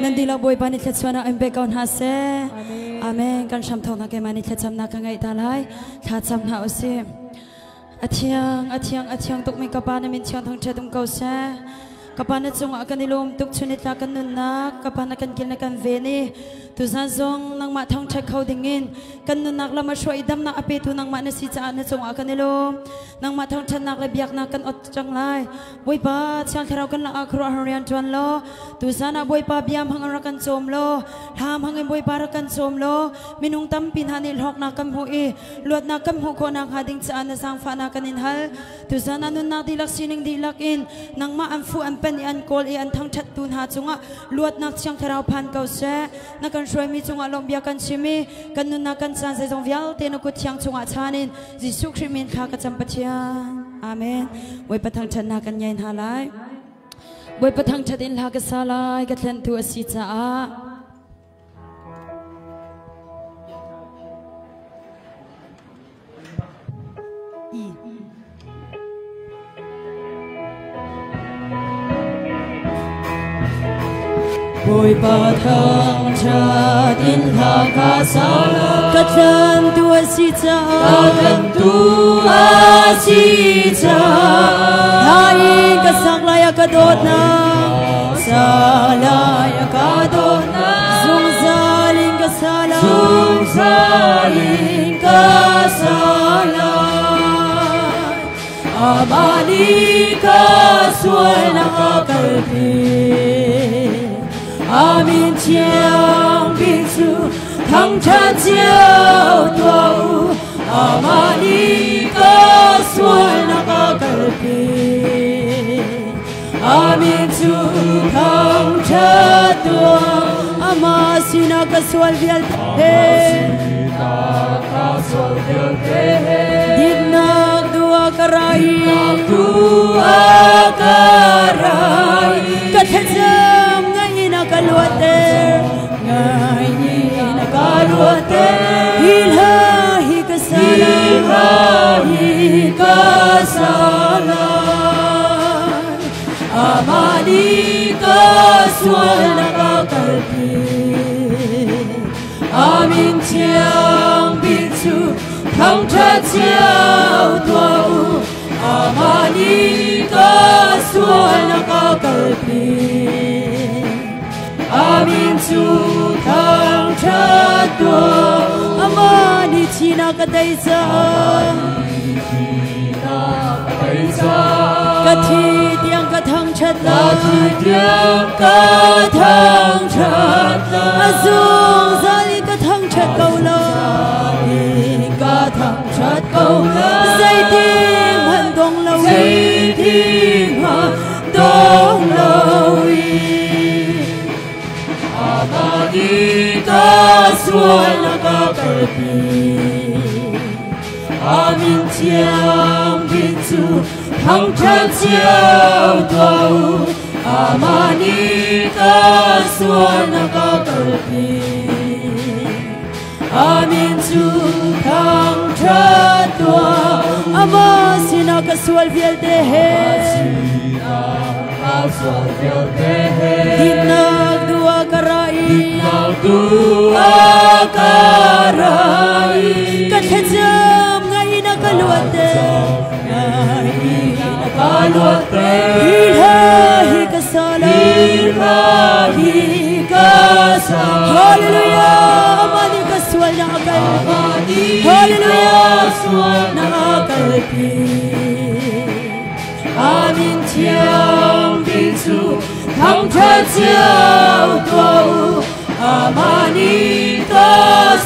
Nan dihlak Bawipa nih thluachuahnak in pe ko hna seh. Amen. Kan hram thawknak keimah nih thlacamnak ka ngeih ta lai. Thlacam hna usih. A thiang, a thiang, a thiang tukmi ka Pa na min thiang thangṭhat um ko seh. Ka Pa na cungah kan i lawm tuk chun nitlak kan nunnak, ka Pa na kan kil na kan ven i tuzan zong nangmah thangṭhat kho dingin kan nunnak lam a hruai i damnak a petu nangmah na si caah na cungah kan i lawm. Nangmah thangṭhatnak le biaknak kan ot cang lai. Bawipa Thiang Thlarau kan lakah khuaruahhar rian ṭuan law tuzan ah Bawipa bia hmang in rak kan cawm law hla hmang in Bawipa rak kan cawm law minung tampi hna nih hlawknak kan hmuh i luatnak kan hmuh khawh nakhnga ding caah na zaangfahnak kan in hal. Tuzan ah nunnak dihlak sining dihlak in nangmah an fuh an pen i an kawl i an thangṭhattu hna cungah luatnak Thiang Thlarau phan ko seh. Na kan hruaimi cungah lawmhbia kan chim i kan nunnak kan caan zeizong vialte na kut thiang chungah chan in Jesuh Khrih min thla ka cam Pathian. Amen. Bawipa thangṭhatnak kan ngei hna lai. Bawipa thangṭhat in hla ka sa lai ka thlentu a si caah. Bawipa thangṭhat in hla ka sa ka tlantu a si caah ka tlantu a si caah hla in ka sak lai a ka dawtnak sa lai a ka dawtnak zungzal in ka sa lai zungzal in ka sa lai Amah nih ka sualnak a kalpi. A min thiang bik cu thangṭhat cio tuah u. Amah nih ka sualnak a kalpi. A min cu thangṭhat tuah. Amah sinah ka sual vialte. Amah sinah ka sual vialte. Dinnak dua ka rai. Dinnak dua ka rai. Ka thlacam ngaih na ka luatter. Ngaih na ka luatter. Hi hla hi ka sa Hi hla hi ka sa lai. Amah nih ka sualnak a kalpi. A min thiang bik cu thangṭhat cio tuah u. Amah nih ka sualnak a kalpi. A min cu thangṭhat tuah. Amah nih thihnak ka tei caah. Ka thi tiang ka thangṭhat Ka lai. thi tiang ka thangṭhat lai. A zungzal in ka thangṭhat ko lai. Ka thangṭhat ko lai. Zeitin hmanh dong lo Zeitin hmanh dong loin. Amah nih ka sualnak a kalpi. A min thiang bik cu thangṭhat cio tuah u. Amah nih ka sualnak a kalpi. A min cu thangṭhat tuah. Amah sinah ka sual vialte he. Ka sual vialte he. Dinnak dua ka rai. Dinnak dua ka rai. Ka thlacam ngaih na ka luatter. Ngaih na ka luatter. Hi hla hi ka sa lai. Hi hla hi ka sa lai. Hallelujah. Amah nih ka sualnak a kalpi. Amah nih Hallelujah. ka sualnak a kalpi. A min thiang bik cu thangṭhat cio tuah u. Amah nih ka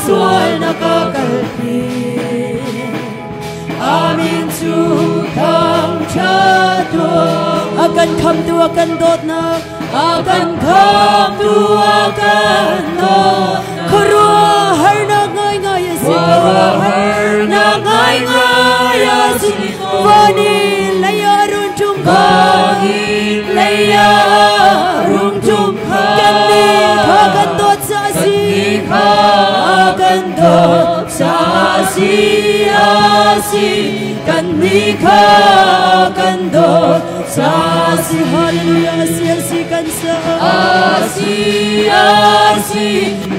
sualnak a kalpi. A min cu thangṭhat tuah. A kan khamtu a kan dawtnak. A kan khamtu a kan dawtnak. Khuaruahharnak ngaingai a si. Khuaruahharnak ngaingai a si. Van in lei ah run ṭum kha. Van in lei ah rung ṭum kha. Kannih kha kan dawt ca a si. Kannih kha kan dawt ca a si a si. Kannih kha kan dawt. ca. Si hallelujah si si kan sa. Asi asi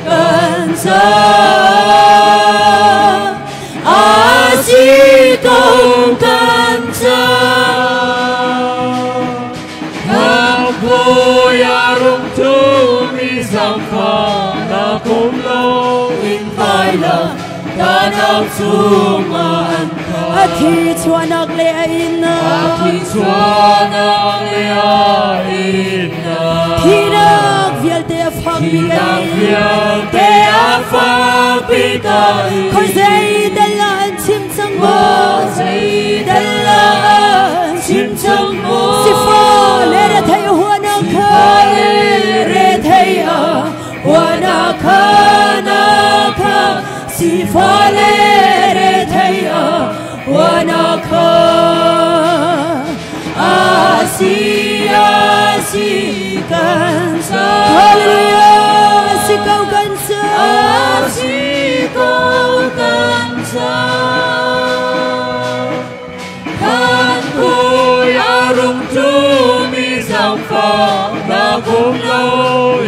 kan sa. Asi ko kan sa. Kampuya rung tu mi zangfa na kum lo in vai la ta nau chung an tha. A thi chuanak le a in A thi chuanak le a in na. Thinak vialte a fak mi ka Thinak in. vialte a fak pi ka in. Khoi zei dal la an chim cang maw? Zei dal la an chim cang maw? Sifa le re thei huana kha. Le re thei a huana kha na kha. Sifa le re thei a huana kha. Asi asi kan sa. Hallelujah si ko kan sa. Asi ko kan sa. Kan puya rung tu mi zangfa na kum lo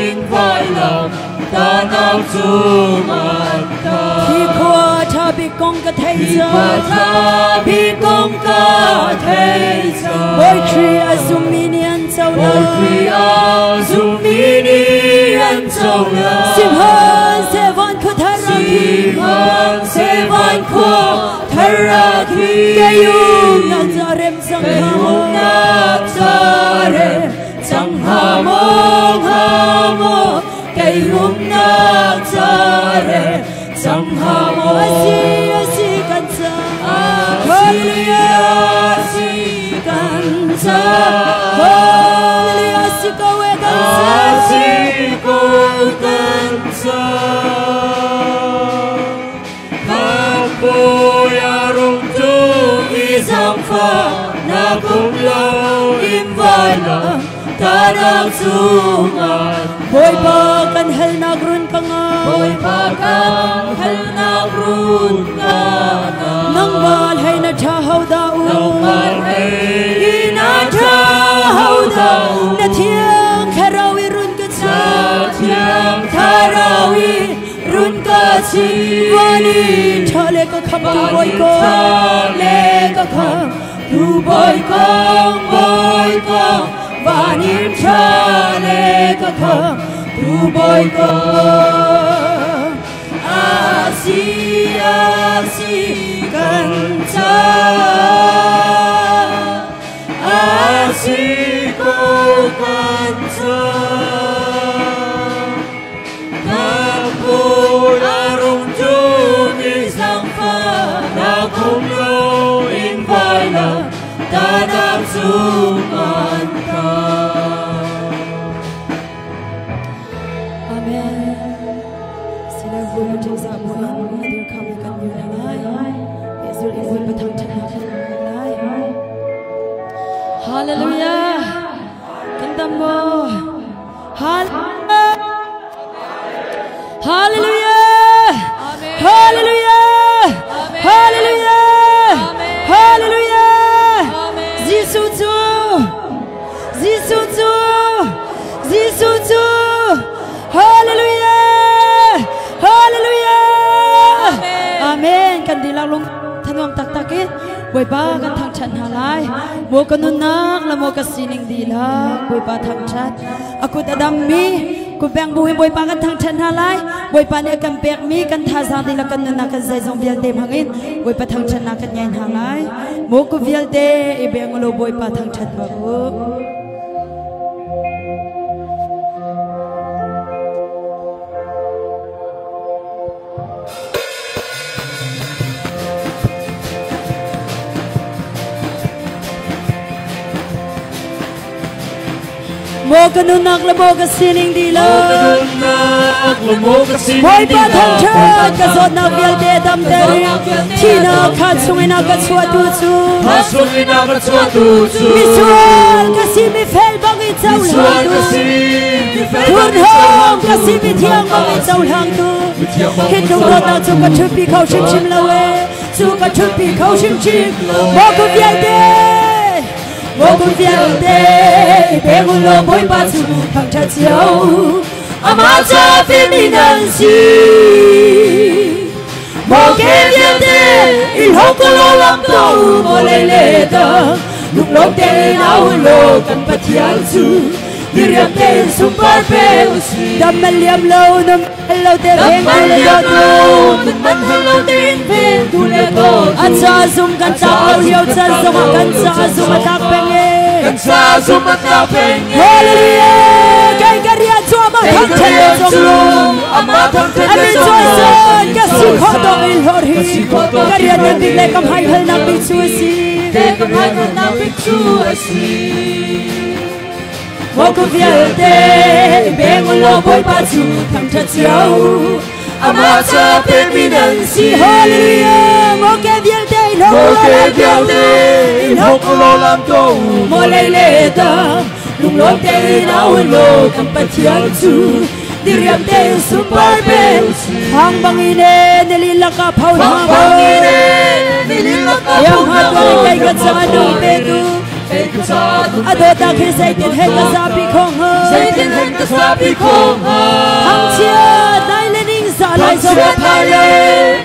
in vai lam ta nau chung an tha. Hi khua tha bi kong ka thei Hi cha. khua tha bi kong ka thei cha. Bawi Khrih a zum mi nih an co Bawi lai. Khrih a zum mi nih an co lai. Sihmanhsehlaw khua thar ah khin. Sihmanhsehlaw khua thar ah khin. Kei umnak ca rem cang Kei hnga maw? umnak ca rem cang hnga maw, hnga maw? Kei umnak ca rem cang hnga maw? Asi asi kan ca. Hallelujah, asi kan ca. Hallelujah si ko e kan ca. Asi ko kan ca. Kampuya rung tu mi zangfa na kum lo in vai lam ta nak chungan. Bawipa kan halnak run ka nga. Bawipa kan halnak run ka nga. Nangmal hei na tha hau da u. Nangmal hei na tha hau da u. Na thiang thlarau i run ka chi. Na thiang thlarau i run ka chi. Vani tha le ka kham tu bawi ko. Tha le ka kham tu bawi kong, bawi kong. Vani tha le ka kham tu bawi kong. Asi asi kan ca. Asi ko kan ca. Kampuya rung tu mi Zangfa na kum lo in vai lam ta nak chung an tha. Amen. Sila bu pa ṭih zah bu in a dir kham i kan dir hna lai. Pehzul in Bawipa thangṭhatnak kan ngei lai. Hallelujah. Kan dam maw? Hallelujah. Hallelujah. Hallelujah. Hallelujah. Jesuh cu Jesuh cu Jesuh cu Hallelujah. Hallelujah. Amen. Kan dihlak lung thanuam taktak in Bawipa kan thangṭhat hna lai. Maw ka nunnak le maw ka sining dihlak Bawipa thangṭhat. A kut a dammi kutbeng bu in Bawipa kan thangṭhat hna lai. Bawipa nih a kan pekmi kan thazaang dihlak kan nunnak kan zeizong vialte hmangin Bawipa thangṭhatnak kan ngei hna lai. Maw kut vialte i beng ulaw Bawipa thangṭhat tuah u. Maw ka nunnak le maw ka sining dihlak. Bawipa thangṭhat ka zawtnak vialte damter in thihnak kha chungin a ka chuahtu cu misual ka si mifel bang i cohlangtu thurhnawm ka si mithiang bang i cohlangtu hi tluk dawtnak cu ka ṭhutpi kho hrimhrim lo e cu ka ṭhutpi kho hrimhrim maw ka vialte Mo kum vialte pek u law Bawipa cu thangṭhat cio amah ca pekmi nan si. Maw ke vialte i hlawk u law lam tuah u maw lei le dang lunglawm tein au u law kan Pathian cu diriam tein sunpar pe u si. Dam man liam lo nam lo te veng tu le dawt tu man lo tein veng tu le dawt a ca zum kan ta au lio chan zong ah kan ca zum a tak peng e kan ca zum a tak peng e Hallelujah kai ka rian chu ama thang then le zong lo ama thang then le zong lo ka si kho dong in hlor hi ka rian nan bik le kam hai hal nak bik chu si kam hai hal nak bik chu si Maw kum vialte beng u law Bawipa cu thangṭhat cio amah ca pekmi nan si. Hallelujah maw ke vialte i hlawk u law law lam tuah u maw lei le dang lunglawm tein au u law kan Pathian cu diriam tein sunpar pe u si. Hang bangin e nili laka phau hna bangin e nili laka phau hna tuan kai ka ca nung pe tu a dawtnak khi zeitin he ka zapi khong ha zeitin he ka zapi khong ha hang chia nai le ning za lai zong ka nai le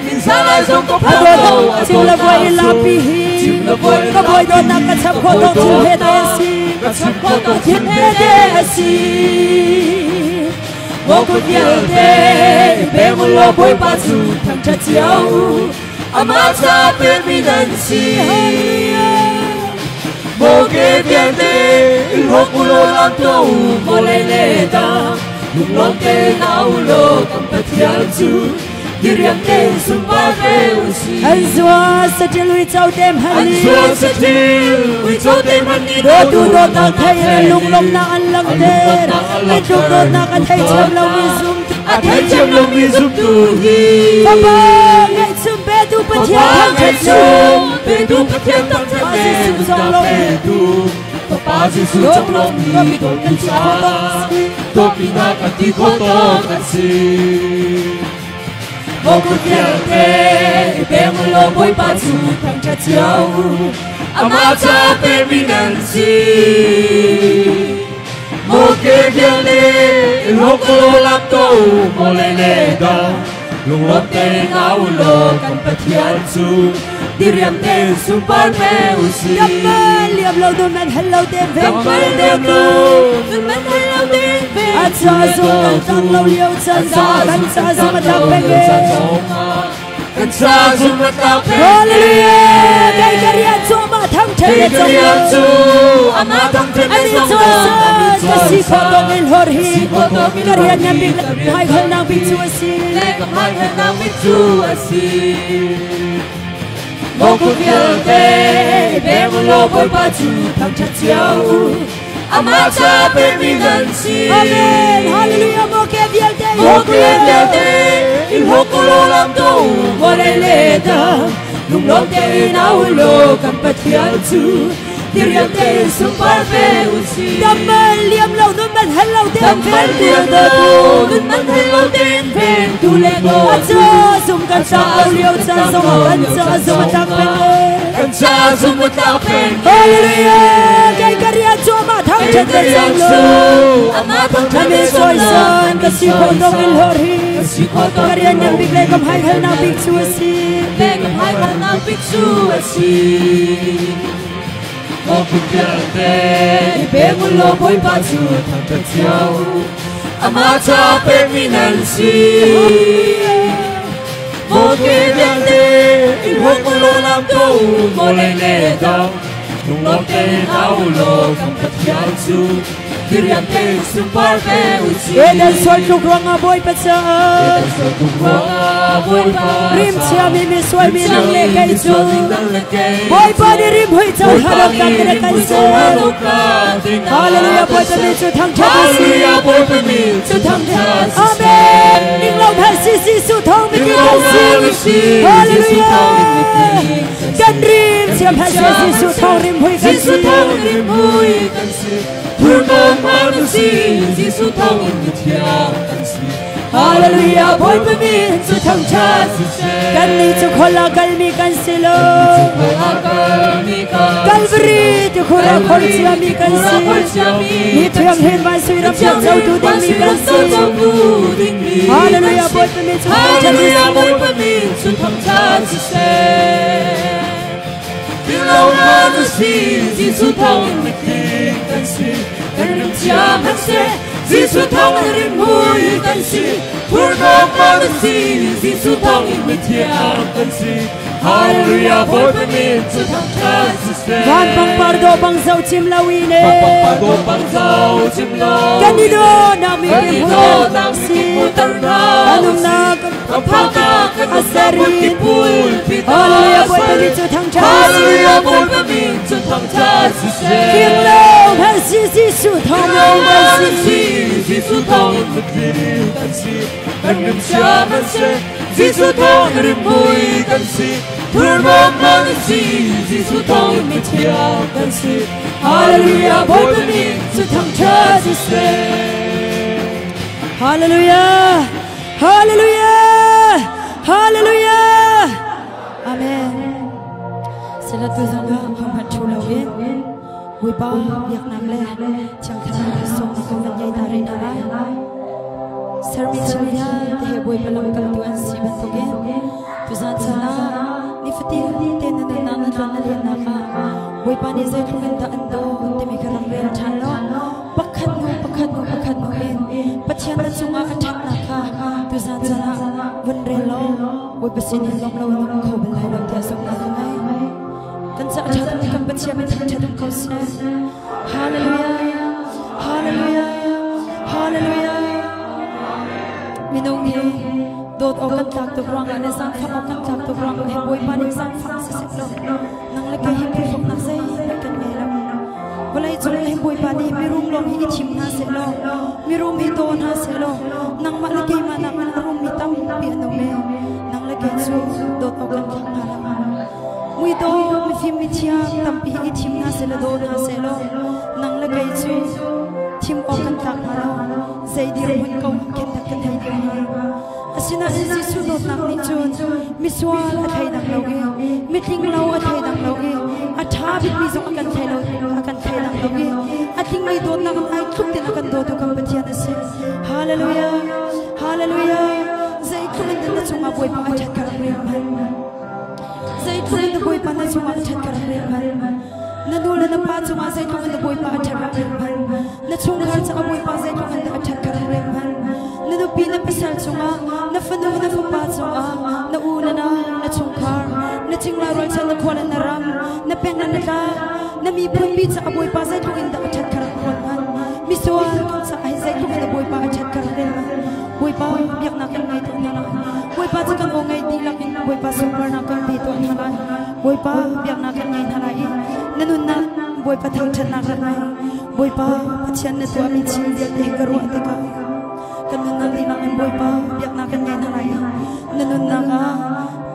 ning za lai zong ka a dawtnak chim la voi la pi hi ka boi dawtnak ka chap kho tawk thil he te si ka chap kho tawk thil he te si Maw kum vialte beng u law Bawipa cu thangṭhat cio amah ca pekmi nan si. Maw ke vialte i hlawk u law lam tuah u maw lei le dang lunglawm tein au u law kan Pathian cu diriam tein sunpar pe u si. An zua saṭil uico te hmanh An zua saṭil uico te hmanh nih dawtu dawtnak thei in lunglawmhnak an langhter. Hi tluk dawtnak a thei thiam lomi zumtu a thei thiam lomi zumtu hi Fapa ngaihchun petu Pathian thangṭhat cu petu Pathian thangṭhat petu Fapa Jesuh conglawmmi dawtu caah dawtnak a ti kho tawk an si. Maw kum vialte i peng u law Bawipa cu thangṭhat cio amah ca pekmi nan si. Maw ke vialte i hlawk u law lam tuah u maw lei le dang lunglawm tein au u law kan Pathian cu diriam tein sunpar pe u si. Dam man liam lo nun man hel lo te veng Dam man liam lo nun man hel lo te veng A ca zum kan tang lo lio chan zong kan ca zum a tak peng e kan ca zum a tak peng Hallelujah kai ka rian cu amah thangṭhat le Kai ka rian cu amah thangṭhat le Ani zong cu ka si kho tawk in hlor hi ka rian ngan bik le hmai kholnak bik cu a si le ka hmai kholnak bik cu a si. Maw kum vialte beng u law Bawipa cu thangṭhat cio amah ca pekmi nan si. Amen Hallelujah maw ke vialte Maw ke vialte i hlawk u law lam tuah u maw lei le dang lunglawm tein au u law kan Pathian cu diriam tein sunpar pe u si. Dam man liam lo nun man hel lo te Dam man liam lo nun man hel lo tein veng tu le A dawtu ca zum kan ta au lio chan zong ah kan ca zum a tak peng e kan ca zum a tak peng Hallelujah kai ka rian cu amah thangṭhat Kai ka le rian zong lo cu amah thangṭhat Amen le zong lo. Sawisan ka si kho tawk in hlor hi Ka si kho tawk ka rian ngan bik le ka hmai halnak bik cu a si le ka hmai halnak bik cu a si. Maw kum vialte i pek u law Bawipa cu thangṭhat cio amah ca pekmi nan si. Maw ke vialte i hlawk u law lam tuah u maw lei le dang lunglawm tein au u law kan Pathian cu diriam tein sunpar pe u si. Eden sual tluk ruangah Bawipa caah Eden sual tluk ruangah Bawipa rim chiami mi sualmi nang le kei cu Bawipa nih rim hui co hna lo kan rak kan ser. Hallelujah Bawipa min cu thangṭhat a si. Hallelujah Bawipa min cu thangṭhat Amen ning lo hmanh si Jesuh thawng mithi kan si. Hallelujah kan rim chiam hmanh si Jesuh thawng rim hui kan si. Jesuh thawng rim hui kan si. Thurhnawm hmang kan si. Jesuh thawng in mithiang kan si. Hallelujah Bawipa min cu thangṭhat Kannih cu khual ah kalmi kan si lo. Calvary tikhur ah khor ciami kan si. Mi thianghlim van sui ram cotu dingmi kan si. Hallelujah Bawipa min cu thangṭhat Hallelujah Bawipa min cu thangṭhat siseh. Tinglo na si, Jesuh thawngin mitling kan si. Kan rim chia hmanhseh, Jesuh thawngin rimhmui kan si. Thurhnawm na si, Jesuh thawngin mithiang kan si. Hallelujah Bawipa min cu thangṭhat siseh. Van pangpar dawh bang zoh cim lo in e. Van pangpar dawh bang zoh cim lo. Kan i dawhnak mi Kan i kip dawhnak hmuhter mi kip hmuhter hna Kan usih. umnak Kan phaknak kan a umnak ser hmun in. kip pulpit ah Hallelujah a Bawipa ser. min cu thangṭhat siseh. Hallelujah Bawipa min cu thangṭhat siseh. Tinglo hmanh si Jesuh thawng Tinglo kan hmanh si. si Jesuh thawngin mitling kan si. Kan rimchia hmanhseh Jesuh thawngin rimhmui kan si. Thurhnawm hmanh si Jesuh thawngin mithiang kan si. Hallelujah Bawipa min cu thangṭhat siseh. Hallelujah! Hallelujah! Hallelujah! Amen. Sila tu zong ah hong thu lo in Bawipa biaknak le Thiang Thlarau sawm na kan van ngei ta rih hna lai. Sermi thil vialte he Bawipa lamkaltu an si bantukin tuzan caan ah nifatin te na nunnak na tluan na lennak ah Bawipa nih zeitluk in dah an dawt timi kha rak rel ṭhan law pakhat hnu pakhat hnu pakhat hnu in Pathian na cungah a ṭhatnak kha tuzan caan ah vun rel law Bawipa sin hin lawm lo in um kho bal lai lo tiah zumhnak ka ngei. Kan caah ṭha tuk kan Pathian min thangṭhat um ko seh. Hallelujah! Hallelujah! Hallelujah! Minung hi dawt awk kan tlak tuk ruangah le zaangfah awk kan tlak tuk ruangah hi Bawipa nih zaangfah siseh law nang le kei hi phurhlawknak zeihmanh kan ngei lo. Vawlei cung hi Bawipa nih mirum lawng hi i thim hna seh law mirum hi daw hna seh law nangmah le keimah nakin a rummi tampi an um e. Nang le kei cu dawt awk kan tlak hna lo. Muidaw mifim mithiang tampi hi i thim hna seh law daw hna seh law nang le kei cu thim awk kan tlak hna lo. Zei dirhmun ko khin dah kan thei ding hnga? Asinain Jesuh dawtnak nih cun misual a thleidang lo i mitling lo a thleidang lo i a ṭha bikmi zong a kan thlei lo a kan thleidang lo i a tlingmi dawtnak in ai tluk tin a kan dawtu kan Pathian a si. Hallelujah! Hallelujah! Zeitluk in dah na cungah Bawipa a ṭhat kha rak rel hmanh. Zeitluk in na Bawipa na cungah a ṭhat kha rak rel hmanh. Na nu le na pa cungah zeitluk in na Bawipa a ṭhat rak rel hmanh. Na chungkhar caah Bawipa zeitluk in dah a ṭhat kha rak rel hmanh. Na nupi na pasal cungah, na fanu na fapa cungah, na u na nau, na chungkhar, na cingla rualchan, na khua le na ram, na peng le na tlang, na miphun pi caah Bawipa zeitluk in dah a ṭhat kha rak ruat hmanh. Misual kan caah hin zeitluk in dah Bawipa a ṭhat kha rak rel hmanh. Bawipa biaknak kan ngei tuah hna lai. Bawipa cu kan aw ngei dihlak in Bawipa sunparnak kan pe tuah hna lai. Bawipa biaknak kan ngei hna lai i na nunnak Bawipa thangṭhatnak rak ngei. Bawipa Pathian na tuahmi thil vialte ka ruah tikah kan nunnak dihlak in Bawipa biaknak kan ngei hna lai i na nunnak ah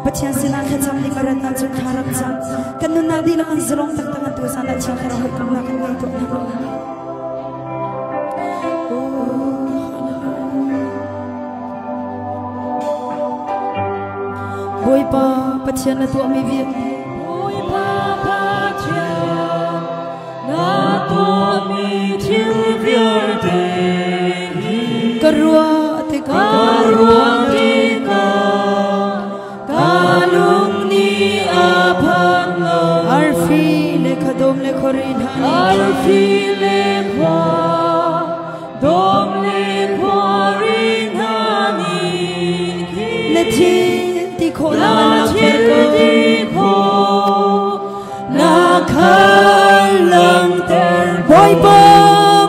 Pathian sinah thlacam ding a rat ahcun thla rak cam. Kan nunnak dihlak in zalong taktak in tuzaan ah Thiang Thlarau hawikomhnak kan ngei tuah hna lai. Bawipa Pathian na tuahmi vialte Bawipa Pathian na tuahmi thil vialte hi ka ruah tikah ka ruah tikah ka lung nih a phan lo. Arfi le khuadawm le khuari hna nih Arfi le khua dawm le khuari hna nih khin na thil ti khawh na na thil ti khawh na khan langhter ko. Bawipa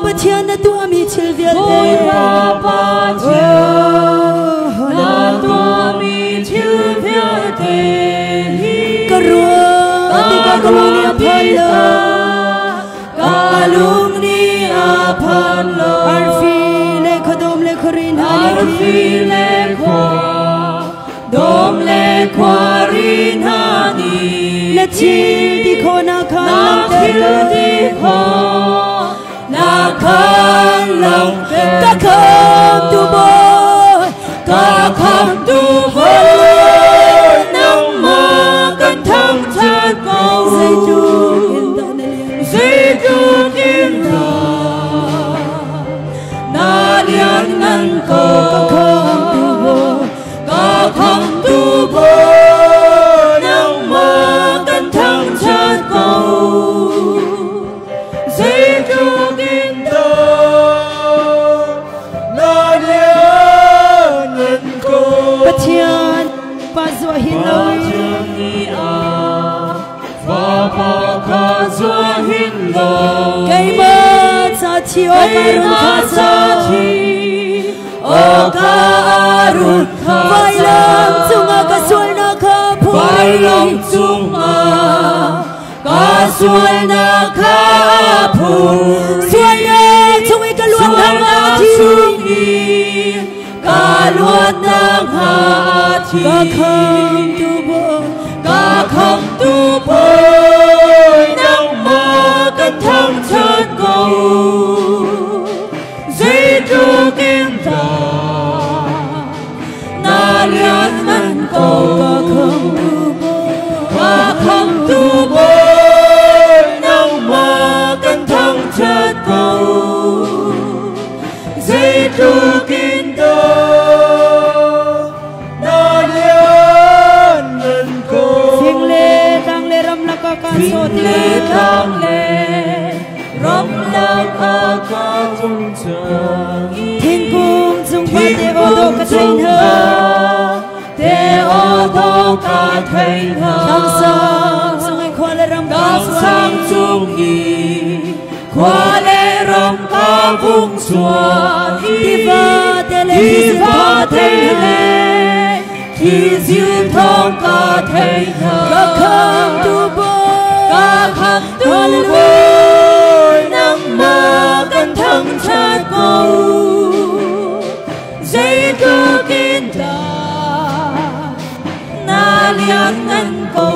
Pathian na tuahmi thil vialte Bawipa Pathian na tuahmi thil vialte hi ka ruah tikah ka lung nih a phan lo. Ka lung nih a phan lo. Arfi le khuadawm le khuari hna nih Arfi le khua dawm le khuari hna nih na thil ti khawhnak kha na langhter thil ko. ti khawh na khan langhter Ka khamtu Bawi Zeitluk in dah na lian Zeitluk in dah na lian ngan ko. Ka khamtu Bawi, Ka khamtu Bawi, nangmah kan thangṭhat ko. Zeitluk in dah na lian ngan ko. Pathian pa zuah hin lo. Pathian nih a Fapa kha zuah hin lo. Keimah ca thi awk a run Keimah kha ca ca thi awk a run kha Vailam cungah ka sualnak kha phur. Vailam cungah ka sualnak kha phur. Sualnak chung i ka luat nakhnga a Sualnak thi. chung i ka luat nakhnga a thi. Ka khamtu Bawi, Ka khamtu Bawi, nangmah kan thangṭhat ko. Zeitluk in dah na lian ngan ko. Ka khamtu Bawi, Ka khamtu Bawi, nangmah kan thangṭhat ko. Zeitluk in dah na lian ngan ko. Fing le tlang le ram lakah kaan sawh Fing le tikah. tlang le ram lakah Ka cung cang Thingkung cung pa te aw dawh ka thei hna. Te aw dawh ka thei hna. Tlang sang cung i khua le ram ka Tlang sang suai. cung i khua le ram ka vung suai. Tiva te le thizil Tiva thawng ka te thei hna. le thizil thawng ka thei hna. Ka khamtu Bawi, Ka khamtu Hallelujah. Bawi, nangmah kan thangṭhat ko. Zeitluk in dah na lian ngan ko.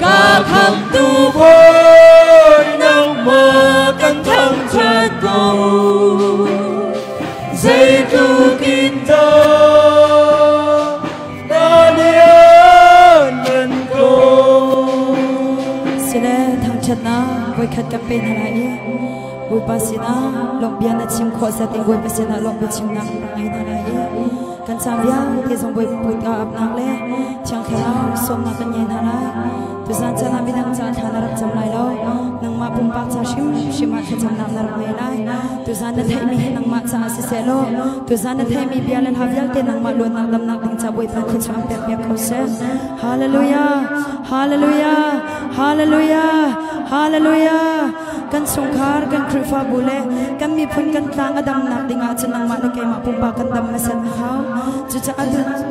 Ka khamtu Bawi, nangmah kan thangṭhat ko. Zeitluk in dah na lian ngan ko. Sile thangṭhatnak voikhat kan pe hna lai i Bawipa sinah lawmhbia na chim khawh zat in Bawipa sinah lawmhbia chimnak kan rak ngei hna lai i kan caan vialte zong Bawipa kut ah apnak le Thiang Thlarau sawmnak kan ngei hna lai. Tuzaan caan ah midang caah thla na rak cam lai lo. Nangmah pumpak ca hrimhrim ah thlacamnak na rak ngei lai. Tuzaan na theihmi hi nangmah caah siseh law tuzaan na theihmi bia le hla vialte nangmah luatnak damnak ding ca Bawipa thluachuah an pek piak ko seh. Hallelujah! Hallelujah! Hallelujah! Hallelujah! Kan chungkhar, kan Khrihfabu le kan miphun kan tlang a damnak ding ah cun nangmah le keimah pumpak kan dam hmasat a hau. Cucaah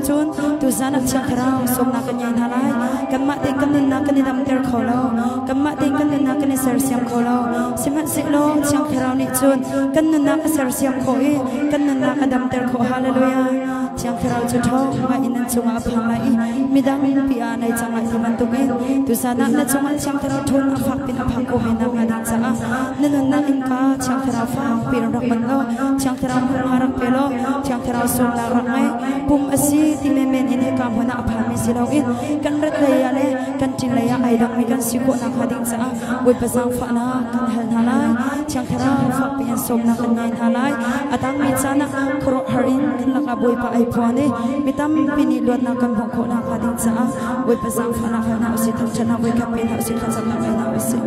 cun tuzaan ah Thiang Thlarau sawmnak kan ngei hna lai. Kanmah tein kan nunnak kan i damter kho lo. Kanmah tein kan nunnak kan i sersiam kho lo. Sihmanhsehlaw Thiang Thlarau nih cun kan nunnak a sersiam khawh i kan nunnak a damter khawh. Hallelujah! Thiang Thlarau cu ṭhawng ngai in nan cungah a phang lai i midang pi ah nai cang lai ti bantukin tuzaan ah na cungah Thiang Thlarau ṭhawnnak fak pin a phak ko ve nak hnga ding caah na nunnak innka Thiang Thlarau fak piin rak manh law Thiang Thlarau hmunhma rak pe law Thiang Thlarau sawmnak rak ngei. Pum a si ti menmen in hika hmun ah a phanmi si loin kan rat lei ah le kan ṭin lei ah ai dangmi kan si khawh nakhnga ding caah Bawipa zaangfahnak kan hal hna lai. Thiang Thlarau fak piin sawmnak kan ngei hna lai. A tangmi caan ah khuaruahhar in kan lakah Bawipa ai phuan i mi tampi nih luatnak kan hmuh khawh nakhnga ding caah Bawipa zaangfahnak hal hna usih, thangṭhatnak voikhat pe hna usih, thlacamnak ngei hna usih.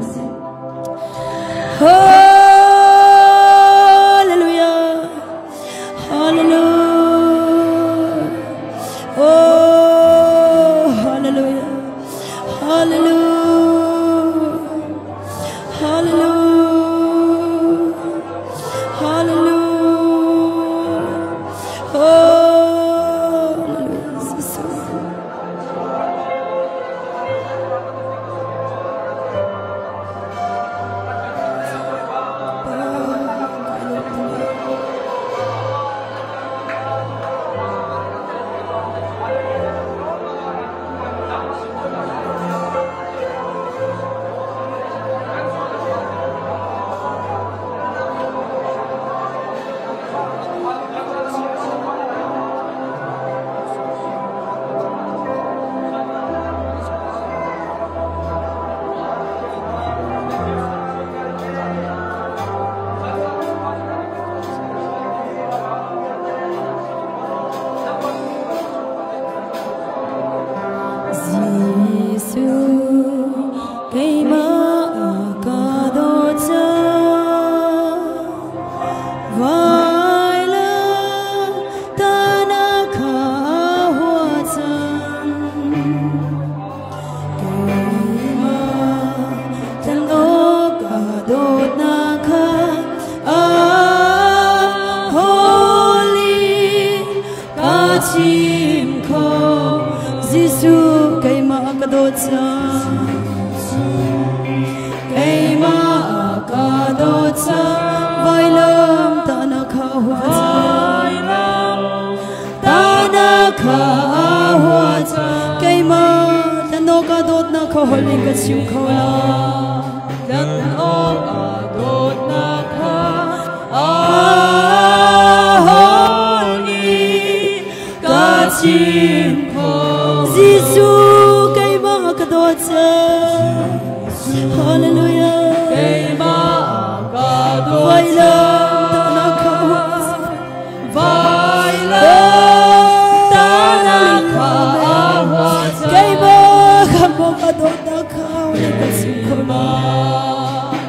Hallelujah. Hallelujah. Oh, hallelujah. Hallelujah. Hallelujah. Hallelujah. Oh, hallelujah. Jesuh keimah a ka dawt cang. Vailam tahnak kha hua cang. Keimah tlanh awk a dawtnak kha a holy ka chim kho. Jesuh keimah ka dawt cang. Keimah ka dawt cang. Vailam tahnak kha hua cang. Tahnak kha hua cang. Keimah tlanh awk a dawtnak kha holh in ka chim kho lo. Tlanh awk a dawtnak kha a holy ka chim kho. Jesuh keimah ka dawt cang. Hallelujah. Keimah ka dawt Vailam tahnak kha hua cang. Vailam tahnak kha hua cang. Keimah khamh awk a dawtnak kha holh in ka chim kho lo.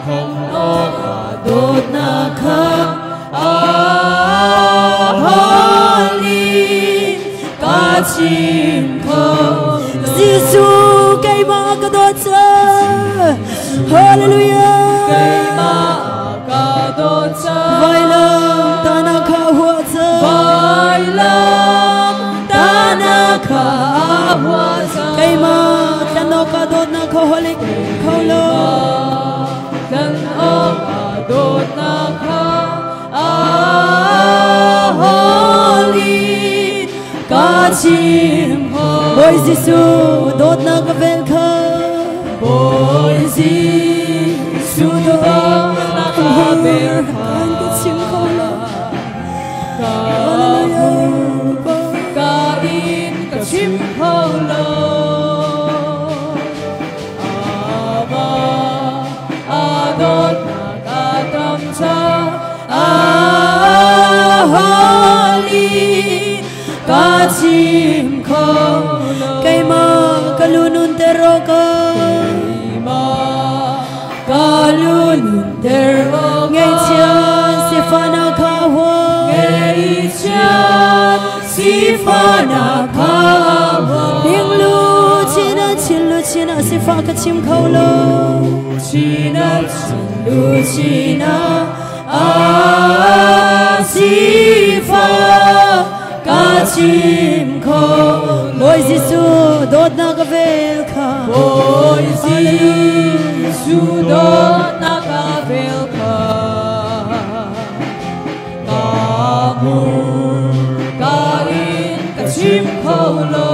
Khamh awk a dawtnak kha a holy ka chim kho lo. Jesuh keimah ka dawt cang. Hallelujah. Keimah ka dawt cang. Vailam tahnak kha hua cang. Vailam tahnak kha hua cang. Keimah tlanh awk a dawtnak kha holh in kho lo. Tlanh awk a dawtnak kha a holy ka chim kho. Bawi Jesuh dawtnak ka vel kha. Bawi Jesuh dawtnak ka vel kha. Kan ka chim kho lo. Ka Hallelujah. ka in ka chim kho lo. Amah a dawtnak a tam cang. A holy ka chim kho lo. Keimah ka lunun ter awk ah. Keimah ka lunun ter awk ah. Ngaihchiat sifahnak kha hua. Ngaihchiat sifahnak kha hua. Hinglu china chinlu china sifah ka chim kho lo. China chinlu china a sifah ka chim kho lo. Bawi Jesuh dawtnak ka vel kha. Bawi Jesuh dawtnak ka vel kha. Ka hmur ka in ka chim kho lo.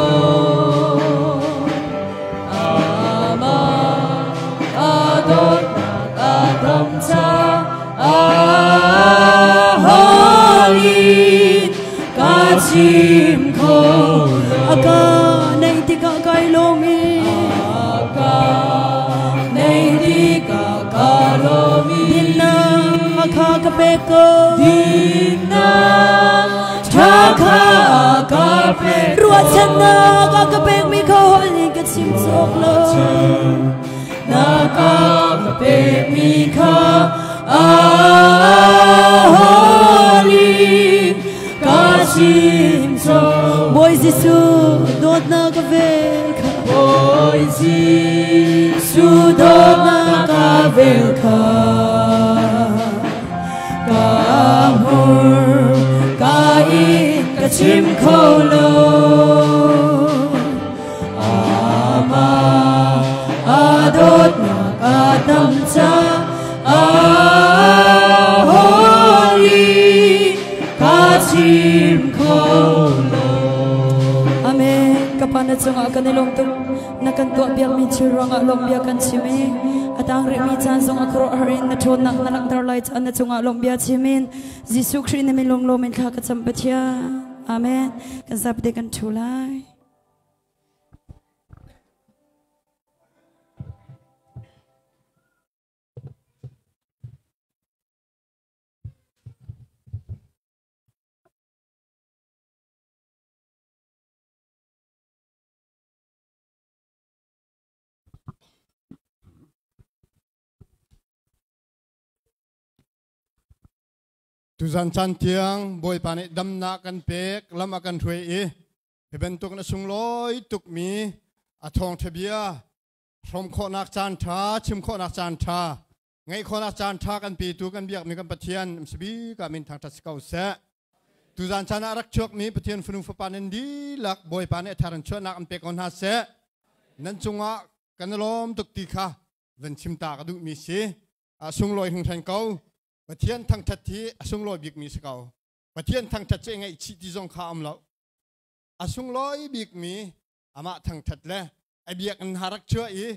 Amah a dawtnak a tam cang. A holy ka chim kho lo. A ka neih tikah kai lawm i. A ka neih tikah ka lawm i. Dinnak kha ka pek ko. Dinnak tha kha ka pek ko. Ruahchannak a ka pekmi kha holh in ka chim cawk lo. Na ka pekmi kha a holy ka chim cawk. Bawi Jesuh dawtnak ka vel kha. Bawi Jesuh dawtnak ka vel kha. Ka hmur ka in ka chim kho lo. Amah a dawtnak a tam cang. A holy ka chim kho lo. Amen. Ka Pa na cungah kan i lawm tuk. Na kan tuah piakmi thil ruangah lawmh bia kan chim i a tang rihmi caan zong a khuaruahhar in na ṭhawnnak na langhter lai caan na cungah lawmh bia chim in Jesuh Khrih na min lunglawm in thla ka cam Pathian. Amen. Kan zapte kan ṭhu lai. Tuzan caan tiang Bawipa nih damnak kan pek, lam a kan hruai i hi bantuk na sunglawi tukmi a thawngṭha bia hrawm khawhnak caan ṭha, chim khawhnak caan ṭha, ngeih khawhnak caan ṭha kan petu kan biakmi kan Pathian si bik ah min thangṭhat si ko seh. Tuzan caan ah rak chuakmi Pathian fanu fapa nan dihlak Bawipa nih a thar in chuahnak an pek ko hna seh. Nan cungah kan i lawm tuk ti kha van chim ta ka duhmi si. A sunglawi hringhran ko. Pathian thangṭhat hi a sunglawi bikmi si ko. Pathian thangṭhat cu ngaihchih ti zong kha um lo. A sunglawi bikmi amah thangṭhat le a biakinn ha rak chuah i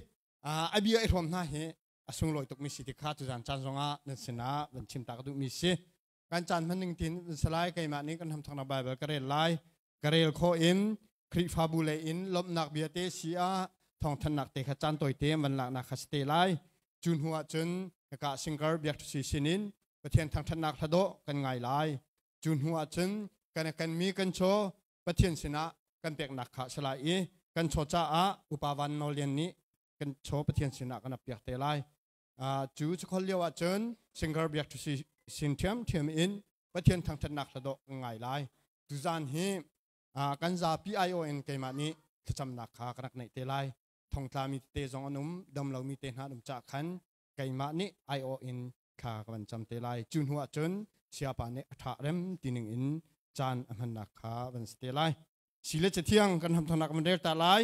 a bia i hrawm hna hi a sunglawi tukmi si ti kha tuzan caan zongah nan sinah van chim ta ka duhmi si. Kan caan hman ning tin salai keimah nih kan hamthaknak Bible ka rel lai. Ka rel khawh in Khrihfabu lei in lawmhnak bia te si ah thawngthannak te kha caan tawite van laknak kha si te lai. Cu hnu ah cun hika singer biak si sinin Pathian thangthatnak hladawh kan ngai lai. Cu hnu ah cun kan kan mi kan chaw Pathian sinah kan peknak kha si lai i kan chaw caah upa Van Nawl Lian nih kan chaw Pathian sinah kan piak te lai. Cu chukhol lio ah cun singer biak si sin ṭhiamṭhiam in Pathian thangthatnak hladawh kan ngai lai. Tuzan hi kan zapi aiawh in keimah nih thlacamnak kha ka rak neih te lai. Thongtlami tete zong an um, dam lomi te hna an um cah khan keimah nih aiawh in thla ka van cam te lai. Cu hnu ah cun siapa nih a ṭha rem ti ning in caan a hmannak kha van si te lai. Sile cathiang kan hamthawnak van rel ta lai.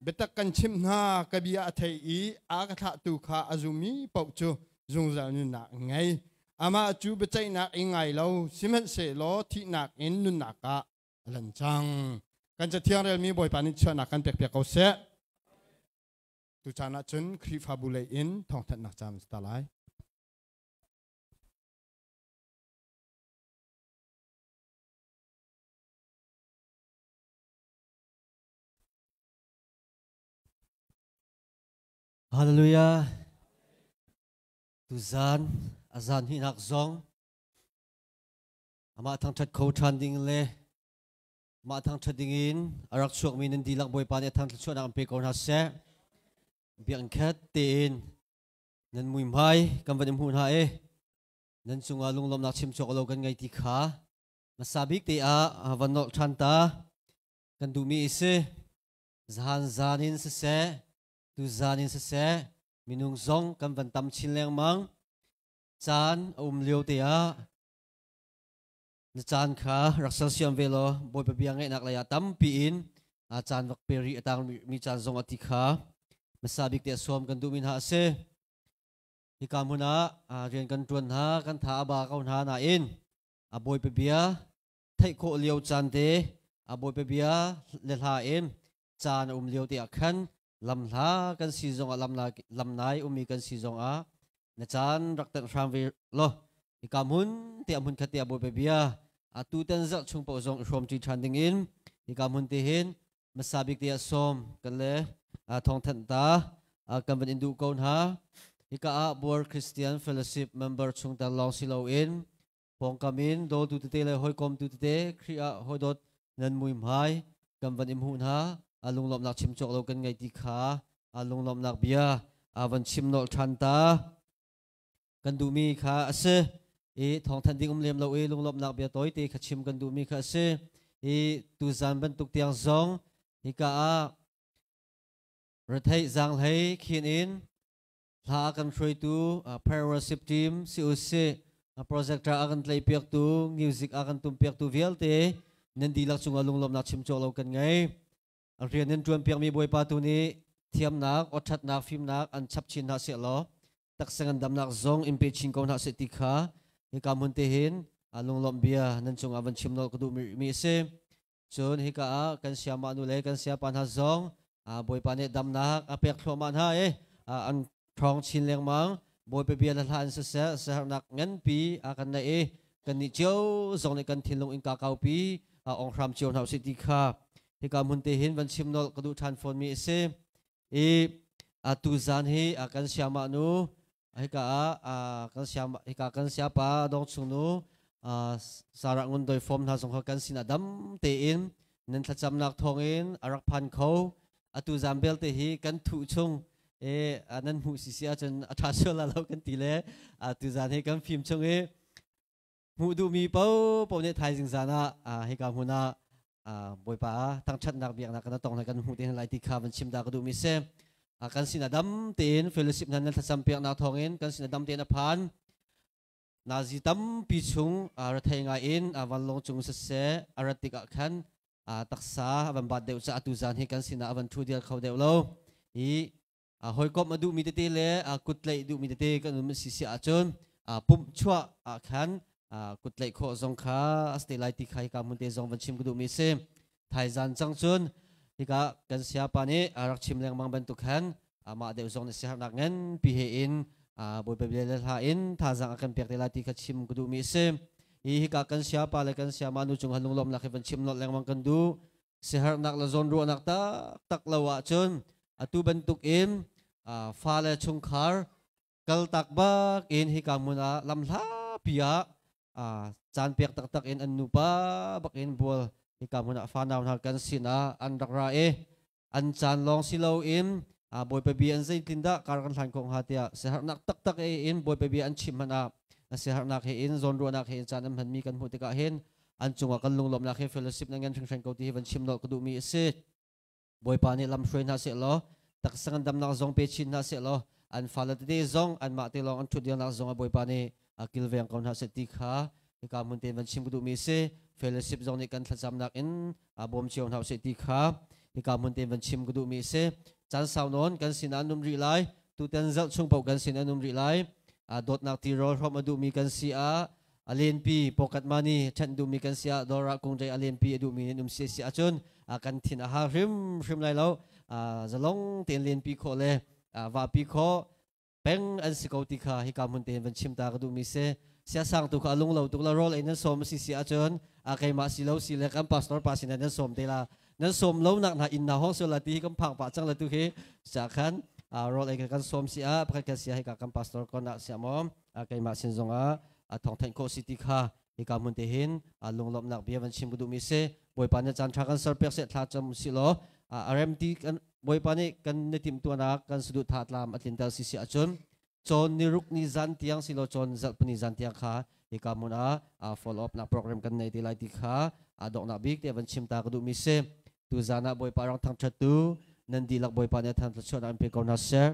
Biatak kan chimh hna, ka bia a thei i a ka thlahtu kha a zummi paoh cu zungzal nunnak an ngei. Amah cu biaceihnak i ngai lo, sihmanhsehlaw thihnak in nunnak ah a lan cang. Kan cathiang relmi Bawipa nih chuahnak kan pekpiak ko seh. Tucaan ah cun Khrihfabu lei in thawngthanhnak caan si ta lai. Hallelujah. Tuzan azan hi nak zong amah thangthat kho than ding le mah thangthat ding in arak chuak mi nan dilak Bawipa nih thang thluachuahnak an pe ko hna seh. Biakinn khat tein nan mui hmai kan van i hmuh hna i nan cungah lunglawmhnak chim cawk lo kan ngei ti kha hmasa bik te ah van nolh ṭhan ta kan duhmi a si. Zahan zan in siseh, tuzan in siseh, minung zong kan van tam chin lengmang. Caan a um lio te ah na caan kha rak sersiam ve law Bawipa bia ngaihnak lei ah tampi in a caan vak pe rih a tang mi caan zong a ti kha hmasa bik te a sawm kan duhmi hna a si. Hika hmun ah rian kan ṭuan hna, kan tha a ba ko hna nain a Bawipa bia theih khawh lio caan te a Bawipa bia le hla in caan a um lio te ah khan lamhla kan si zongah lamnai ummi kan si zongah na caan rak tenh hram ve law hika hmun te a hmun khat te a Bawipa bia atu tan zarh chung paoh zong i hrawmṭi ṭhan ding in hika hmun te hin hmasa bik te ah sawm kan le thawngthanh ta kan van in duh ko hna. Hika ah Buar Christian Fellowship member chungtel lawng si loin pawngkam in dawtu tete le hawikom tu tete Khrih ah hawidawt nan muihmai kan van i hmuh hna. A lunglawmhnak chim cawk lo kan ngei ti kha a lunglawmhnak bia a van chim nolh ṭhan ta kan duhmi kha a si i thawngthanh ding um lem lo i lunglawmhnak bia tawite kha chim kan duhmi kha a si i tuzan bantuk tiang zong hika ah retheih zaanghlei khin in hla a kan hruaitu prayer worship team si usih projector a kan tlaihpiaktu music a kan tumpiaktu vialte nan dihlak cungah lunglawmhnak chim cawk lo kan ngei. Rian nan ṭuanpiakmi Bawipa tu nih thiamnak awṭhatnak fimnak an chap chin hna seh law taksa ngandamnak zong in pe chin ko hna seh ti kha hika hmun te hin lunglawmh bia nan cungah van chim nolh ka duhmi a si. Cun hika ah kan siamah nu le kan siapa hna zong Bawipa nih damnak a pek thluahmah hna i an ṭhawng chin lengmang. Bawipa bia le hla in siseh siaherhnak nganpi a kan neih i kannih cio zong nih kan thinlung in kakaupi ong hram cio hna usih ti kha hika hmun te hin van chim nolh ka duh ṭhan fawnmi a si. I atu zan hi kan siamah nu hika ah kan siam hika kan siapa dong chung nu Sarah Ngun Doi Fom hna zong kha kan sinah dam tein nan thlacamnak thawngin a rak phan kho. Atu zan belte hi kan thuh chung e nan hmuh sisi ahcun a ṭha sual la lo kan ti le atu zan hi kan fim chung i. Mu du mi po po ne thaizing zana hika hmuna Bawipa thangthatnak biaknak kan tong kan hmu te lai ti kha van chim da ka du mi se. Kan sin adam tein fellowship nan thlacam piaknak thawngin kan sin adam tein a phan. Nazi tampi chung rathei ngai in vanlong cung sese arat tikah khan taksa van bat deuh cha atu zan hi kan sinah avan thu dial kho deuh lo. Hi hawikom a duhmi tete le kutleih duhmi tete kan um si si ahcun pumh chuah ah khan kutleih khawh zong kha a te lai ti kha hika hmun te zong van chim ka duhmi si. Thaizan cang cun hika kan siapa nih rak chim lengmang bantuk khan mah deuh zong nih siaherhnak ngan pi he in Bawipa bia le hla in thazaang a kan pek te lai ti kha chim ka duhmi si. Hi hika kan siapa le kan siama nu cung han lunglawmnak hi van chim lot lengmang kan duh. Siaherhnak le zawnruahnak taktak lo ahcun atu bantuk in fa le chungkhar kaltak bak in hika hmun ah lamhla pi ah caan pek taktak in an nupa bak in bual hika hmun ah fanau hna kan sinah an rak ra i an caan lawng si loin Bawipa bia an zeitin dah kar kan hlan khawh hnga tiah siaherhnak taktak in Bawipa bia an chim hmanh ah siaherhnak he in zawnruahnak he in caan an hmanmi kan hmuh tikah hin an cungah kan lunglawmnak he fellowship na ngan hringhran ko ti hi van chim nolh ka duhmi a si. Bawipa nih lam hruai hna seh law taksa ngandamnak zong pe chin hna seh law an fale tete zong anmah te lawng an ṭhut lionak zong ah Bawipa nih a kilveng ko hna seh ti kha hika hmun tein van chim ka duhmi a si. Fellowship zong nih kan thlacamnak in bawm cio hna usih ti kha hika hmun tein van chim ka duhmi a si. Caan sau nawn kan sinah an um rih lai. Tutan zelh chung paoh kan sin an um rih lai. Dawtnak tirawl hrawm a duhmi kan si ah a lenpi pocket money ṭhenh duhmi kan si ah dawr ah kungṭei a lenpi a duhmi nan um si si ahcun kan thin a har hrimhrim lai lo. Zalong tein lenpi khawh le vahpi khawh peng an si ko ti kha hika hmun tein van chim ta ka duhmi si. Siasang tu kha a lung lo tuk la rawl ei nan sawm si si ahcun keimah si lo si le kan pastor pa sin nan sawm te la nan sawm lo nak hna inn na hong so la ti hi kan phang pah cang la tu hi cha khan rawl ei kan sawm si ah pakhat kan si hika kan pastor kon ah sia maw keimah sin zong ah thong thenh khawh si ti kha hika hmun te hin lunglawmhnak bia van chim ka duhmi si. Bawipa nih caan ṭha kan ser pek seh thla cam si law RMT kan Bawipa nih kan ni timhtuahnak kan saduhthah tlam a tlinter si si ahcun cawn ni ruk ni zan tiang si law cawn zarh ni zan tiang kha hika hmun ah follow up nak program kan nei te lai ti kha donghnak bik te van chim ta ka duhmi si. Tu zan ah Bawipa rang thangṭhat tu nan dihlak Bawipa nih than thluachuahnak in pe ko hna seh.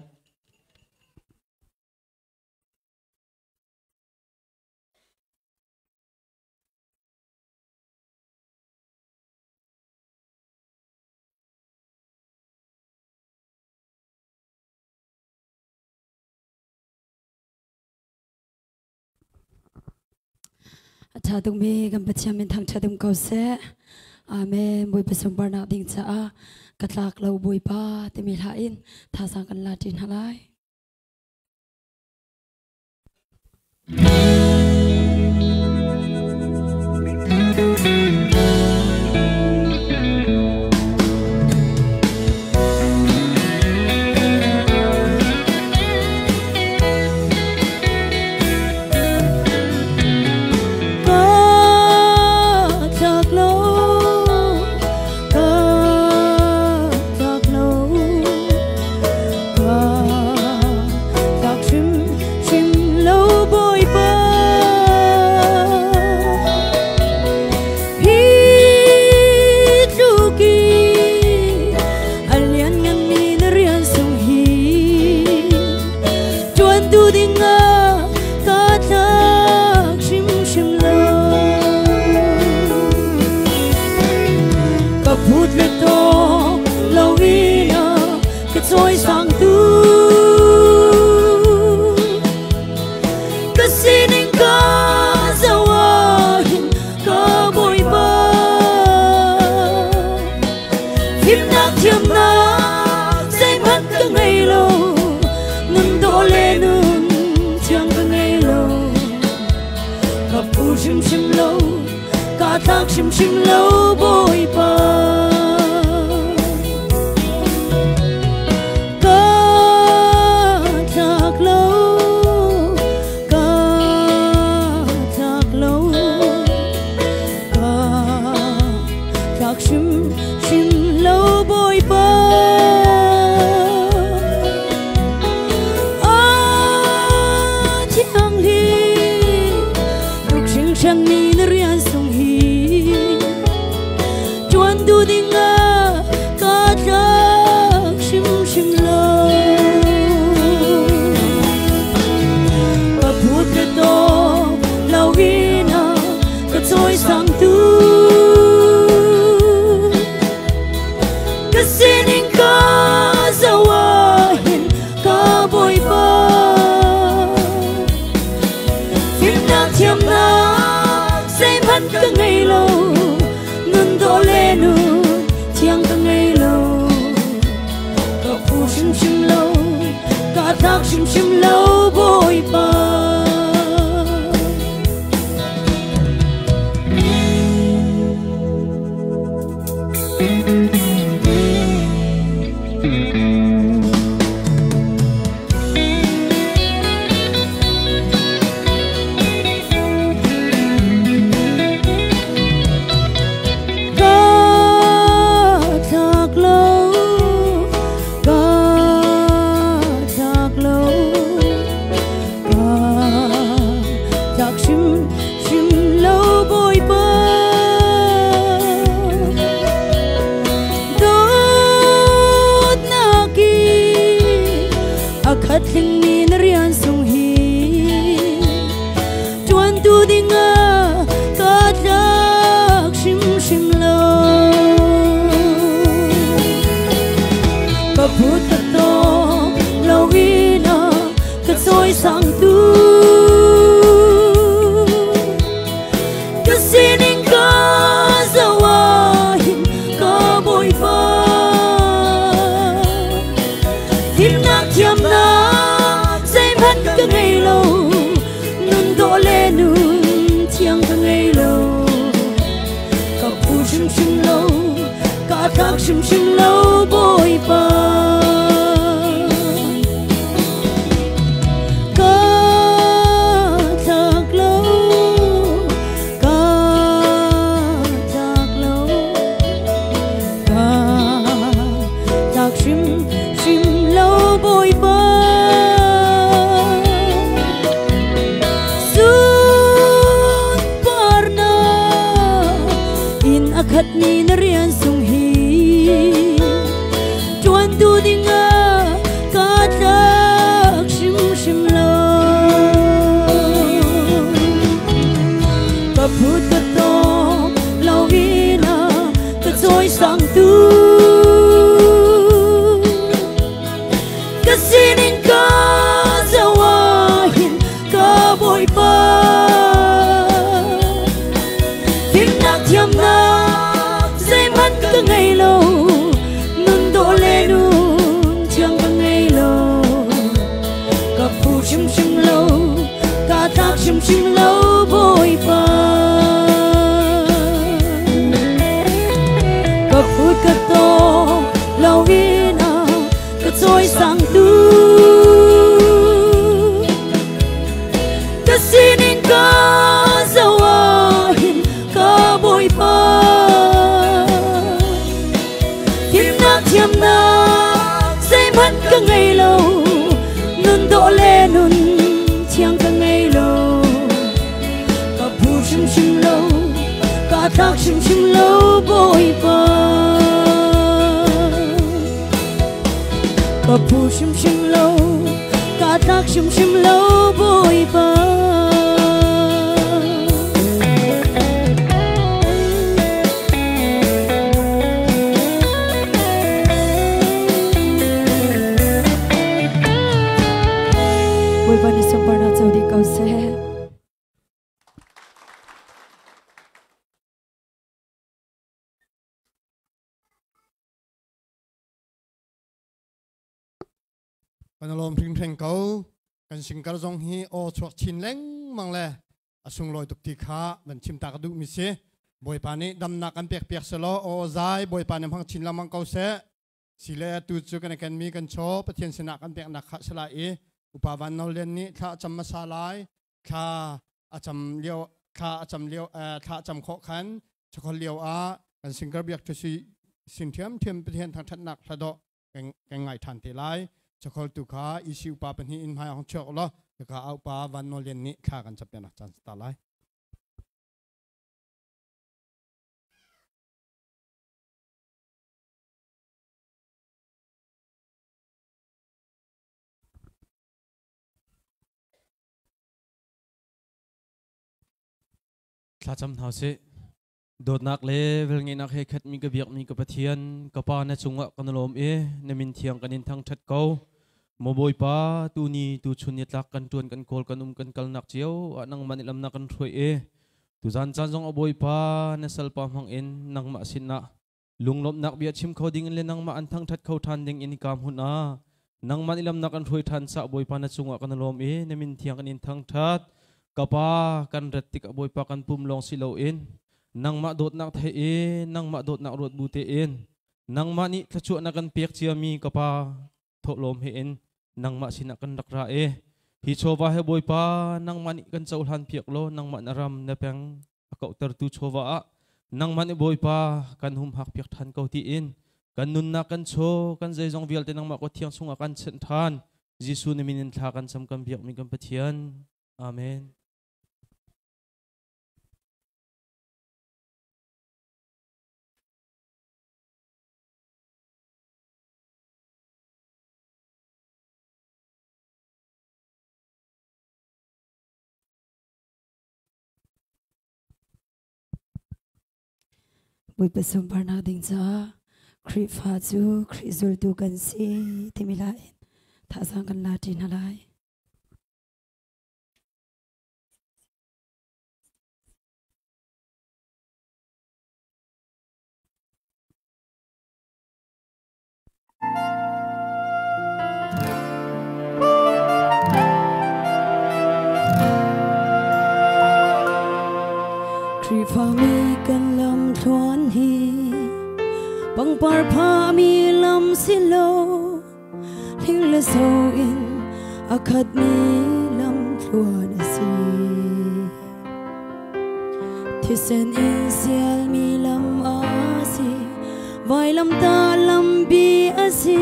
A ṭha tukmi kan Pathian min thangṭhat um ko seh. Amen. Bawipa sunparnak ding caah ka tlak lo Bawipa timi hla in thazaang kan la ṭi hna lai. Hrimhrim lo, ka tlak hrimhrim lo, Bawipa. Ka tlak lo, ka tlak lo, ka tlak hrimhrim lo, Bawipa. Dawtnak i a khat hlingmi na rian sung hi ṭuantu dingah ka tlak hrimhrim lo. Ka phut ka tawk lo in a ka cawisangtu, ka sining ka zoh ahhin ka Bawipa. Fimnak thiamnak zeihmanh ka ngei lo, nun dawh le nun thiang ka ngei lo. Ka phu hrimhrim lo, ka tlak hrimhrim lo, Bawipa. Ka tlak lo, ka tlak lo, ka tlak hrimhrim lo, Bawipa. Sunparnak in a khatmi na rian sung hi ṭuantu dingah ka tlak hrimhrim lo. Ka phut ka tawk lo in a ka cawisangtu, ka sining ka zoh ahhin ka Bawipa. Fimnak thiamnak zeihmanh ka ngei lo, nun dawh le nun thiang ka ngei lo. Ka phu hrimhrim lo, ka tlak hrimhrim lo, Bawipa. Ka phut ka tawk lo in a ka cawisangtu, ka sining ka zoh ahhin ka Bawipa. Fimnak thiamnak zeihmanh ka ngei lo, nun dawh le nun thiang ka ngei lo. Ka phu hrimhrim lo, ka tlak hrimhrim lo, Bawipa. Ka phu hrimhrim lo, ka tlak hrimhrim lo, Bawipa. Bawipa nih sunparnak co dih ko seh. Kan lawm hringhreng ko. Kan singkar zong hi aw chuak chin lengmang le a sunglawi tuk ti kha van chim ta ka duh mi si. Bawipa nih damnak kan pek piak selaw aw zai Bawipa nih hmang chin lengmang ko seh. Sile tu cu kan ken mi kan chaw Pathian sinah kan peknak kha sala i upa Van No Lian nih thla a cam hmasa lai. Thla a cam lio thla a cam lio thla a cam khawh khan chakhol lio ah kan singkar biak thu si sin thiam thiam Pathian thangthatnak hla dawh kan ngai than te lai. Chakhol tu kha isi upa pahnih in hmai hong chuak law ka au pa Van No Lian nih thla kan capianak caan ta lai. Thlacam hna sih. Dawtnak le velngeihnak he khatmi ka biakmi ka Pathian, ka Pa na cungah kan lawm i na min thiang kan in thangṭhat ko. Maw Bawipa, tuni tuchun ni tlak kan ṭuan kan kawl kan um kan kalnak cio ah nangmah nih lam na kan hruai i tuzan caan zong a Bawipa na salpa hmang in nangmah sinah lunglawmhnak bia chim kho ding in le nangmah an thangṭhat kho ṭhan ding in hika hmun ah Nangman ilam nak an hrui than sa Bawipa na chungah kan lawm i na min thiang kan in thangthat. Kapa kan rat tik Bawipa kan pum long si lo in nangmah dawtnak thei i nangmah dawtnak ruat bu te in nangmah nih thluachuah na kan pek ciami kapa thawhlawm he in nangmah sinah kan rak ra e hi chawva he Bawipa nangmah nih kan cohlan piak law nangmah na ram na peng a kauhtertu chawva ah nangmah nih Bawipa kan humhak piak than ko tiin kan nunnak kan chaw kan zeizong vialte nangmah ko thiang chungah kan chenh than. Jesuh na min in thla kan cam kan biakmi kan Pathian. Amen. Bawipa sunparnak ding caah Khrihfa cu Khrih zultu kan si timi la in thazaang kan la ṭi hna lai. Khrihfami kan lam thluan hi pangpar phami lam si lo, hling le so in a khatmi lam thluan a si. Thisen in sialmi lam a si, vailam ta lampi a si,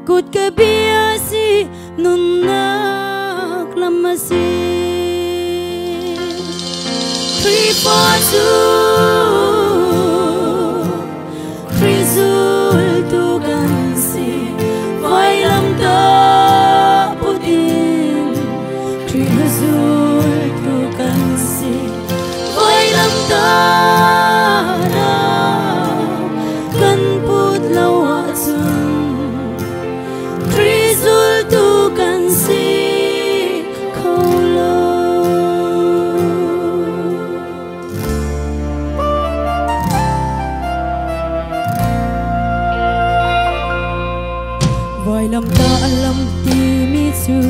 kut ka bi a si, nunnak lam a si. Khrihfa cu Khrih zultu kan si, vailam ta putin Khrih zultu kan si, vailam ta na kan put lo ahcun Khrih zultu kan si kho lo. Vailam ta lam timi cu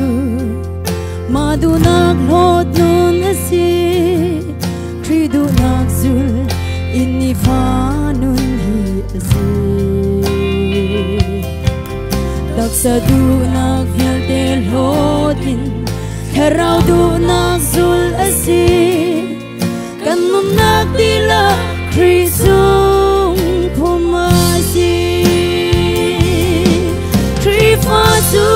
mah duhnak hlawt nun a si, Khrih duhnak zul in nifa nun hi a si. Taksa duhnak vialte hlawt in thlarau duhnak zul a si, kan nunnak dihlak Khrih sung phum a si. Khrihfa cu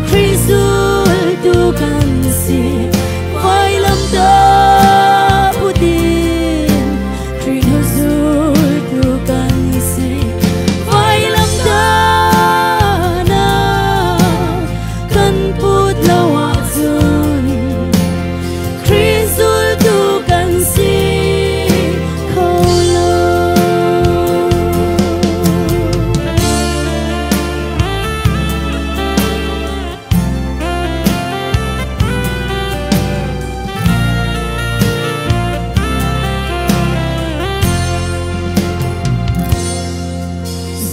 Khrih zultu kan si, vailam ta putin Khrih zultu kan si, vailam ta na kan put lo ahcun Khrih zultu kan si kho lo.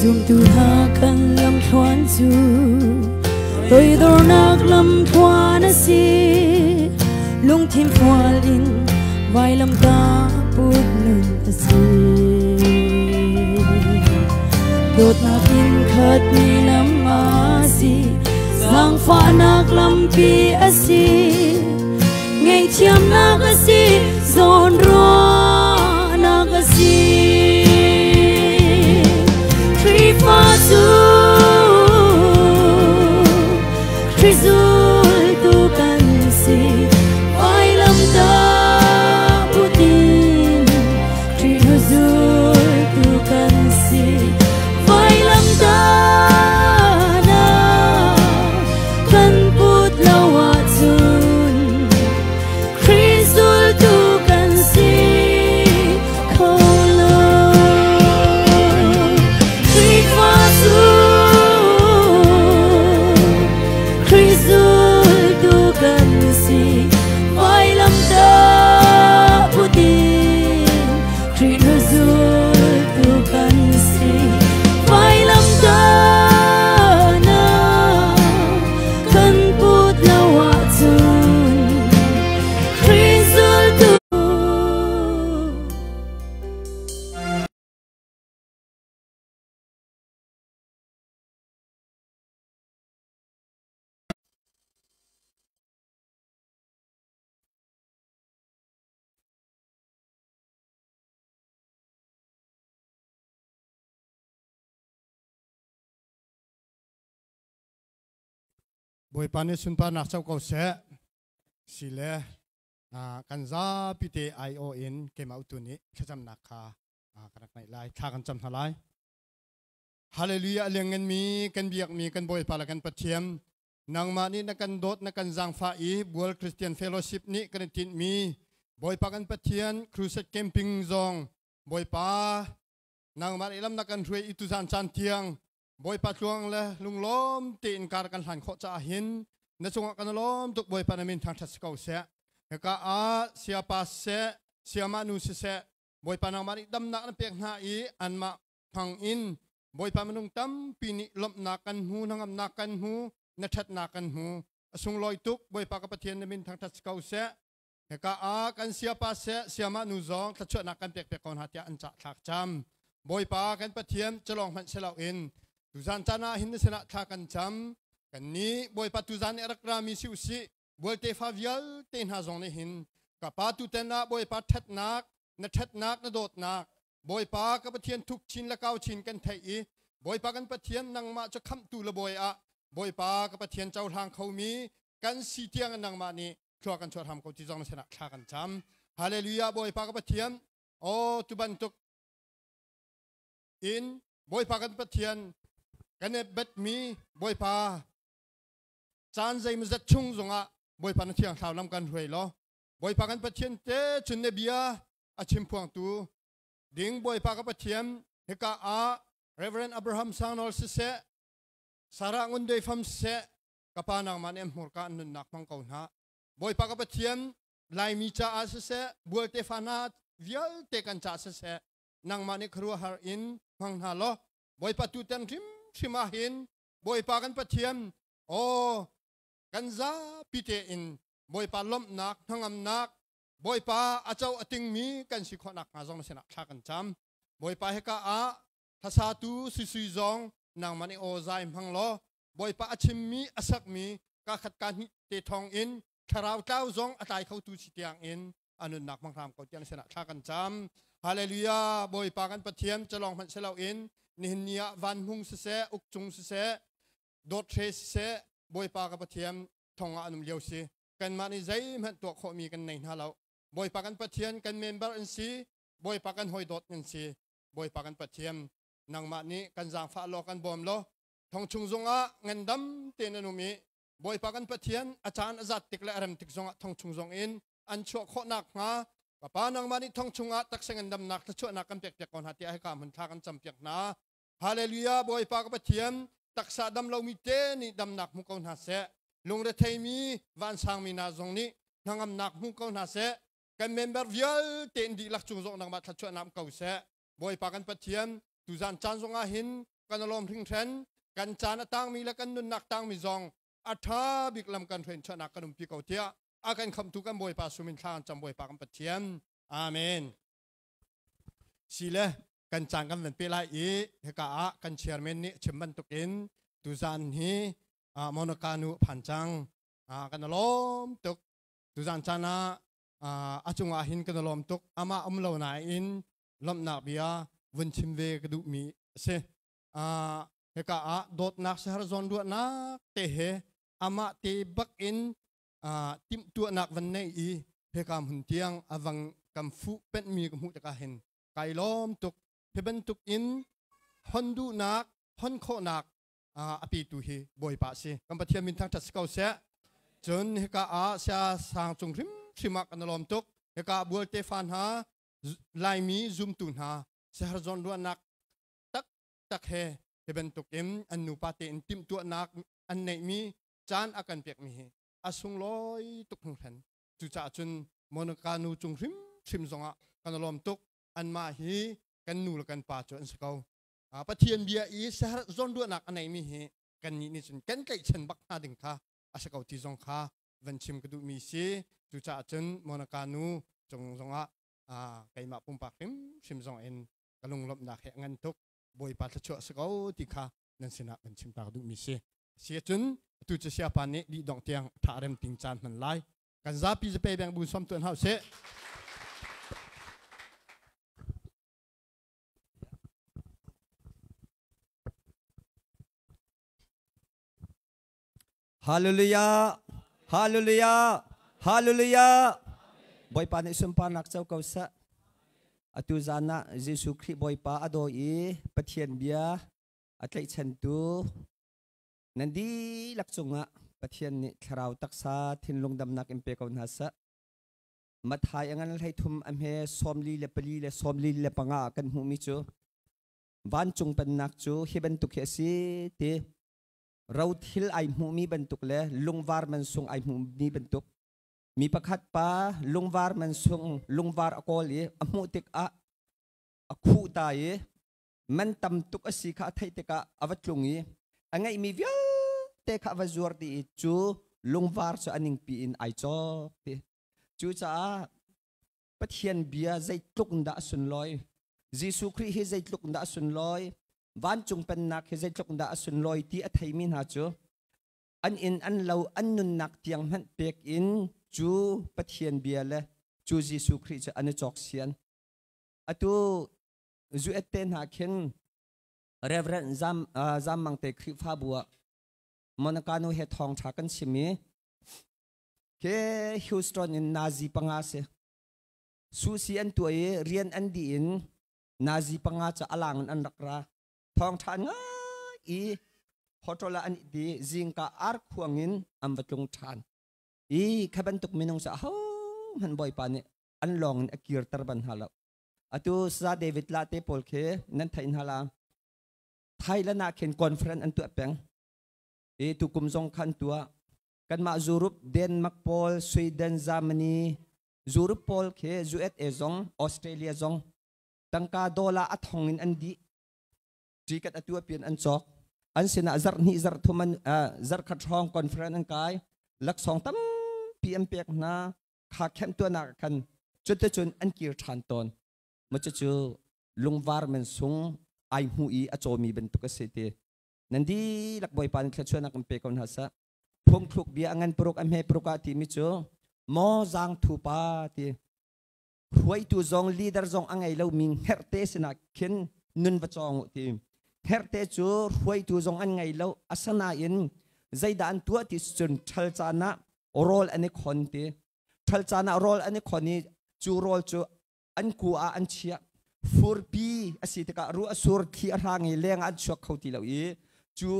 Zumtu hna kan lam thluan cu toidornak lam thluan a si, lungthin fual in vailam ta put nun a si. Dawtnak in khatmi lam a si, zaangfahnak lampi a si, ngaihthiamnak a si, zawnruahnak a si. Khrihfa cu Khrih zultu kan si, vailam ta putin Khrih zultu kan si, vailam ta na kan put lo ahcun Khrih zultu kan si Bawipa nih sunparnak co ko seh. Sile kan zapi te IO in keimah utu nih thlacamnak kha ka rak ngeih lai. Thla kan cam hna lai. Hallelujah liangngan mi kan biak mi kan Bawipa le kan Pathian nangmah nih na kan dawt na kan zaangfah i Bual Christian Fellowship nih kan i tinhmi Bawipa kan Pathian Crusade Camping zong Bawipa nangmah nih lam na kan hruai i tuzan caan tiang Bawipa tluang le lunglawm tein kar kan hlan khawh caah hin na cungah kan lawm tuk. Bawipa na min thangṭhat si ko seh. Hika ah siapa siseh, siamah nu siseh, Bawipa nangmah nih damnak na pek hna i anmah hmang in Bawipa minung tampi nih lawmhnak kan hmu, hnangamnak kan hmu, na ṭhatnak kan hmu. A sunglawi tuk. Bawipa ka Pathian, na min thangṭhat si ko seh. Hika ah kan siapa seh, siamah nu zong thluachuahnak kan pek piak ko hna tiah an cah thlak cam. Bawipa kan Pathian, culawng hmanh si loin tuzan caan ah hin na sinah thla kan cam. Kan nih Bawipa tuzan i a rak rami si usih, bualte fa vialte hna zong nih hin ka pa tuten ah Bawipa ṭhatnak, na ṭhatnak, na dawtnak Bawipa ka Pathian thuk chin le kau chin kan theih i Bawipa kan Pathian nangmah cu khamhtu le bawi ah Bawipa ka Pathian cohlang khomi kan si tiang nangmah nih thlua kan chuah hram ko ti zong na sinah thla kan cam. Hallelujah. Bawipa ka Pathian, o tu bantuk in Bawipa kan Pathian kan i betmi Bawipa caan zeimazat chung zongah Bawipa na thiang thlau lam kan hruai law Bawipa kan Pathian te cun na bia a chim phuangtu ding Bawipa ka Pathian hika ah Reverend Abraham Sangnol siseh, Sarah Ngundei Fam siseh, ka pa nangmah nih an hmurka an nunnak hmang ko hna. Bawipa ka Pathian, Laimi caah siseh, bualte fa hna vialte kan caah siseh, nangmah nih khuaruahhar in hmang hna law Bawipa tutan hrimhrim ah hin Bawipa kan Pathian, aw kan zapi tein Bawipa lawmhnak hnangamnak Bawipa a co a tingmi kan si khawh nakhnga zong na sinah thla kan cam. Bawipa, hika ah hlasatu Suisui zong nangmah nih aw zai hmang law Bawipa a chimmi a sakmi ka khat ka hnih te thawng in thlarau tlau zong a tlai khotu si tiang in a nunnak hmang hram ko tiang sinah thla kan cam. Hallelujah. Bawipa kan Pathian, calong hmanh si loin nihin ni ah van hmung siseh, uk cung siseh, dawt hre siseh, Bawipa ka Pathian thong ah an um lio si. Kanmah nih zeihmanh tuah khawhmi kan nei hna lo. Bawipa kan Pathian, kan member an si. Bawipa kan hawi dawt kan si. Bawipa kan Pathian, nangmah nih kan zaangfah law kan bawm law thong chung zongah ngandam tein an um i Bawipa kan Pathian, a caan a zat tik le a rem tik zongah thong chung zong in an chuah khawh nakhnga Papa nangmah nih thong chungah taksa ngandamnak thluachuahnak kan pek piak ko hna tiah hika hmun thla kan cam piak hna. Hallelujah. Bawipa ka Pathian, taksa dam lomi te nih damnak hmu ko hna seh, lungretheimi vansangmi hna zong nih hnangamnak hmu ko hna seh, kan member vialte in dihlak cung zong nangmah thluachuahnak ko seh. Bawipa kan Pathian, tuzan caan zongah hin kan alawm hringhren. Kan caan a tangmi le kan nunnak tangmi zong a ṭha bik lam kan hruain chuahnak kan umpi ko tiah a kan khamtu kan Bawipa sumin thla kan cam. Bawipa kan Pathian, amen. Sile kan caan kan van pe lai i hika ah kan chairman nih chim bantukin tuzan hi Monica nu phan cang, kan lawm tuk. Tuzan caan ah a cungah hin kan lawm tuk. Amah um lo nain lawmhnak bia vun chim ve ka duhmi a si. Hika ah dawtnak sahar zawn ruahnak te he amah te bak in timhtuahnak van nei i hika hmun tiang avang kam fuh penhmi ka hmuh tikah hin kai lawm tuk. Hi bantuk in hon duhnak hon khawhnak a petu hi Bawipa si. Kan Pathian min thangṭhat si ko seh. Cun hika ah sia sang cung hrimhrim ah kan lawm tuk. Hika bualte fa hna, Laimi zumtu hna sehar zawn ruahnak tak tak he hi bantuk in an nupa tein timhtuahnak an neihmi caan a kan pekmi hi a sunglawi tuk hringhran. Cucaah cun Monica nu cung hrimhrim zongah kan lawm tuk. Anmah hi kan nu le kan pa cu an si ko. Pathian bia i sehar zawnruahnak a neimi hi kan nih nih cun kan tlaihchan bak hna ding kha a si ko ti zong kha van chim ka duhmi si. Cucaah cun Monica nu cung zongah keimah pumpak hrimhrim zong in ka lunglawmhnak he a ngan tuk. Bawipa thluachuah si ko ti kha nan sinah kan chim tak duhmi si. Si cun atu cu siapa nih dih dongh tiang tha rem ting caan hman lai. Kan zapi zape beng bu som tuan hau seh. Hallelujah! Hallelujah! Hallelujah! Bawipa nih sunparnak co ko seh. Atu zan ah Jesuh Khrih Bawipa a daw i Pathian bia a tlaihchantu nan dihlak cungah Pathian nih thlarau taksa thinlung damnak in pe ko hna seh. Mathai a ngan 33 a hme 44 le 45 ah kan hmuhmi cu vancung pennak cu hi bantuk hi a si ti rothil ai hmuhmi bantuk le lungvar mansung ai hmuhmi bantuk mi pakhat pa lungvar mansung lungvar a kawl i a hmuh tikah a khuh ta i man tam tuk a si kha a theih tikah a va tlung i a ngeihmi vialte kha a va zuar dih i cu lungvar cu a ningpi in ai cawk ti. Cucaah Pathian bia zeitluk in dah a sunlawi, Jesuh Khrih hi zeitluk in dah a sunlawi, vancung pennak hi zeitluk in dah a sunlawi ti a theimi hna cu an inn an lo an nunnak tiang hmanh pek in cu Pathian bia le cu Jesuh Khrih cu an i cawk sian. Atu zuet te hna khin Reverend Zam, Zam Mang te Khrihfabu ah Monica nu he thawngṭha kan chim i ke Houston in nazi panga si. Susi an tuah i rian an dih in nazi panga cu alang in an rak ra. Thawngṭha ngai i hotel ah an i zingka ar khuang in an va tlung ṭhan. I kha bantuk minung cu ahohmanh Bawipa nih an lawng in a kirter ban hna lo. Atu Sa David la te pawl khi nan theih hna la. Thailand ah khin conference an tuah peng. I tukum zong khan tuah. Kanmah Europe, Denmark pawl, Sweden, Germany, Europe pawl khi USA zong, Australia zong tangka dollar a thong in an dih. Ticket atu pian an cawk. An sinah zarh hnih zarh thum an zarh khat hrawng conference an kai. Laksawng tampi an pek hna. Kha khem tuahnak khan cuticun an kir ṭhan tawn. Maw cucu lungvar man sung ai hmu i a cawmi bantuk a si ti. Nan dihlak Bawipa nih thluachuahnak in pe ko hna seh. Phungthluk bia a ngan paruk a hme paruk ah timi cu maw zaang thu pa ti hruaitu zong leader zong a ngei lomi hngerhte sinah khin nun va cawng u ti. Hngerhte cu hruaitu zong an ngei lo, asanain zeidah an tuah ti cun ṭhal caan ah rawl an i khon ti. Ṭhal caan ah rawl an i khon i cu rawl cu an ku ah an chiah. Furpi a si tikah ruah a sur, thli a hrang i leng ah an chuak kho ti lo i cu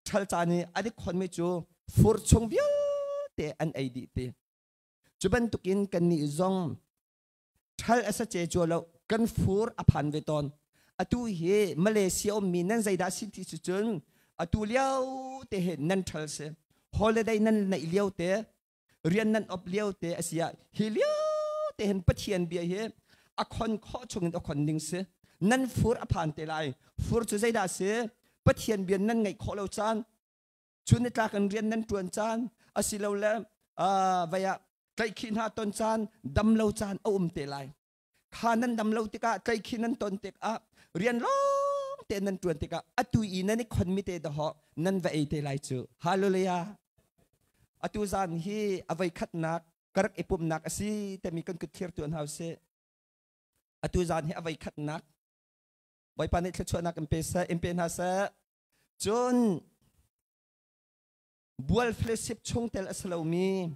ṭhal caan i an i khonmi cu fur chung vialte an ei dih ti. Cu bantukin kannih zong ṭhal a sa ce cua lo kan fur a phan ve tawn. Atu hi Malaysia ummi nan zeidah si ti si cun atu lio te hi nan ṭhal si. Holiday nan neih lio te, rian nan op lio te a si ah hi lio te hin Pathian bia hi a khon khawh chungin a khon ding si. Nan fur a phan te lai. Fur cu zeidah si? Pathian bia nan ngaih khawh lo caan, chun ni tlak in rian nan ṭuan caan, asilole vei ah tlaihkhih hna ton caan, dam lo caan a um te lai. Kha nan dam lo tikah, tlaihkhih nan ton tikah, rian lawng te nan ṭuan tikah atu i nan i khonmi te dahawh nan va ei te lai cu. Hallelujah. Atu zan hi a voi khatnak ka rak i pumhnak a si timi kan kut thlir tuan hau sih. Atu zan hi a voi khatnak Bawipa nih thluachuahnak in pe seh, in pe hna seh. Cun bual fellowship chungtel a si lomi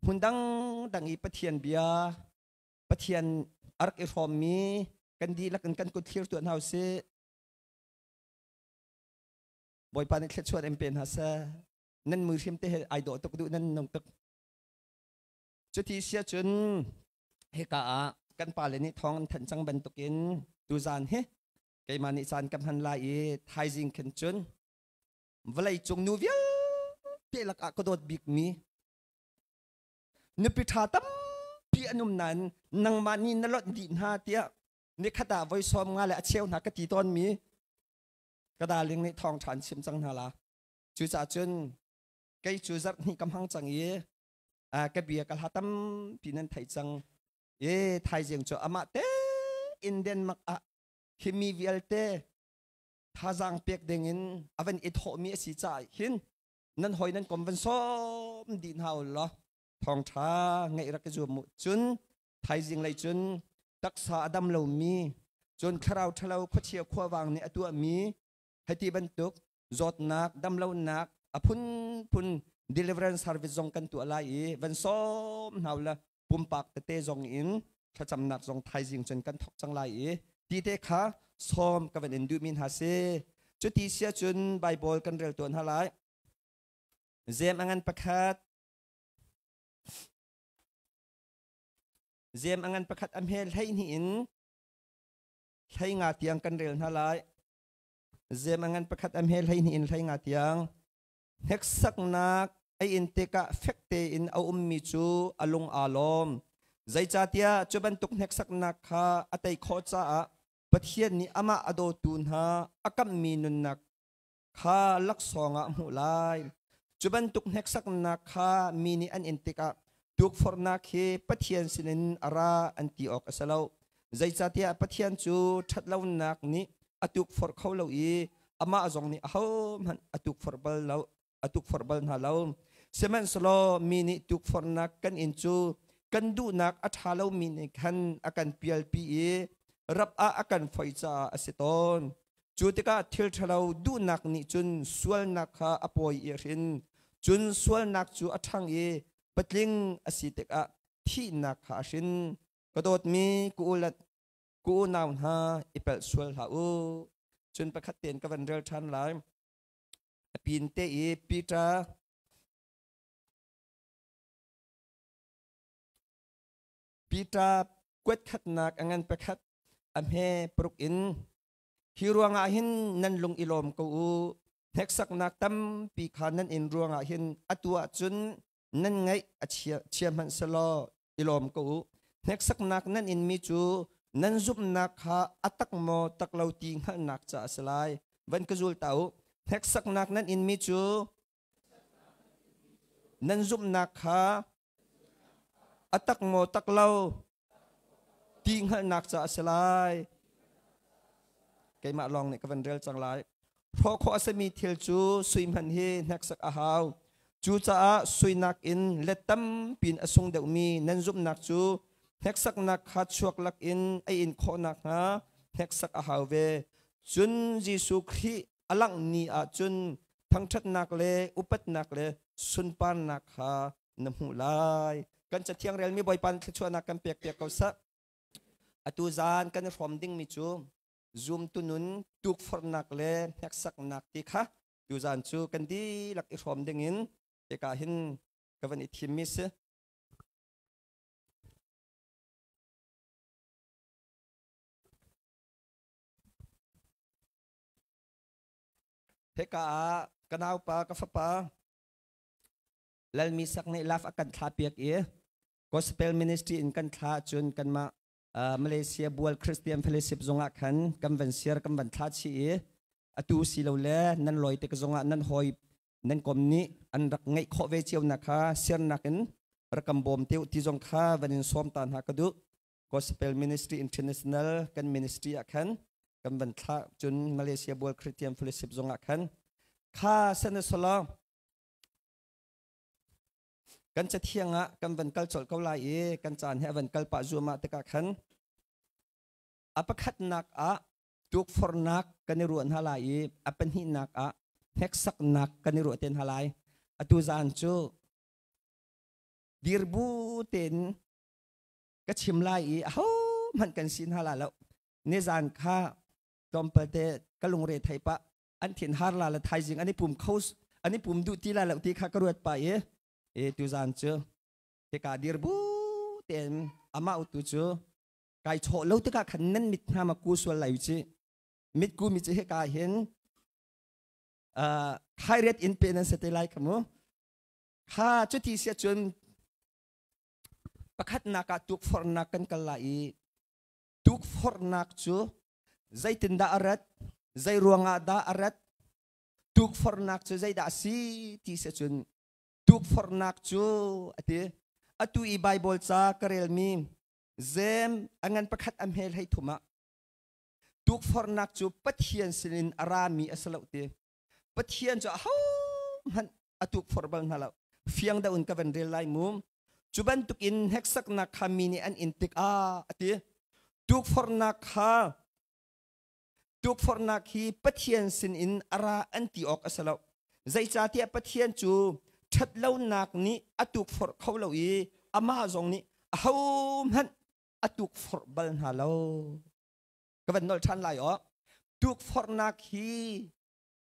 hmun dangdang i Pathian bia, Pathian a rak i hrawmmi kan dihlak in kan kut thlir tuah hna usih. Bawipa nih thluachuah in pe hna seh. Nan mui hrim te he ai dawh tuk duh nan nung tuk. Cuti sia cun hika ah kan pale nih thawng an thanh cang bantukin tuzaan hi keimah nih caan ka hman lai i thaizing khin cun vawlei cung nu vialte lakah ka dawt bikmi nupi ṭha tampi an um nain nangmah nih na lonh dih hna tiah nikhat ah voi 50 le a cheu hna ka ti tawnmi ka darling nih thawngṭha an chim cang hna la. Cucaah cun kei cu zarh hnih ka hmang cang i ka bia ka hla tampi nan thei cang. E thaizing cu amah te in Denmark ah hi mi vialte thazaang pek dingin a van i thawhmi a si caah hin nan hoi nan kom van sawm dih hna u law thawngṭha ngeih rak i zuam mu. Cun thaizing lei cun taksa a dam lomi, cun thlarau ṭhalo khuachia khuavang nih a tuahmi hei ti bantuk zawtnak damlonak a phunphun. Deliverance service zong kan tuah lai i van sawm hna la pumpak tete zong in thlacamnak zong thaizing cun kan thok cang lai i ti te kha sawm ka van in duhmi hna si. Cuti sia cun Bible kan rel tuan hna lai. Zem angan pakhat Zem angan pakhat a hmel hlei hnih in hlei nga tiang kan rel hna lai. Zem angan pakhat a hmel hlei hnih in hlei nga tiang. Hneksaknak a in tikah fek tein a ummi cu a lung aa lawm. Zeicahtiah cu bantuk hneksaknak kha a tei khawh caah Pathian nih amah a dawtu hna a kamhmi nunnak kha laksawng ah a hmuh lai. Cu bantuk hneksaknak kha mi nih an in tikah tukforhnak hi Pathian sinin a ra an ti awk a si lo. Zeicahtiah Pathian cu ṭhatlonak nih a tukforh kho lo i amah zong nih ahohmanh a tukforh bal lo a tukforh bal hna lo. Sihmanhsehlaw mi nih tukforhnak kan in cu kan duhnak a ṭha lomi nih khan a kan pialpi i rap ah a kan foih caah a si tawn. Cu tikah thil ṭhalo duhnak nih cun sualnak kha a pawi i a hrin. Cun sualnak cu a ṭhang i patling a si tikah thihnak kha a hrin. Ka dawtmi ka u le ka unau hna, i pelh sual hlah u. Cun pakhat tein ka van rel ṭhan lai. A pin te i Peter Peter kuat khatnak a ngan pakhat a hme paruk in hi ruangah hin nan lung i lawm ko u. Hneksaknak tampi kha nan in ruangah hin atu ah cun nan ngaih a chia, chia hmanh selaw i lawm ko u. Hneksaknak nan inmi cu nan zumhnak kha a tak maw tak lo ti hngalhnak caah a si lai. Van ka zul ta u. Hneksaknak nan inmi cu nan zumhnak kha a tak maw tak lo ti hngalhnak caah a si lai. Keimah lawng nih ka van rel cang lai. Hrawh khawh a simi thil cu sui hmanh hi hneksak a hau. Cucaah suinak in let tampi in a sung deuhmi nan zumhnak cu hneksaknak kha chuak lakin a in khawh nakhnga hneksak a hau ve. Cun Jesuh Khrih a langh ni ah cun thangṭhatnak le upatnak le sunparnak kha na hmuh lai. Kan cathiang relmi Bawipa nih thluachuahnak kan pek piak ko seh. Atu zan kan i hrawm dingmi cu zumtu nun tukforhnak le hneksaknak ti kha tuzan cu kan dihlak i hrawm dingin hika hin ka van i thimmi si. Hika ah ka naupa ka fapa Lalmi sak nih laf a kan thla piak i Gospel Ministry in kan thla cun kanmah Malaysia Bual Christian Fellowship zongah khan kan van share kan van thla chih i atu si lo le nan loi tik zongah nan hawi nan kom nih an rak ngeih khawh ve cio na kha share nak in rak kan bawm te ti zong kha van in sawm ta hna ka duh. Gospel Ministry International kan ministry ah khan kan van thla cun Malaysia Bual Christian Fellowship zongah khan kha sana solo kan cathiang ah kan van kal colh ko lai i kan caan he a van kal pah zuamah tikah khan a pakhatnak ah tukforhnak kan i ruah hna lai i a pahnihnak ah hneksaknak kan i ruah te hna lai. Atu zan cu dirbu tein ka chim lai i ahohmanh kan si hna la lo. Nizan kha tlawmpal te ka lungre thei pah an thin har la le thaizing an i pum kho an i pum duh ti la lo ti kha ka ruat pa i e tuzan cu hika dir bu tein amah utu cu kai chawh lo tikah khan nan mit hna ma ku sual lai chi mit ku mi chi hika hin khairiat in pe nan se te lai khamu kha cuti sia cun pakhatnak ah tukforhnak kan kal lai i tukforhnak cu zeitindah a rat, zei ruangah dah a rat, tukforhnak cu zeidah a si ti si cun tukforhnak cu a ti. Atu i Bible ca ka relmi Zem a ngan pakhat a hmel hei thum ah tukforhnak cu Pathian sinin a rami a si lo ti. Pathian cu ahohmanh a tukforh bal hna lo. Fiang deuh in ka van rel lai mu. Cu bantukin hneksaknak kha mi nih an in tikah a ti. Tukforhnak kha tukforhnak hi Pathian sinin a ra an ti awk a si lo. Zeicahtiah Pathian cu Ṭhatlonak nih a tukforh kho lo i amah zong nih ahohmanh a tukforh bal hna lo. Ka van nolh ṭhan lai aw. Tukforhnak hi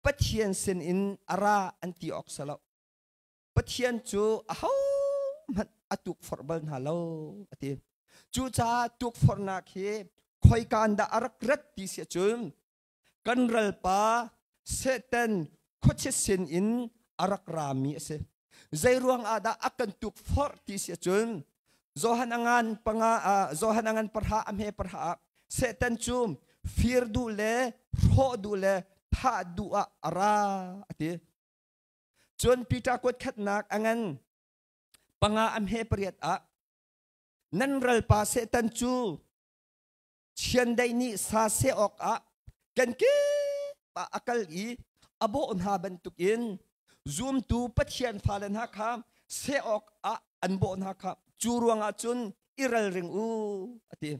Pathian sinin a ra an ti awk si lo. Pathian cu ahohmanh a tukforh bal hna lo a ti. Cucaah tukforhnak hi khoika in dah a rak rat ti si ahcun kan ralpa Satan khuachia sin in a rak rami a si. Zeiruang ah dah a kan tukforh ti si ahcun Johan angan panga Johan angan parha a hme parha ah Satan cu fir duh le hrawh duh le thah duh ah a ra a ti. Cun Peter kuat khatnak angan panga a hme pariat ah nan ralpa Satan cu Chiandeih nih sa seh awkah kenkip ah a kal i a bawh hna bantukin zumtu Pathian fale hna kha seh awkah an bawh hna kha cu ruangah cun i ralring u a ti.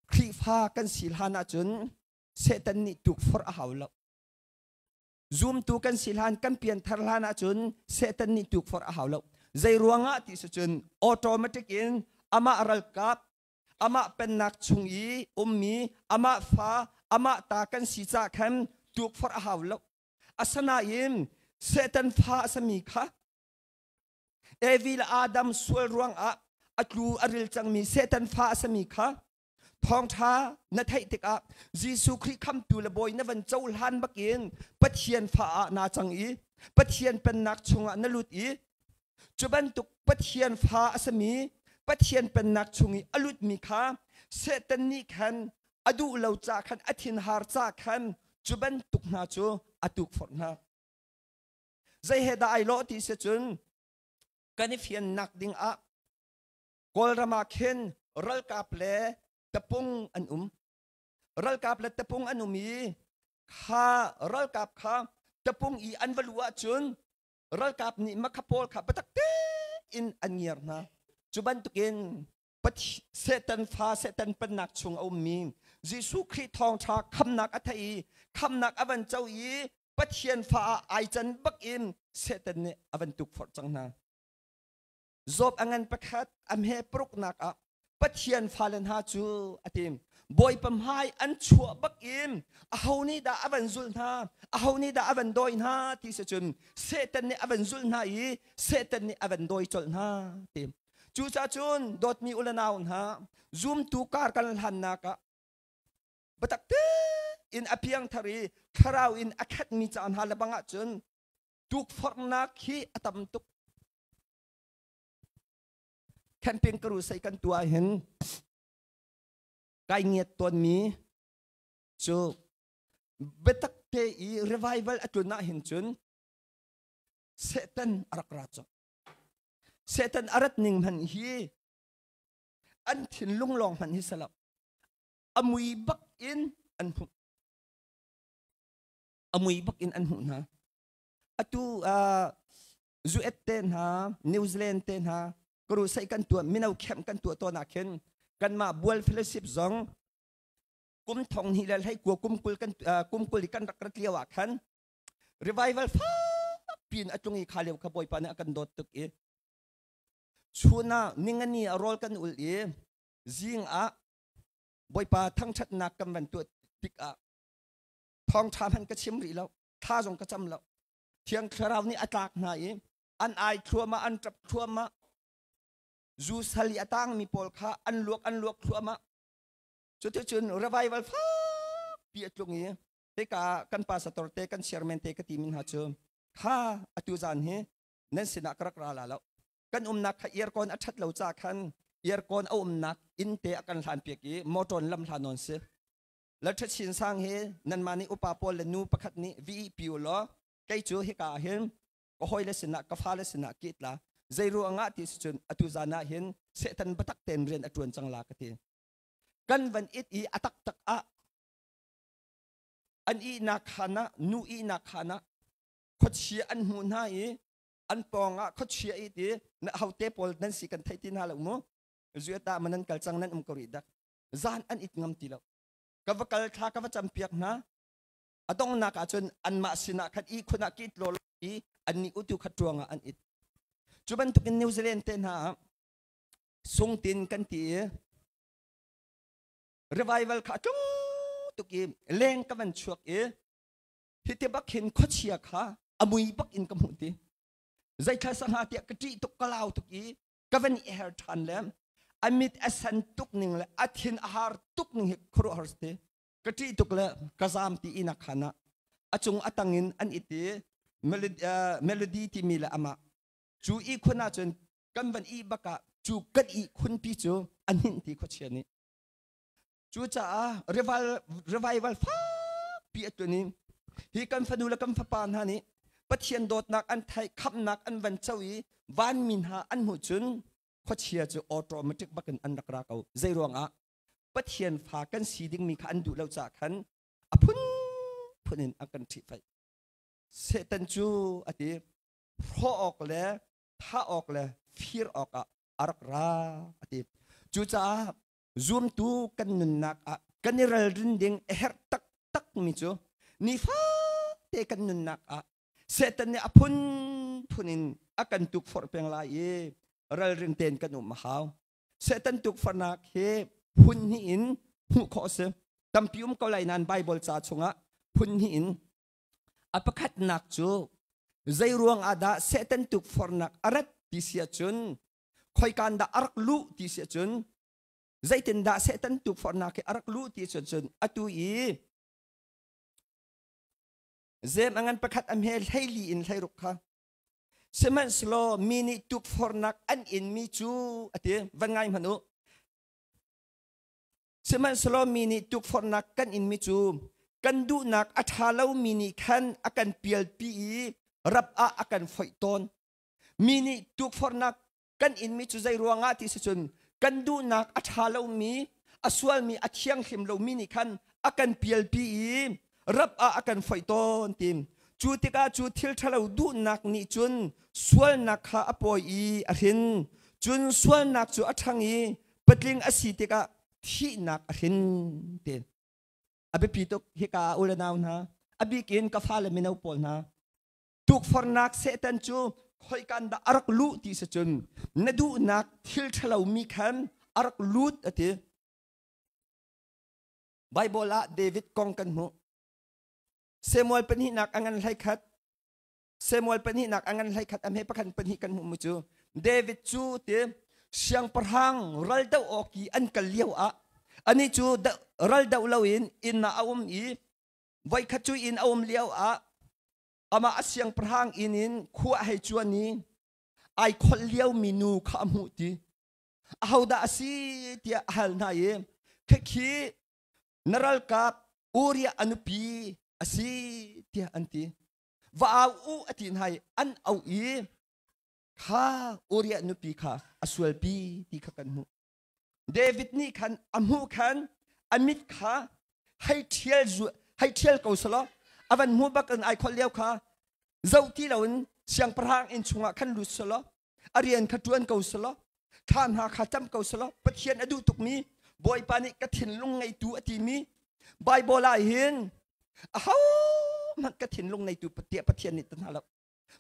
Khrihfa kan si hlan ahcun Satan nih tukforh a hau lo. Zumtu kan si hlan kan pianthar hlan ahcun Satan nih tukforh a hau lo. Zei ruangah ti si cun automatic in amah ralkap amah pennak chung i ummi amah fa amah ta kan si ca khan tukforh a hau lo. Asinain Satan fa a sami kha Evi le Adam sual ruangah a tlu a ril cangmi Satan fa a sami kha Thawngṭha na theih tikah Jesuh Khrih khamtu le bawi na van cohlan bakin Pathian fa ah naa cang i Pathian pennak chungah na lut i cu bantuk Pathian fa a simi Pathian pennak chung i a lutmi kha Satan nih khan a duh lo ca khan a thinhar ca khan cu bantuk hna cu a tukforh hna. Zei he dah ai lawh ti si cun kan i fiannak ding ah Kawlram ah khin ralkap le tapung an um. Ralkap le tapung an um i kha ralkap kha tapung i an va luh ahcun ralkap nih makha pawl kha biatak tein an ngiar hna. Cu bantukin Satan fa Satan pennak chung a ummi Jesuh Khrih thawngṭha khamnak a thei i khamnak a van co i Pathian fa ah ai can bak in Satan nih a van tukforh cang hna. Job a ngan pakhat a hme paruknak ah Pathian fale hna cu a ti. Bawipa hmai an chuah bak in aho nih dah a van zulh hna, aho nih dah a van dawi hna ti si cun Satan nih a van zulh hna i Satan nih a van dawi colh hna ti. Cucaah cun dawtmi u le nau hna, zumtu kar kan hlannak ah biatak tein a piangthar i thlarau in a khatmi caan hna le bang ahcun tukforhnak hi a tam tuk. Camping ka sei kan tuah hin kai ngiat tawnmi cu biatak te i revival a tlun ah hin cun Satan a rak ra cawk. Satan a rat ning hman hi an thinlung lawng hman hi salo. A mui bak in an hmuh. A mui bak in an hmuh hna. Atu US te hna New Zealand te hna crusade kan tuah mino camp kan tuah tawn ah khin kanmah bual fellowship zong kum thong hnih le hlei kua kum kul kan kum kul i kan rak rat lio ah khan revival fak piin a tlung i kha lio kha bawipa nih a kan dawt tuk i chun ah ningani a rawl kan ul i zing ah bawipa thangṭhatnak kan van tuah tikah thawngṭha hmanh ka chim rih lo thla zong ka cam lo Thiang Thlarau nih a tlak hna i an ai thluahmah an ṭap thluahmah zu sal i a tangmi pawl kha an luak an luak thluahmah cuticun revival fakpi a tlung i hika kan pastor te kan chairman te ka timi hna cu kha atu zan hi nan sinah ka rak ra la lo kan umnak kha aircon a ṭhat lo ca khan aircon a umnak inn te a kan hlan piak i motor lam hla nawn si Lalṭha Chin Sang hi nanmah nih upa pawl le nu pakhat nih VEP u law kei cu hika ah hin ka hawile sinah ka fale sinah ki tla zei ruangah ti si cun atu zan ah hin Satan biatak tein rian a ṭuan cang la ka ti. Kan van it i a taktak ah an ihnak khaan ah nu ihnak khaan ah khuachia an hmuh hna i an pawng ah khuachia i ti na hote pawl nan si kan thei ti hna lo mu zuata ma nan kal cang nan um ko rih dak zan an it ngam ti lo ka va kal thla ka va campiak hna a donghnak ah cun anmah sinah khan ihkhun ah kit law i An ni utu khat ruangah an it. Cu bantukin New Zealand te hna ah sungtin kan ti i revival kha tlung tuk i leng ka van chuak i hiti bak hin khuachia kha a mui bak in ka hmuh ti. Zeithla sangha tiah ka ṭih tuk ka lau tuk i ka van i her ṭhan le a mit a san tuk ning le a thin a har tuk ning hi khuaruahhar si. Ka ṭih tuk le ka zaam ti ina khan ah a cung a tang in an it i melody timi le amah cu ihkhun ahcun kan van ih bak ah cu kan ihkhun pi cu a hninh ti khuachia nih. Cucaah revival fakpi a tlun i hi kan fanu le kan fapa hna nih Pathian dawtnak an theih, khamhnak an van co i vanmi hna an hmuh cun khuachia cu automatic bakin an rak ra ko. Zei ruangah? Pathian fa kan si dingmi kha an duh lo caah khan a phunphun in an kan ṭhihphaih. Satan cu a ti, hrawh awk le thah awk le fir awkah a rak ra a ti. Cucaah zumtu kan nunnak ah kan i ralrin ding a herh taktakmi cu nifate kan nunnak ah Satan nih a phunphun in a kan tukforh peng lai i ralring tein kan um a hau. Satan tukforhnak hi phun hnih in hmuh khawh a si. Tampi um ko lai nain Bible ca chungah phun hnih in. A pakhatnak cu zei ruang ah dah Satan tukforhnak a rat ti si ahcun khoikan dah a rak luh ti si ahcun zeitindah Satan tukforhnak hi a rak luh ti si ahcun atu i zem a ngan pakhat a hme 14 in 16 kha. Sihmanhsehlaw mi nih tukforhnak an inmi cu a ti. Van ngai hmanh u. Sihmanhsehlaw mi nih tukforhnak kan inmi cu kan duhnak a ṭha lomi nih khan a kan pialpi i rap ah a kan foih tawn. Mi nih tukforhnak kan inmi cu zei ruangah ti si cun kan duhnak a ṭha lomi, a sualmi, a thianghlim lomi nih khan a kan pialpi i rap ah a kan foih tawn ti. Cu tikah cu thil ṭhalo duhnak nih cun sualnak kha a pawi i a hrin. Cun sualnak cu a ṭhang i patling a si tikah thihnak a hrin ti. A biapi tuk hika ah u le nau hna, a bik in ka fale mino pawl hna, tukforhnak Satan cu khoikan dah a rak luh ti si cun na duhnak thil ṭhalo mi khan a rak lut a ti. Bible ah David kong kan hmuh. Samuel pahnihnak a ngan 11. Samuel pahnihnak a ngan 11 a hme pakhat pahnih kan hmuh mu cu David cu ti siangpahrang ral doh awk i an kal lio ah ani cu ral doh loin inn ah a um i voikhat cu inn a um lio ah amah a siangpahrang inn in khua a hei cuan i ai kholh lio mi nu kha a hmuh ti. Ahodah a si tiah a hal hna i khikhi na ralkap Uriah a nupi a si tiah an ti. Va au u a ti hna i an auh i kha Uriah nupi kha a sualpi ti kha kan hmuh. David nih khan a hmuh khan a mit kha hei ṭhial hei ṭhial ko selaw a van hmuh bak in ai kholh lio kha zoh ti loin siangpahrang inn chungah khan lut selaw a rian kha ṭuan ko selaw thla hna kha cam ko selaw Pathian a duh tukmi Bawipa nih ka thinlung ngeitu a timi Bible ah hin ahohmanh ka thinlung ngeitu tiah Pathian nih ti hna lo.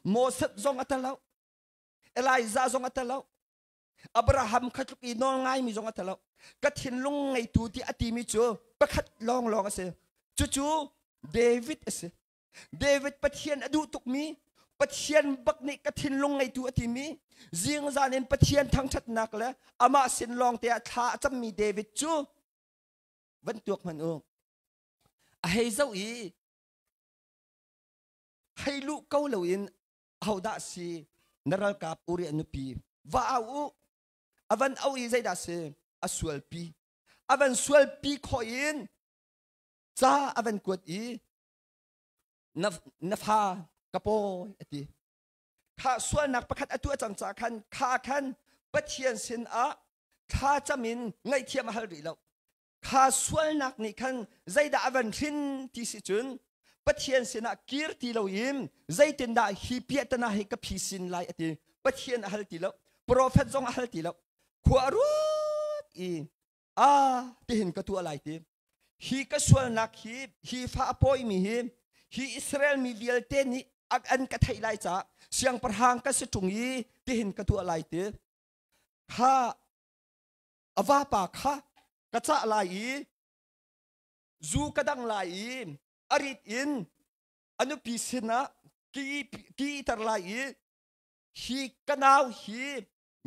Moses zong a tel lo, Elijah zong a tel lo, Abraham kha tluk i nawl ngaimi zong a tel lo. Ka thinlung ngeitu ti a timi cu pakhat lawnglawng a si. Cucu David a si. David Pathian a duh tukmi, Pathian bak nih ka thinlung ngeitu a timi, zingzan in Pathian thangṭhatnak le amah sin lawng te ah thla a cammi David cu van tuak hmanh u. A hei zoh i hei luh ko loin ahodah si na ralkap Uriah nupi va au u. A van au i zeidah si a sualpi. A van sualpi khawh in ca a van kuat i na fa ka pawi a ti. Kha sualnak pakhat a tuah cang caah khan kha khan Pathian sin ah thla cam in ngaihthiam a hal rih lo. Kha sualnak nih khan zeidah a van hrin ti si cun Pathian sinah kir ti loin zeitindah hi piahtana hi ka phi sin lai a ti. Pathian a hal ti lo. Profet zong a hal ti lo. Khua a ruat i a tihin ka tuah lai ti. Hi ka sualnak hi hi fa a pawimi hi hi Israel mi vialte nih An ka theih lai ca siangpahrang ka si ṭung i tihin ka tuah lai ti kha a vapa kha ka cah lai i zu ka dang lai i a rit in a nupi sinah ki ter lai i hi ka nau hi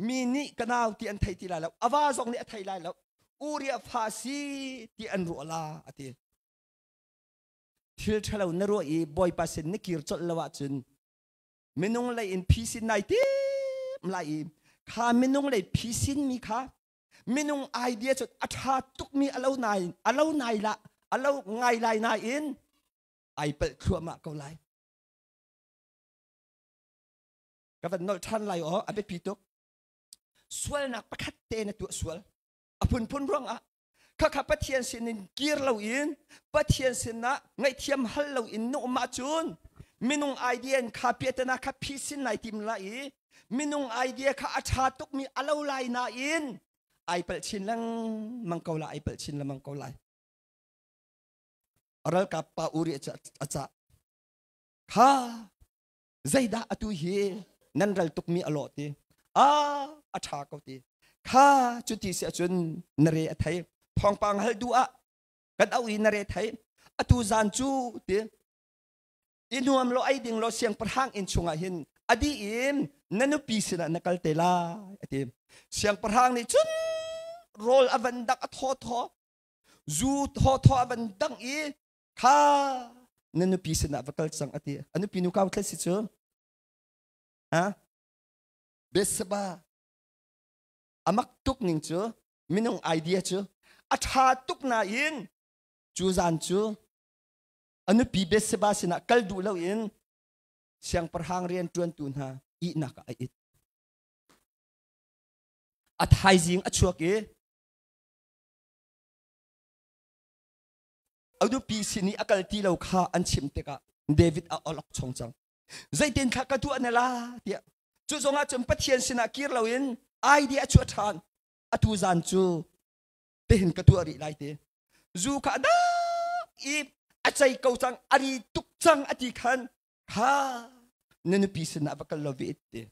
mi nih ka nau ti an thei ti lai lo, a va zong nih a thei lai lo, Uriah fa si ti an ruah la a ti. Thil ṭhalo na ruah i Bawipa sin na kir colh lo ahcun minung lei in phisin nai tim lai i kha minung lei phisin mi kha minung idea cu a ṭha tukmi a lo nai a lo nai la a lo ngai lai nain ai palh thluahmah ko lai. Ka van nolh ṭhan lai aw, a biapi tuk. Sualnak pakhat te na tuah sual a phunphun ruangah khakha Pathian sinin kir loin, Pathian sinah ngaihthiam hal loin na um ahcun minung idea in kha piatana kha phisin nai tim lai i minung idea kha a ṭha tukmi a lo lai nain ai palh chin lengmang ko lai, ai palh chin lengmang ko lai. Ralkap pa Uri a cah kha, zeidah atu hi nan ral tukmi a lawh ti? A a ṭha ko ti. Kha cuti si ahcun na re a thei, thawngpang hal duh ah kan auh i na re thei. Atu zan cu ti i nuam lo ei ding lo siangpahrang inn chungah hin a dih in na nupi sinah na kal te lai a ti. Siangpahrang nih cun rawl a van dak, a thaw thaw zu thaw thaw a van dang i kha na nupi sinah va kal cang a ti. A nupi nu kau thlet si cu ha Betseba. Amak tuk ning cu minung idea cu a ṭha tuk nain cu zan cu a nupi Betseba sinah kal duh loin siangpahrang rian ṭuantu hna ihnak ah a it. A thaizing a chuak i a nupi sin i a kal ti lo kha an chim tikah David a olok chong cang. Zeitin thla ka tuah na la tiah. Cu zongah cun Pathian sinah kir loin idea a chuah ṭhan. Atu zan cu tihin ka tuah rih lai ti. Zu kha a dak i a cei ko cang, a ri tuk cang a ti khan kha na nupi sinah va kal lo ve ti.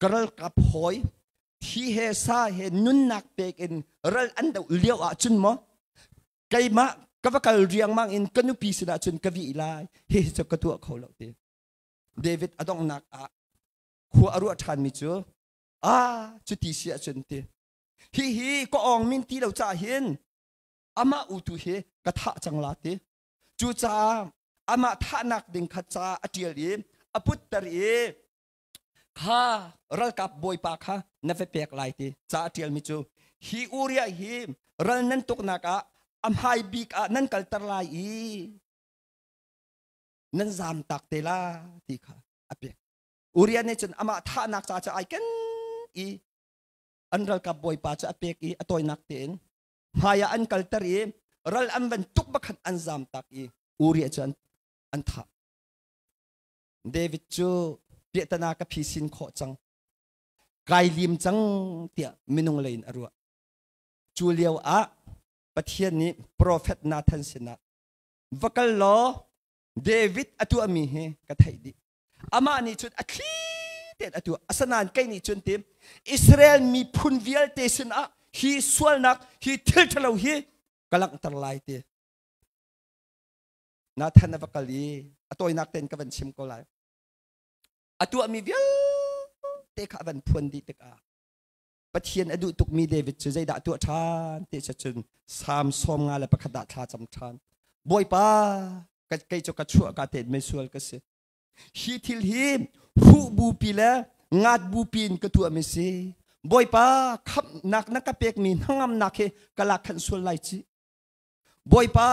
Ka ralkap hawi thi he sa he nunnak pek in ral an doh lio ah cun maw keimah ka va kal riangmang in ka nupi sinah cun ka vih lai, hi cu ka tuah kho lo ti. David a donghnak ah khua a ruah ṭhanmi cu a cuti si ahcun ti hi hi ka awng min ti lo caah hin amah utu hi ka thah cang la ti. Cucaah amah thahnak ding kha ca a ṭial i a putter i kha ralkap bawipa kha na va pek lai ti. Ca a ṭialmi cu hi Uriah hi ral nan tuknak ah a hmai bik ah nan kalter lai i nan zam tak te la ti kha a pek. Uriah nih cun amah thahnak ca cu ai ken i an ralkap bawipa cu a pek i a tawinak tein hmai ah an kalter i ral an van tuk bakhan an zam tak i Uriah cu an thah. David cu piahtana ka phisin khawh cang, kai lim cang tiah minung lei in a ruah. Cu lio ah Pathian nih profet Nathan sinah va kal law David a tuahmi hi ka theih dih, amah nih cun a thli tein a tuah, asanain kei nih cun tim Israel miphun vialte sinah hi sualnak hi thil ṭhalo hi ka langhter lai ti. Nathan a va kal i a tawinak tein ka van chim ko lai. A tuahmi vialte kha a van phuan dih tikah Pathian a duh tukmi David cu zeidah tuah ṭhan ti cun Salm 51 ah thla cam ṭhan. Bawipa, kei cu ka chuah ka tein misual ka si. Hi thil hi hruh bupi le ngat bupi in ka tuahmi si. Bawipa, khamhnak na ka pekmi hnangamnak hi ka lak khan sual lai ci. Bawipa,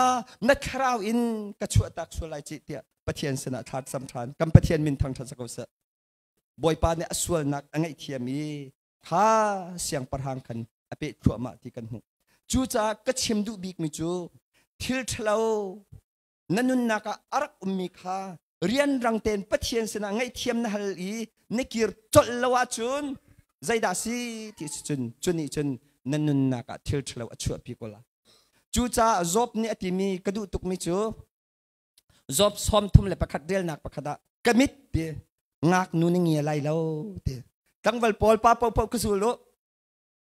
na thlarau in ka chuahtak sual lai ci tiah Pathian sinah thla cam ṭhan. Kan Pathian min thangṭhat sa ko seh. Bawipa nih a sualnak a ngaihthiam i kha siangpahrang khan a peh thluahmah ti kan hmuh. Cucaah ka chim duh bikmi cu thil ṭhalo na nunnak ah a rak ummi kha rianrang tein Pathian sinah ngaihthiam na hal i na kir colh lo ahcun zeidah si ti cun cu nih cun na nunnak ah thil ṭhalo a chuahpi ko lai. Cucaah Job nih a timi ka duh tukmi cu. Job 31 relnak pakhat ah kamit ti ngak nu ni ngia lai lo ti tlangval pawl pa po po ka zul u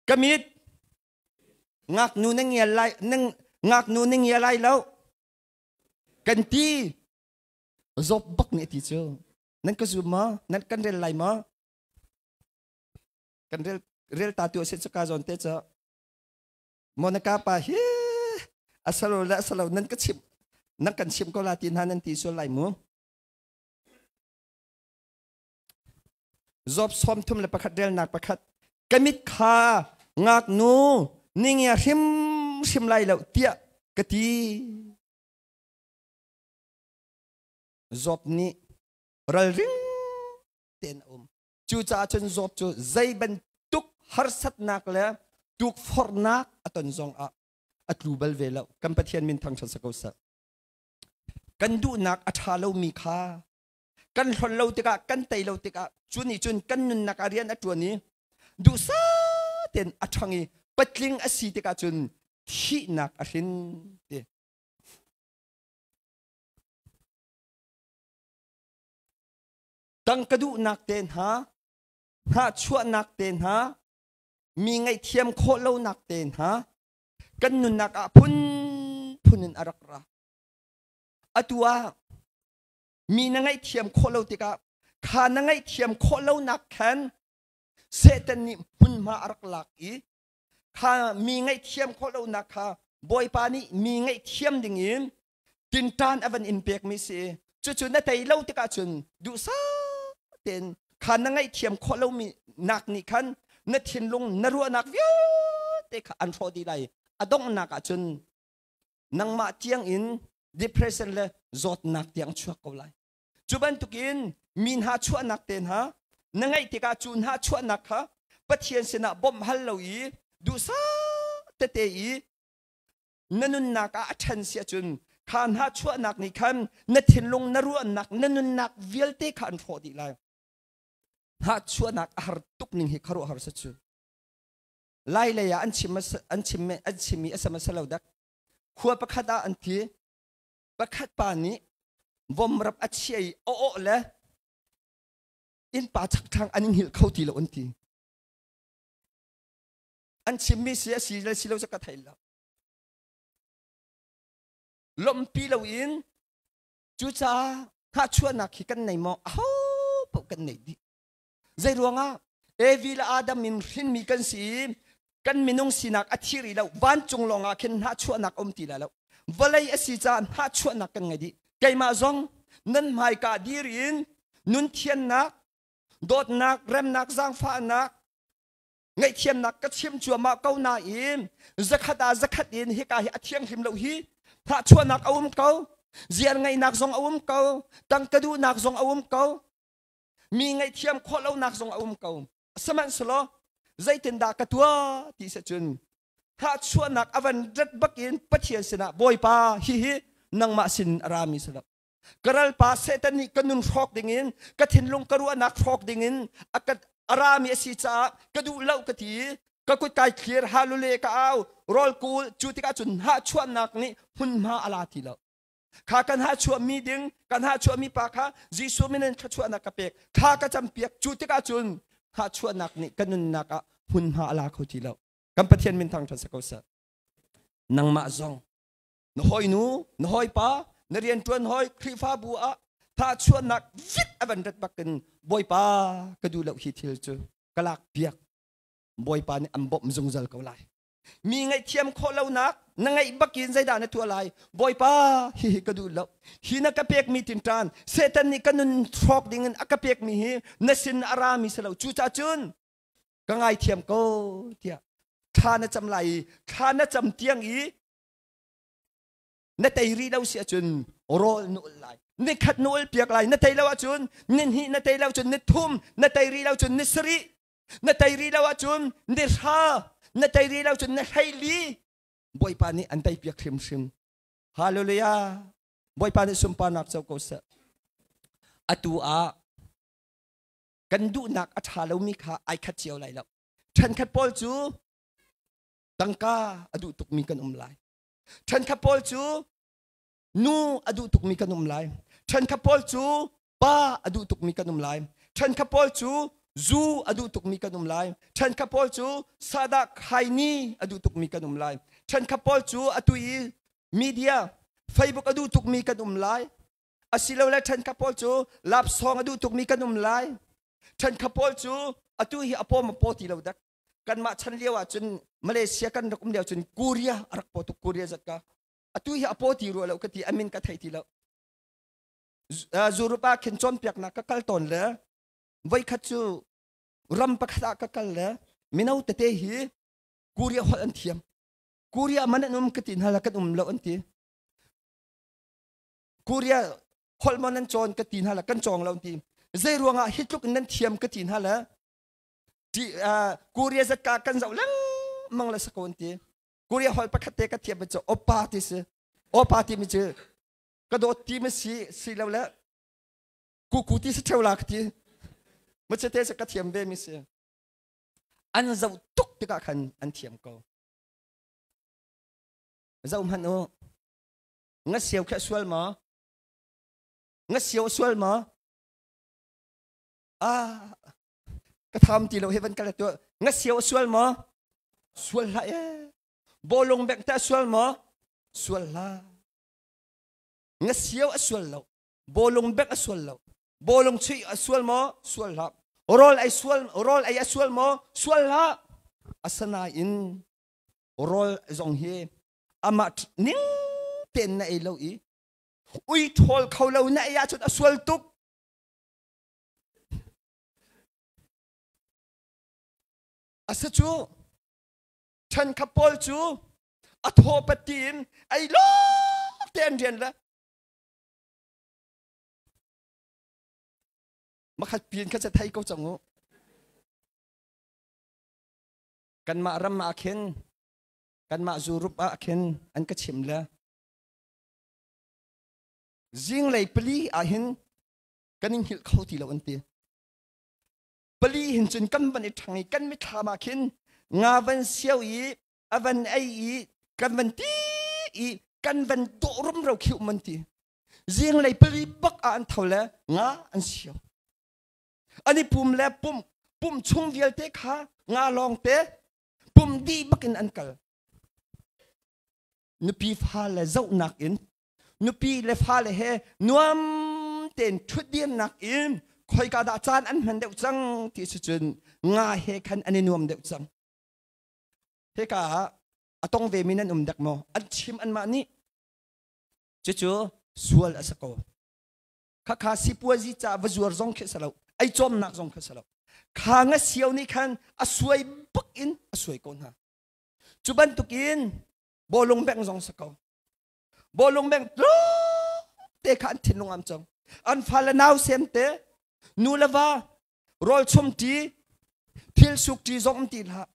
kamit ngak nu na ngia lai ngak nu na ngia lai lo kan ti Job bak nih ti cu nan ka zum ma nan kan rel lai ma kan rel rel ta tu se ka zon te cha Monica pa hi asalo le asalo nan ka chim nan kan chim ko la ti hna nan ti sual lai mu Job 31 relnak pakhat ka mit kha ngaknu ningia hrim hrim lai lo tiah ka ti Job nih ralring tein a um cucaah cun Job cu zei bantuk harsatnak le tukforhnak a ton zong ah a tlu bal ve lo kan Pathian min thangṭhat sa ko seh kan duhnak a ṭha lomi kha kan hlon lo tikah kan tei lo tikah cu nih cun kan nunnak ah rian a ṭuan i duhsah tein a ṭhang i patling a si tikah cun thihnak a hrin ti tangka duhnak te hna hnahchuahnak te hna mi ngaihthiam khawh lonak te hna kan nunnak ah phun phun in a rak ra atu ah mi na ngaihthiam khawh lo tikah kha na ngaihthiam khawh lonak khan Satan nih hmunhma a rak lak i kha mi ngaihthiam khawh lonak kha Bawipa nih mi ngaihthiam dingin tinṭan a van in pekmi si cucu na tei lo tikah cun duhsah tein kha na ngaihthiam khawh lomi nak nih khan na thinlung na ruahnak vialte kha an hrawh dih lai a donghnak ah cun nangmah tiang in depression le zawtnak tiang chuak ko lai cu bantukin mi hna chuahnak te hna na ngeih tikah cu hna chuahnak kha Pathian sinah bawmh hal lo i duhsah tete i na nunnak ah a ṭhen si ahcun kha hna chuahnak nih khan na thinlung na ruahnak na nunnak vialte kha an hrawh dih lai hna chuahnak a har tuk ning hi kharuah har sa cu lai lei ah an chim an chim an chimmi a sam a lo dak khua pakhat ah an thi pakhat pa nih vomrap a chia i a awh le innpa chakthang an in hngilh kho ti lo an ti an chimmi si a si le si lo cu ka thei lo lompi lo in cucaah hnahchuahnak hi kan nei maw aho paoh kan nei dih zei ruangah Evi le Adam in hrinmi kan si i kan minung sinak a thi rih lo vancung lawngah khin hnahchuahnak um ti lai lo vawlei a si caah hnahchuahnak kan ngei dih keimah zong nan hmaika dir in nun thiannak dawtnak remnak zaangfahnak ngaihthiamnak ka chim cuahmah ko nain zakhat ah zakhat in hika hi a thianghlim lo hi hnahchuahnak a um ko ziar ngeihnak zong a um ko tangka duhnak zong a um ko mi ngaihthiam khawh lonak zong a um ko sihmanhsehlaw zeitindah ka tuah ti se cun hnahchuahnak a van rat bakin Pathian sinah Bawipa hihi nangmah sin a rami si lo ka ralpa Satan nih ka nun hrawk dingin ka thinlung ka ruahnak hrawk dingin a ka a rami a si caah ka duh lo ka ti ka kut kai thlir halule ka au rawl kul cu tikah cun hnahchuahnak nih hmunhma a la ti lo kha kan hahchuahmi ding kan hahchuahmi pa kha Jesuh min in thluachuahnak ka pek kha ka campiak cu tikah cun hahchuahnak nih ka nunnak ah hmunhma a la kho ti lo kan Pathian min thangṭhat si ko seh nangmah zong na hawinu na hawipa na rianṭuan hawi Khrihfabu ah thahchuahnak vit a van rat bakin Bawipa ka duh lo hi thil cu ka lak piak Bawipa nih an bawmh zungzal ko lai mi ngaihthiam khawh lonak na ngaih bakin zeidah na tuah lai Bawipa hihi ka duh lo hi na ka pekmi tinṭan Satan nih ka nun hrawk dingin a ka pekmi hi na sin a rami si lo cucaah cun ka ngaithiam ko tiah thla na cam lai i thla na cam tiang i na tei rih lo si ahcun rawl na ul lai ni khat na ul piak lai na tei lo ahcun ni hnih na tei lo cun ni thum na tei rih lo cun ni sarih na tei rih lo ahcun ni hra na tei rih lo cun ni hleili Bawipa nih an tei piak hrimhrim Hallelujah Bawipa nih sunparnak co ko seh atu ah kan duhnak a ṭha lomi kha ai khat cio lai lo ṭhenkhat pawl cu tangka a duh tukmi kan um lai ṭhenkhat pawl cu. Nu a duh tukmi kan um lai. Ṭhenkhat pawl cu pa a duh tukmi kan um lai. Ṭhenkhat pawl cu zu a duh tukmi kan um lai. Ṭhenkhat pawl cu sadah khaini a duh tukmi kan um lai. Ṭhenkhat pawl cu atu i media Facebook a duh tukmi kan um lai. Asilole ṭhenkhat pawl cu lapsawng a duh tukmi kan um lai. Ṭhenkhat pawl cu atu hi a paw ma paw ti lo dak. Kanmah chan lio ah cun Malaysia kan rak um lio cun Korea a rak paw tuk Korea zat ka. Atu hi a paw ti rua lo ka ti a min ka thei ti lo. Zurup ah khin cawnpiaknak ka kal tawn le voikhat cu ram pakhat ah ka kal le mino tete hi Korea holh an thiam. Korea man an um ka ti hna la kan um lo an ti. Korea holh maw nan cawn ka ti hna la kan cawng lo an ti. Zei ruangah hi tluk in nan thiam ka ti hna la Korea zatka kan zoh lengmang le sako an ti. Korea holh pakhat te ka thiam cu oppa ti si. Oppa ti mi cu ka dawt ti ma si si lo le kuku ti si theu la ka ti. Ma te se ka thiam ve mi si. An zoh tuk tikah khan an thiam ko. Zoh hmanh u. Nga siau kha sual maw? Nga siau sual maw? Ah, ka tham ti lo he van kal tu nga siau sual maw? Sual hlah e. Bolung bek ta sual maw? Sual hlah. Nga siau a sual lo. Bolung bek a sual lo. Bolung chui a sual maw? Sual hlah. Rawl ai sual rawl ai a sual maw? Sual hlah. Asanain rawl zong hi amah ning tein na ei lo i ui ṭhawl kho lo na ei ahcun a sual tuk. Asa cu ṭhen kha pawl cu a thaw patti in ei lo te an rian le makhat pin kha thei ko cang u. Kanmah ram ah khin kanmah zurup ah khin an ka chim le zinglei pali ah hin kan in hngilh kho ti lo an ti. Pali hin cun kan van i ṭhang i kan mithlam ah khin nga van sio i a van ei i kan van ti i kan van dawh rumro khi um an ti. Zinglei pali bak ah an tho le nga an sio. An i pum le pum pum chung vialte kha nga lawng te pum dih bakin an kal. Nupi fale zohnak in nupi le fale he nuam tein ṭhutdirnak in khoika dah caan an hman deuh cang ti si cun nga he khan an i nuam deuh cang. Hika ah a tong ve mi nan um dek maw? An chim anmah nih. Cucu sual a si ko. Khakha sipuazi ca va zuar zong khi si lo. Ei cawmnak zong khi si lo. Kha nga sio nih khan a suai bak in a suai ko hna. Cu bantukin bawlung beng zong si ko. Bawlung beng te kha an thinlung am cang. An fale nau sem te, nu le va, rawl chum ṭi, thil suk ṭi zong um ti hlah.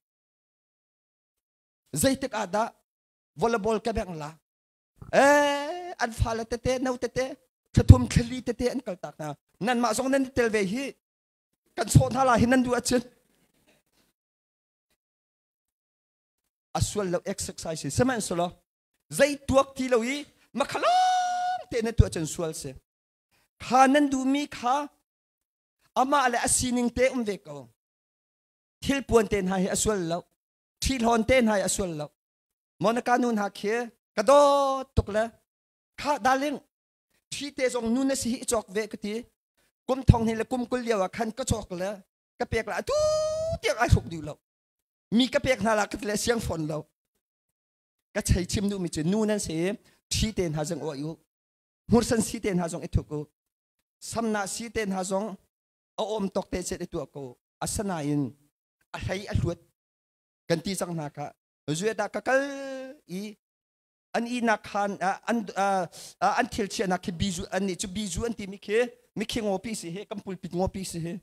Zeitik ah dah volleyball ka bengh la? Eh, an fale tete, no tete, thlathum thlali tete an kal tak hna. Nanmah zong nan i tel ve hi. Kan sawh hna la hi nan duh ahcun. A sual lo exercise hi sihmanhsehlaw zei tuak ti lo i makhalong te na tuah cun sual si. Kha nan duhmi kha amah le a sining te um ve ko. Thil puan te hna hi a sual lo. Ṭhihlawn te hna hi a sual lo. Monica nu hna khi ka dawt tuk le kha darling ṭhi te zong nu na si hi i cawk ve ka ti. Kum thong hnih le kum 20 lio ah khan ka cawk le ka pek la atu tiang ai hruk duh lo. Mi ka pek hna la ka ti le siang fawn lo. Ka chei chim duhmi cu nu nan si ṭhi te hna zong uai u. Hmursan si te hna zong i thuk u. Samna si te hna zong a awm tawk te chet i tuah ko. Asanain a hlei a hluat kan ti cang hna kha zuet ah ka kal i an ihnak khan an an thil chiahnak khi bizu an nih cu bizu an timi khi mikhi ngopi si hi kan pulpit ngopi si hi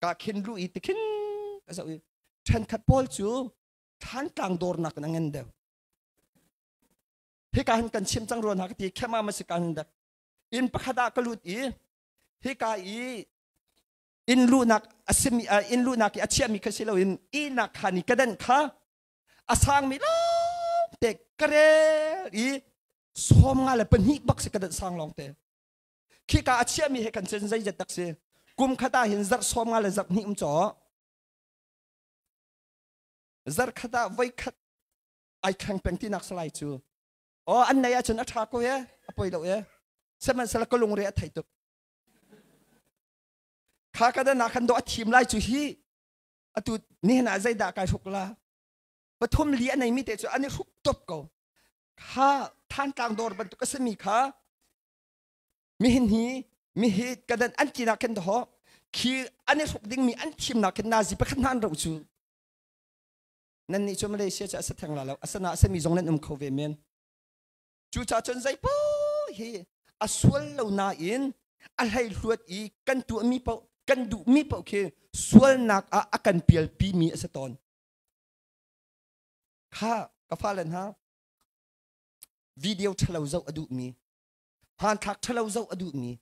ka khin lu i tikhin ka zoh i ṭhenkhat pawl cu thlantlang dawrnak in a ngan deuh hika hin kan chim cang ruan ha ka ti khema ma si kan dak inn pakhat ah ka lut i hika i inn luhnak a simi inn luhnak i a chiahmi kha si loin ihnak khan i ka dan kha a sangmi lawng te ka rel i. 22 bak si ka dat sang lawng te. Khika a chiahmi he kan cun zeizat tak si. Kum khat ah hin zarh 50 le zarh hnih um caw. Zarh khat ah voi khat ai thleng peng ti nak salai cu. Oh an nei ahcun a ṭha ko ye, a poi lo ye. Sihmanhsehlaw ka lungre a thei tuk. Kha ka dan ah khan do a thim lai cu hi atu nihin ah zeidah kai hruk la. Pathum li a neimi te cu an i hruk top ko. Kha Thantlang dawr bantuk a simi kha mihin hi mihi ka dan an tinak khin ho khi an i hruk dingmi an thimnak khin nazi pakhat hna an ro cu. Nan nih cu Malaysia cu a sa theng la lo asana a sami zong nan um kho ve men. Cu ca cun zei po hi a sual lo nain a hlei hluat i kan tuahmi paoh kan duhmi paoh khi sualnak ah a kan pialpi mi a si tawn. Kha ka fale hna video ṭhalo zoh a duhmi hmanthlak ṭhalo zoh a duhmi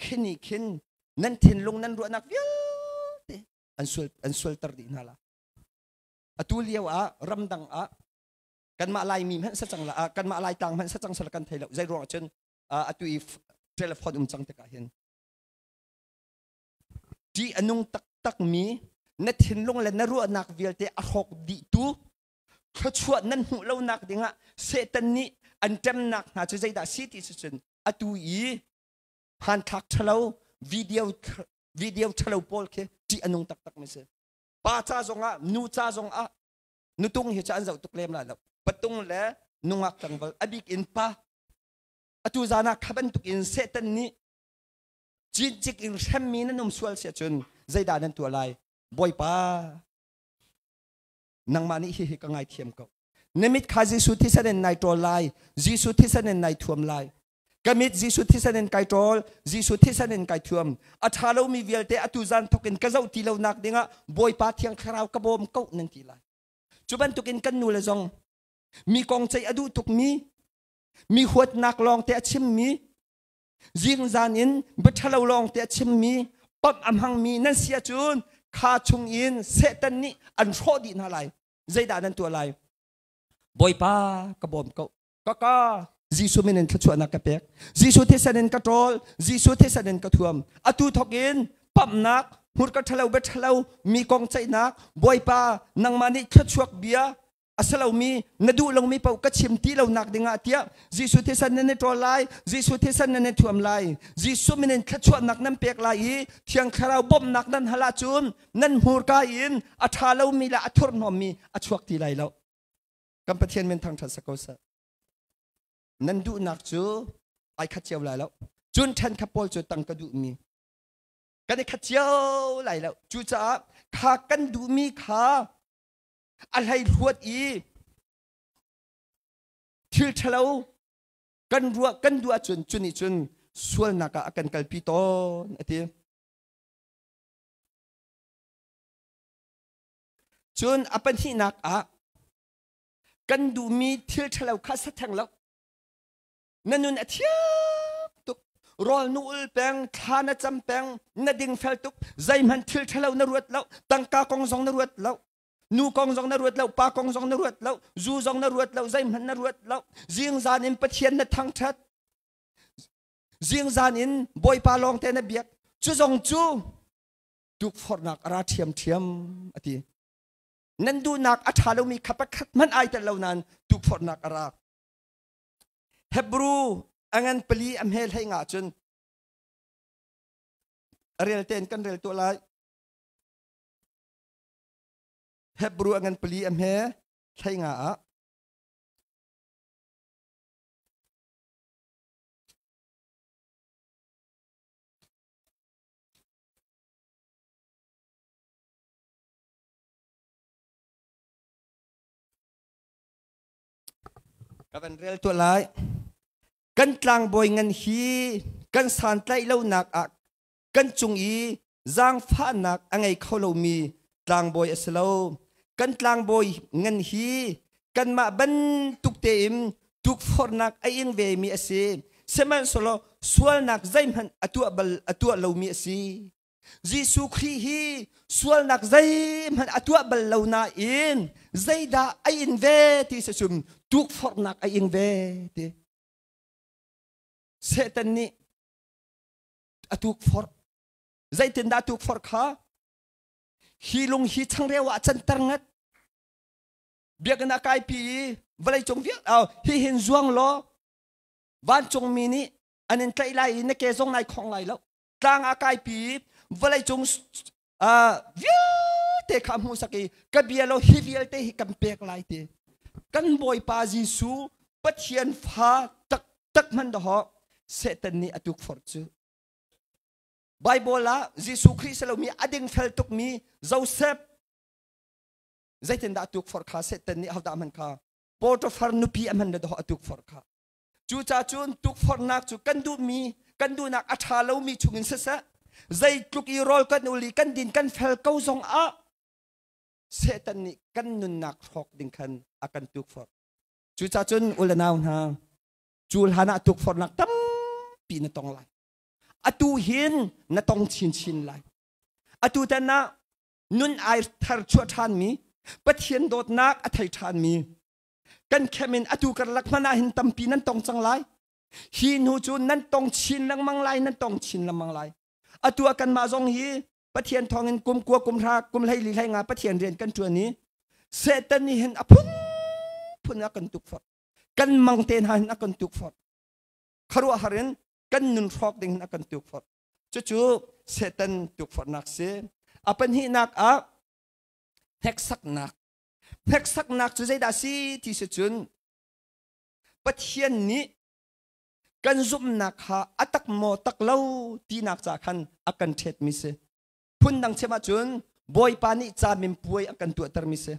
khini khin nan thinlung nan ruahnak vialte an sual an sualter dih hna la. Atu lio ah ramdang ah kanmah Laimi hmanh sa cang la kanmah Laitlang hmanh sa cang sala kan thei lo. Zei ruang cun atu i telephone um cang tikah hin ṭih a nung taktak mi na thinlung le na ruahnak vialte a hrawk dih tu thluachuah nan hmuh lonak dingah Satan nih an ṭemnak hna cu zeidah si ti si cun atu i hmanthlak ṭhalo video video ṭhalo pawl khi ṭih a nung taktak mi si. Pa ca zongah nu ca zongah nutung hi cu an zoh tuk lem lai lo, patung le nungak tlangval a bik in pa. Atu zan ah kha bantuk in Satan nih cincik in hremmi nan um sual si ahcun zeidah nan tuah lai? Bawipa, nangmah nih hihi ka ngaithiam ko. Na mit kha Jesuh thisen in nai ṭawl lai, Jesuh thisen in nai thuam lai. Ka mit Jesuh thisen in kai ṭawl, Jesuh thisen in kai thuam. A ṭha lomi vialte atu zan thawk in ka zoh ti lo nak dingah Bawipa Thiang Thlarau ka bawm ko nan ti lai. Cu bantukin kan nu le zong mi kong ceih a duh tukmi, mi huatnak lawng te a chimmi, zingzan in biaṭhalo lawng te a chimmi, pamh a hmangmi nan si ahcun kha chungin Satan nih an hrawh dih hna lai. Zeidah nan tuah lai? Bawipa ka bawm ko. Kaka Jesuh min in thluachuahnak ka pek. Jesuh thisen in ka ṭawl. Jesuh thisen in ka thuam. Atu thawk in pamhnak, hmurka ṭhalo bia ṭhalo, mi kong ceihnak, Bawipa nangmah nih thluachuak bia a si lomi na duh lomi paoh ka chim ti lonak dingah tiah Jesuh thisen nan i ṭawl lai, Jesuh thisen nan i thuam lai, Jesuh min in thluachuahnak nan pek lai i Thiang Thlarau bawmhnak nan hal ahcun nan hmurka in a ṭha lomi le a thurhnawmmi a chuak ti lai lo. Kan Pathian min thangṭhat sa ko seh. Nan duhnak cu ai khat cio lai lo. Cun ṭhen khat pawl cu tang ka duhmi kan i khat cio lai lo. Cucaah kha kan duhmi kha a hlei hluat i thil ṭhalo kan ruah kan duh ahcun cu nih cun sualnak ah a kan kalpi tawn a ti. Cun a pahnihnak ah kan duhmi thil ṭhalo kha sa theng lo. Na nun a thiang tuk. Rawl nu ul peng, thla na cam peng, na dingfel tuk, zeihmanh thil ṭhalo na ruat lo, tangka kong zong na ruat lo, nu kong zong na ruat lo, pa kong zong na ruat lo, zu zong na ruat lo, zeihmanh na ruat lo. Zingzan in Pathian na thangṭhat. Zingzan in Bawipa lawng te na biak. Cu zong cu tukforhnak a ra ṭhiamṭhiam a ti. Nan duhnak a ṭha lomi kha pakhat hmanh ai tel lo nain tukforhnak a ra. Hebrew a ngan pali a hme hlei nga cun a rel tein kan rel tuah lai. Hebrew a ngan pali a hme hlei nga ah Ka van rel tuah lai. Kan tlangbawi ngan hi kan santlaih lonak ah kan cung i zaangfahnak a ngei kho lomi tlangbawi a si lo. Kan tlangbawi ngan hi kanmah bantuk tein tukforhnak a ing vemi a si. Sihmanhsehlaw sualnak zeihmanh a tuah bal a tuah lomi a si. Jesuh Khrih hi sualnak zeihmanh a tuah bal lo nain zeidah a in ve ti si cun tukforhnak a ing ve ti. Satan nih a tukforh. Zeitindah a tukforh kha? Hi lung hi changreu ah canter ngat. Biakinn ah kaipi i vawleicung vial hi hin zuang law vancungmi nih an in tlaih lai i na ke zong nai khong lai lo. Tlang ah kaipi i vawleicung vialte kha hmuhsak i ka bia lo hi vialte hi kan pek lai ti. Kan Bawipa Jesuh Pathian fa taktak hman dahawh Satan nih a tukforh cu. Bible ah Jesuh Khrih si lomi a dingfel tukmi Joseph zeitindah a tukforh kha Satan nih hodah hman kha Potiphar nupi a hman le dahawh a tukforh kha. Cucaah cun tukforhnak cu kan duhmi kan duhnak a ṭha lomi chungin siseh zeitluk i rawl kan ul i kan din kan fel ko zong ah Satan nih kan nunnak hrawk ding khan a kan tukforh. Cucaah cun u le nau hna cu hlan ah tukforhnak tampi na tong lai. Atu hin na tong chinchin lai. Atu tan ah nun ai thar chuah ṭhanmi Pathian dawtnak a thei ṭhanmi kan khem in atu karlak hmanh ah hin tampi nan tong cang lai. Hi hnu cu nan tong chin lengmang lai, nan tong chin lengmang lai. Atu ah kanmah zong hi Pathian thawngin kum kua kum hra kum 14 15 Pathian rian kan ṭuan i Satan nih hin a phunphun a kan tukforh. Kan mang te hna hin a kan tukforh. Khuaruahhar in kan nun hrawk ding hin a kan tukforh. Cucu Satan tukforhnak si. A pahnihnak ah hneksaknak. Hneksaknak cu zeidah si ti si cun Pathian nih kan zumhnak kha a tak maw tak lo tinak ca khan a kan ṭhetmi si. Phundang chim ahcun Bawipa nih caminpuai a kan tuahtermi si.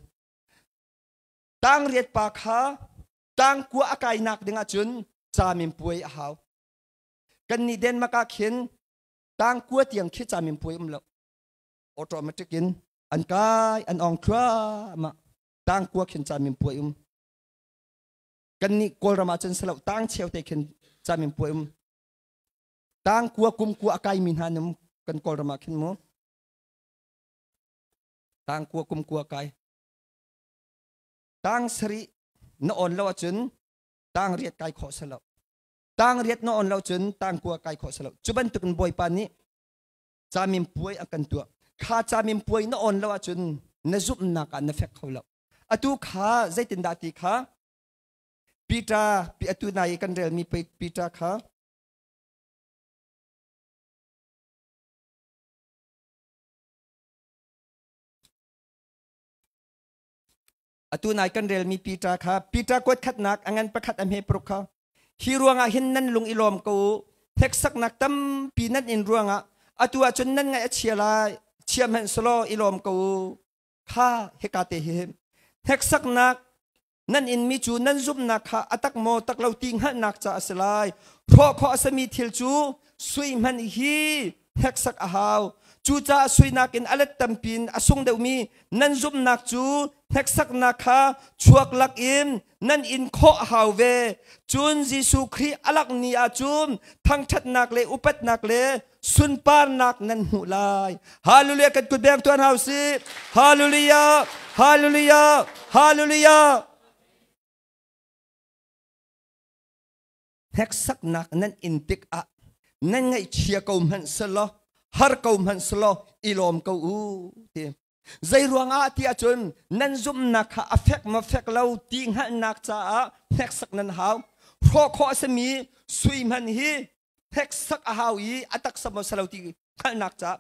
Tangriat pa kha tangkua a kainak ding ahcun caminpuai a hau. Kan nih Denmark ah khin tangkua tiang khi caminpuai um lo. Automatic in an kai an ong thluahmah. Tangkua khin caminpuai um. Kan nih Kawlram ah cun silo tang cheu te khin caminpuai um. Tang kua kum kua a kaimi hna num kan Kawlram ah khin mu. Tang kua kum kua kai. Tang sarih na on lo ahcun tang riat kai khawh si lo. Tang riat na on lo cun tang kua kai khawh si lo. Cu bantuk in Bawipa nih caminpuai a kan tuah. Kha caminpuai na on lo ahcun na zumhnak ah na fek kho lo. Atu kha zeitindah ti kha Peter atu nai i kan relmi Peter kha atu nai kan relmi Peter kha Peter kuat khatnak a ngan pakhat a hme paruk kha hi ruangah hin nan lung i lawm ko u hneksaknak tampi nan in ruangah atu ahcun nan ngaih a chia lai chia hmanh selaw i lawm ko u kha hika te hi hneksaknak nan inmi cu nan zumhnak kha a tak maw tak lo ti hngalhnak ca a si lai hrawh khawh a simi thil cu sui hmanh hi hneksak a hau cucaah sui nakin a let tampi in a sung deuhmi nan zumhnak cu hneksaknak kha chuak lakin nan in khawh a hau ve cun Jesuh Khrih a lak ni ah cun thangṭhatnak le upatnak le sunparnak nan hmuh lai. Hallelujah kan kut beng tuan hau si. Hallelujah. Hallelujah. Hallelujah. Hneksaknak nan in tik ah nan ngaihchia ko hmanh selaw har ko hmanh selaw i lawm ko u ti. Zei ruangah ti ahcun nan zumhnak kha a fek ma fek lo ti hngalhnak caah hneksak nan hau. Hrawh khawh a simi sui hman hi hneksak a hau i a taksa maw salo ti hngalhnak ca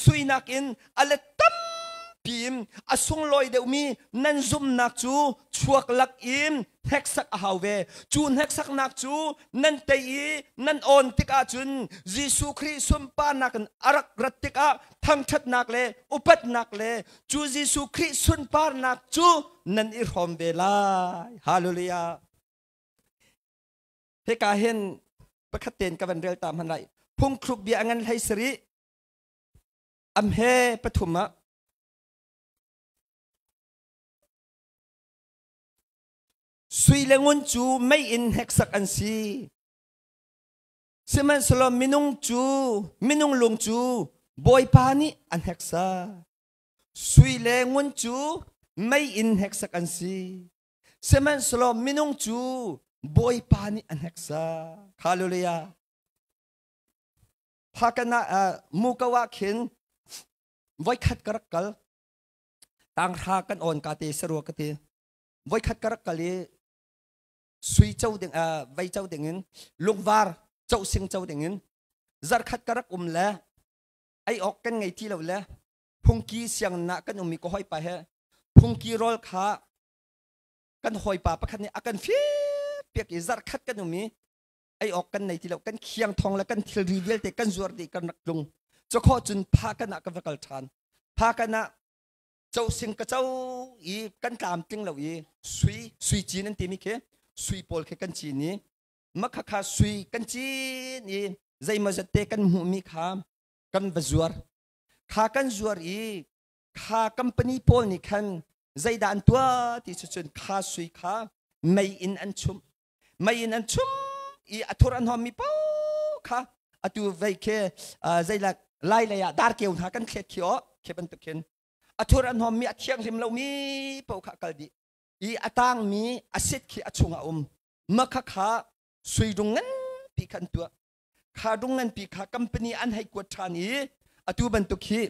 suinak in a let tampi in a sunglawi deuhmi nan zumhnak cu chuak lak in hneksak a hau ve. Cu hneksaknak cu nan tei i nan awn tikah cun Jesuh Khrih sunparnak in a rak rat tikah thangṭhatnak le upatnak le cu Jesuh Khrih sunparnak cu nan i hrawm ve lai. Hallelujah. Hika hin pakhat tein ka van rel ta hmanh lai. Phungthluk bia a ngan hlei sarih am he pathum ah sui le ngun cu mei in hneksak an si. Sihmanhsehlaw minung cu minung lung cu Bawipa nih a hneksak. Sui le ngun cu mei in hneksak an si. Sihmanhsehlaw minung cu Bawipa nih a hneksak. Hallelujah. Phakan ah Muko ah khin voikhat ka rak kal. Tanghra kan on ka te sarua ka ti. Voikhat ka rak kal i sui co ding vei co ding in lungvar co sing co ding in zarkhat ka rak um le ei ok kan ngei ti lo le phungki siang na kan ummi ka hoi pa he phungki rawl kha kan hawipa pakhat nih a kan fir piak i zarkhat kan um i ei awk kan nei ti lo kan khiang thong le kan thilri vialte kan zuar dih kan rak tlung cukho cun pha kan ah ka va kal ṭhan pha kan ah co sing ka co i kan tlam tling lo i sui sui cin an timi khi sui pawl khi kan cin i makha kha sui kan cin i zeimawzat te kan hmuhmi kha kan va zuar kha kan zuar i kha company pawl nih khan zeidah an tuah ti cu cun kha sui kha mei in an chumh mei in an chum i a thur an hom mi po kha atu vei khi zeilak lai lei ah darkeu hna kan thlet khi o khi bantuk khin a thur an hom mi a thianghlim lo mi po kha kal dih i a tang mi a sit khi a chung a um ma kha kha sui dung ngan pi khan tuah kha dung ngan pi kha company an hei kuat than i atu bantuk hi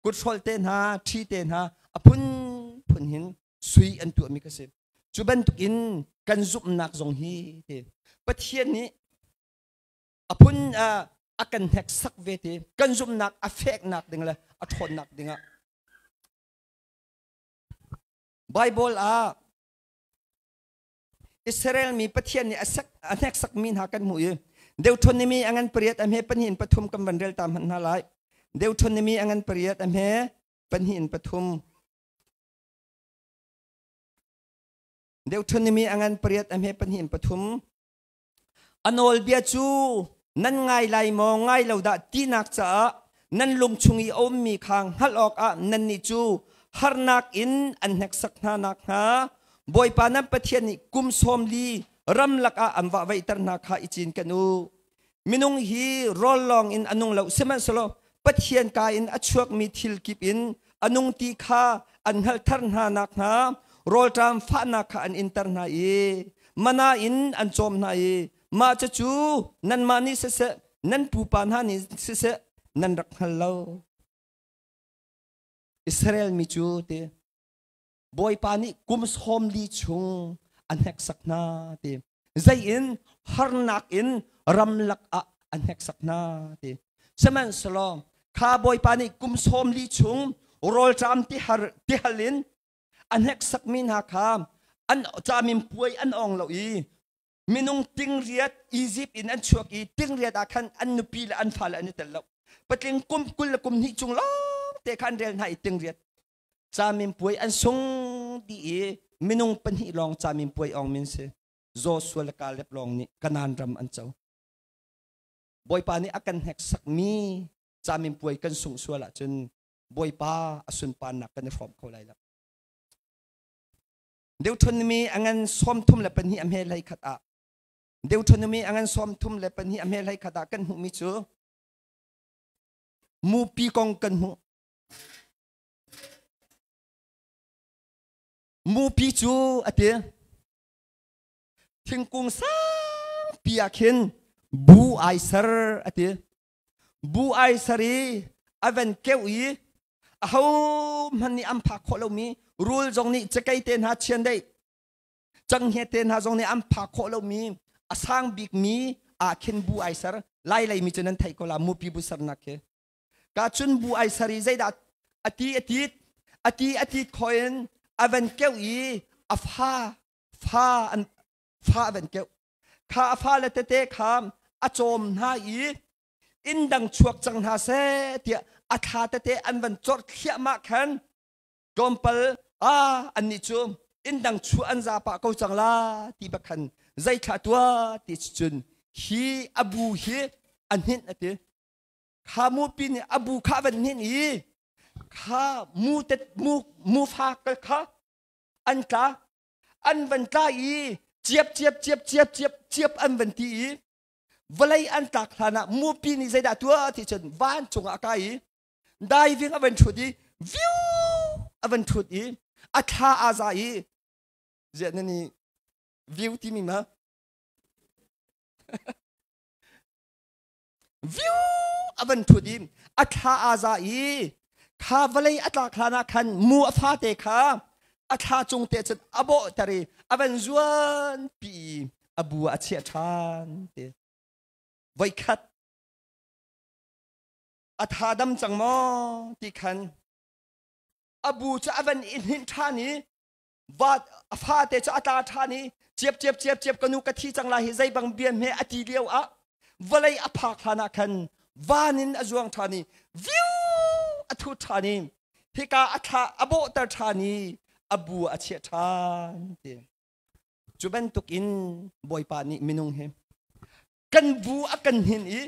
kuthrol te hna thi te hna a phun phun hin sui an tuah mi ka si cu bantuk in kan zumhnak zong hi ti Pathian nih a phun a kan hneksak ve ti kan zumhnak a feknak ding le a ṭhawnnak dingah Bible ah Israel mi Pathian nih a hneksakmi hna kan hmuh i Deuteronomy a ngan pariat a hme pahnih in pathum kan van rel ta hmanh hna lai. Deuteronomy a ngan pariat a hme pahnih in pathum. Deuteronomy a ngan pariat a hme pahnih in pathum. A nawlbia cu nan ngai lai maw ngai lo dah tinak caah nan lung chung i a ummi kha hngalh awkah nannih cu harnak in an hneksak hna nakhnga Bawipa nan Pathian nih kum sawm li ramlak ah an vahvaihter hna kha i cinken u. Minung hi rawl lawng in a nung lo sihmanhsehlaw Pathian ka in a chuakmi thil kip in a nung ti kha an hngalhter hna nakhnga rawlṭam fahnak kha an inter hna i mana in an cawm hna i mah cucu nanmah nih siseh nan pupa hna nih siseh nan rak hngal lo. Israel mi cu ti Bawipa nih kum sawm li chung a hneksak hna ti zei in harnak in ramlak ah a hneksak hna ti sihmanhsehlaw kha Bawipa nih kum sawm li chung rawlṭam tihar tihal in a hneksakmi hna kha an camin puai an ong lo i minung tingriat Egypt in an chuak i tingriat ah khan an nupi le an fale an i tel lo patling kum kul le kum hnih chung lawng te kha an rel hna i tingriat camin puai an sung dih i minung pahnih lawng camin puai ong min si Joshua le Caleb lawng nih Kanaan ram an co Bawipa nih a kan hneksakmi camin puai kan sungh sual ahcun Bawipa a sunparnak kan i hrawm kho lai lo. Deuteronomy a ngan sawm thum le pahnih a hme hlei khat ah Deuteronomy a ngan sawm thum le pahnih a hme hlei khat ah kan hmuhmi cu mupi kong kan hmuh. Mupi cu a ti thingkung sangpi ah khin bu ai ser a ti. Bu ai ser i a van keuh i aho hmanh nih an phak khawh lomi rul zong nih cakei te hna chiandeih canghngia te hna zong nih an phak khawh lomi a sang bikmi ah khin bu ai ser lai lei mi cu nan theih ko la mupi bu sernak khi ka cun bu ai ser i zeidah ati atit ati atit khoin a van keuh i a fa fa an fa a van keuh kha a fale tete kha a cawm hna i inn dang chuak cang hna seh tiah a thla tete an van corh thliahmah khan tlawmpal a annih cu inn dang chuah an za pah ko cang la ti bak khan zei thla tua ti cun hi a bu hi a hninh a ti kha mupi nih a bu kha van hninh i kha mu te mu mu fa kha an tla an van tla i ciap ciap ciap ciap ciap ciap an van ti i vawlei an tlak hlan ah mupi nih zeidah tuah ti cun vancung ah a kai i diving a van ṭhut i viu a van ṭhut i a thla aa za i ziah nan i view timi ma view avan thut i a thla aa za i kha vawlei a tlak hlan ah khan mu a fate kha a thla cung te cun a bawh ter i a van zuan pi i a bu a chiah ṭhan te voikhat a tha dam cang maw ti khan a bu cu a van i hninh ṭhan i va a fate cu a tla ṭhan i ciap ciap ciap ciap ka nu ka thi cang lai hi zei bang bia hme a ti lio ah vawlei a phak hlan ah khan van in a zuang ṭhan i viu a thu ṭhan i hika a thla a bawhter ṭhan i a bu a chiah ṭhan ti cu bantuk in Bawipa nih minung hi kan bu a kan hnin i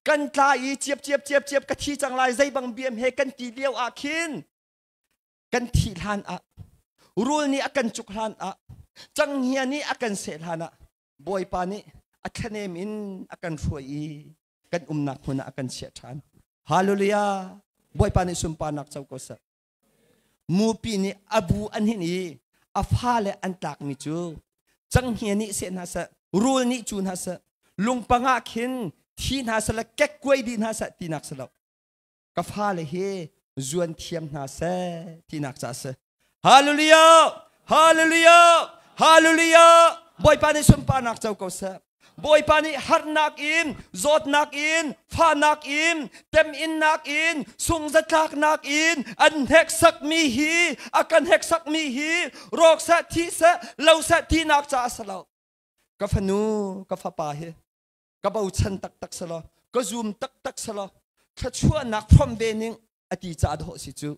kan tla i ciap ciap ciap ciap ka thi cang lai zei bang biam he kan ti lio ah khin kan thih hlan ah rul nih a kan cuk hlan ah canghngia nih a kan seh hlan ah Bawipa nih a thlanem in a kan hruai i kan umnak hmun ah a kan chiah ṭhan. Hallelujah! Bawipa nih sunparnak co ko seh. Mupi nih a bu an hin i a fale an tlakmi cu canghngia nih seh hna seh, rul nih cu hna seh, lungpang ah khin thi hna seh le kekkuai dih hna seh tinak si lo. Ka fale hi zuan thiam hna seh tinak ca si. Hallelujah! Hallelujah! Hallelujah! Bawipa nih sunparnak co ko seh. Bawipa nih harnak in, zawtnak in, fahnak in, teminnak in, sungzatlaknak in an hneksakmi hi, a kan hneksakmi hi rawk seh, thi seh, lo seh tinak ca a si lo. Ka fanu, ka fapa hi ka bochan taktak si lo, ka zum taktak si lo, thluachuahnak from ve ning a ti ca dawh si cu.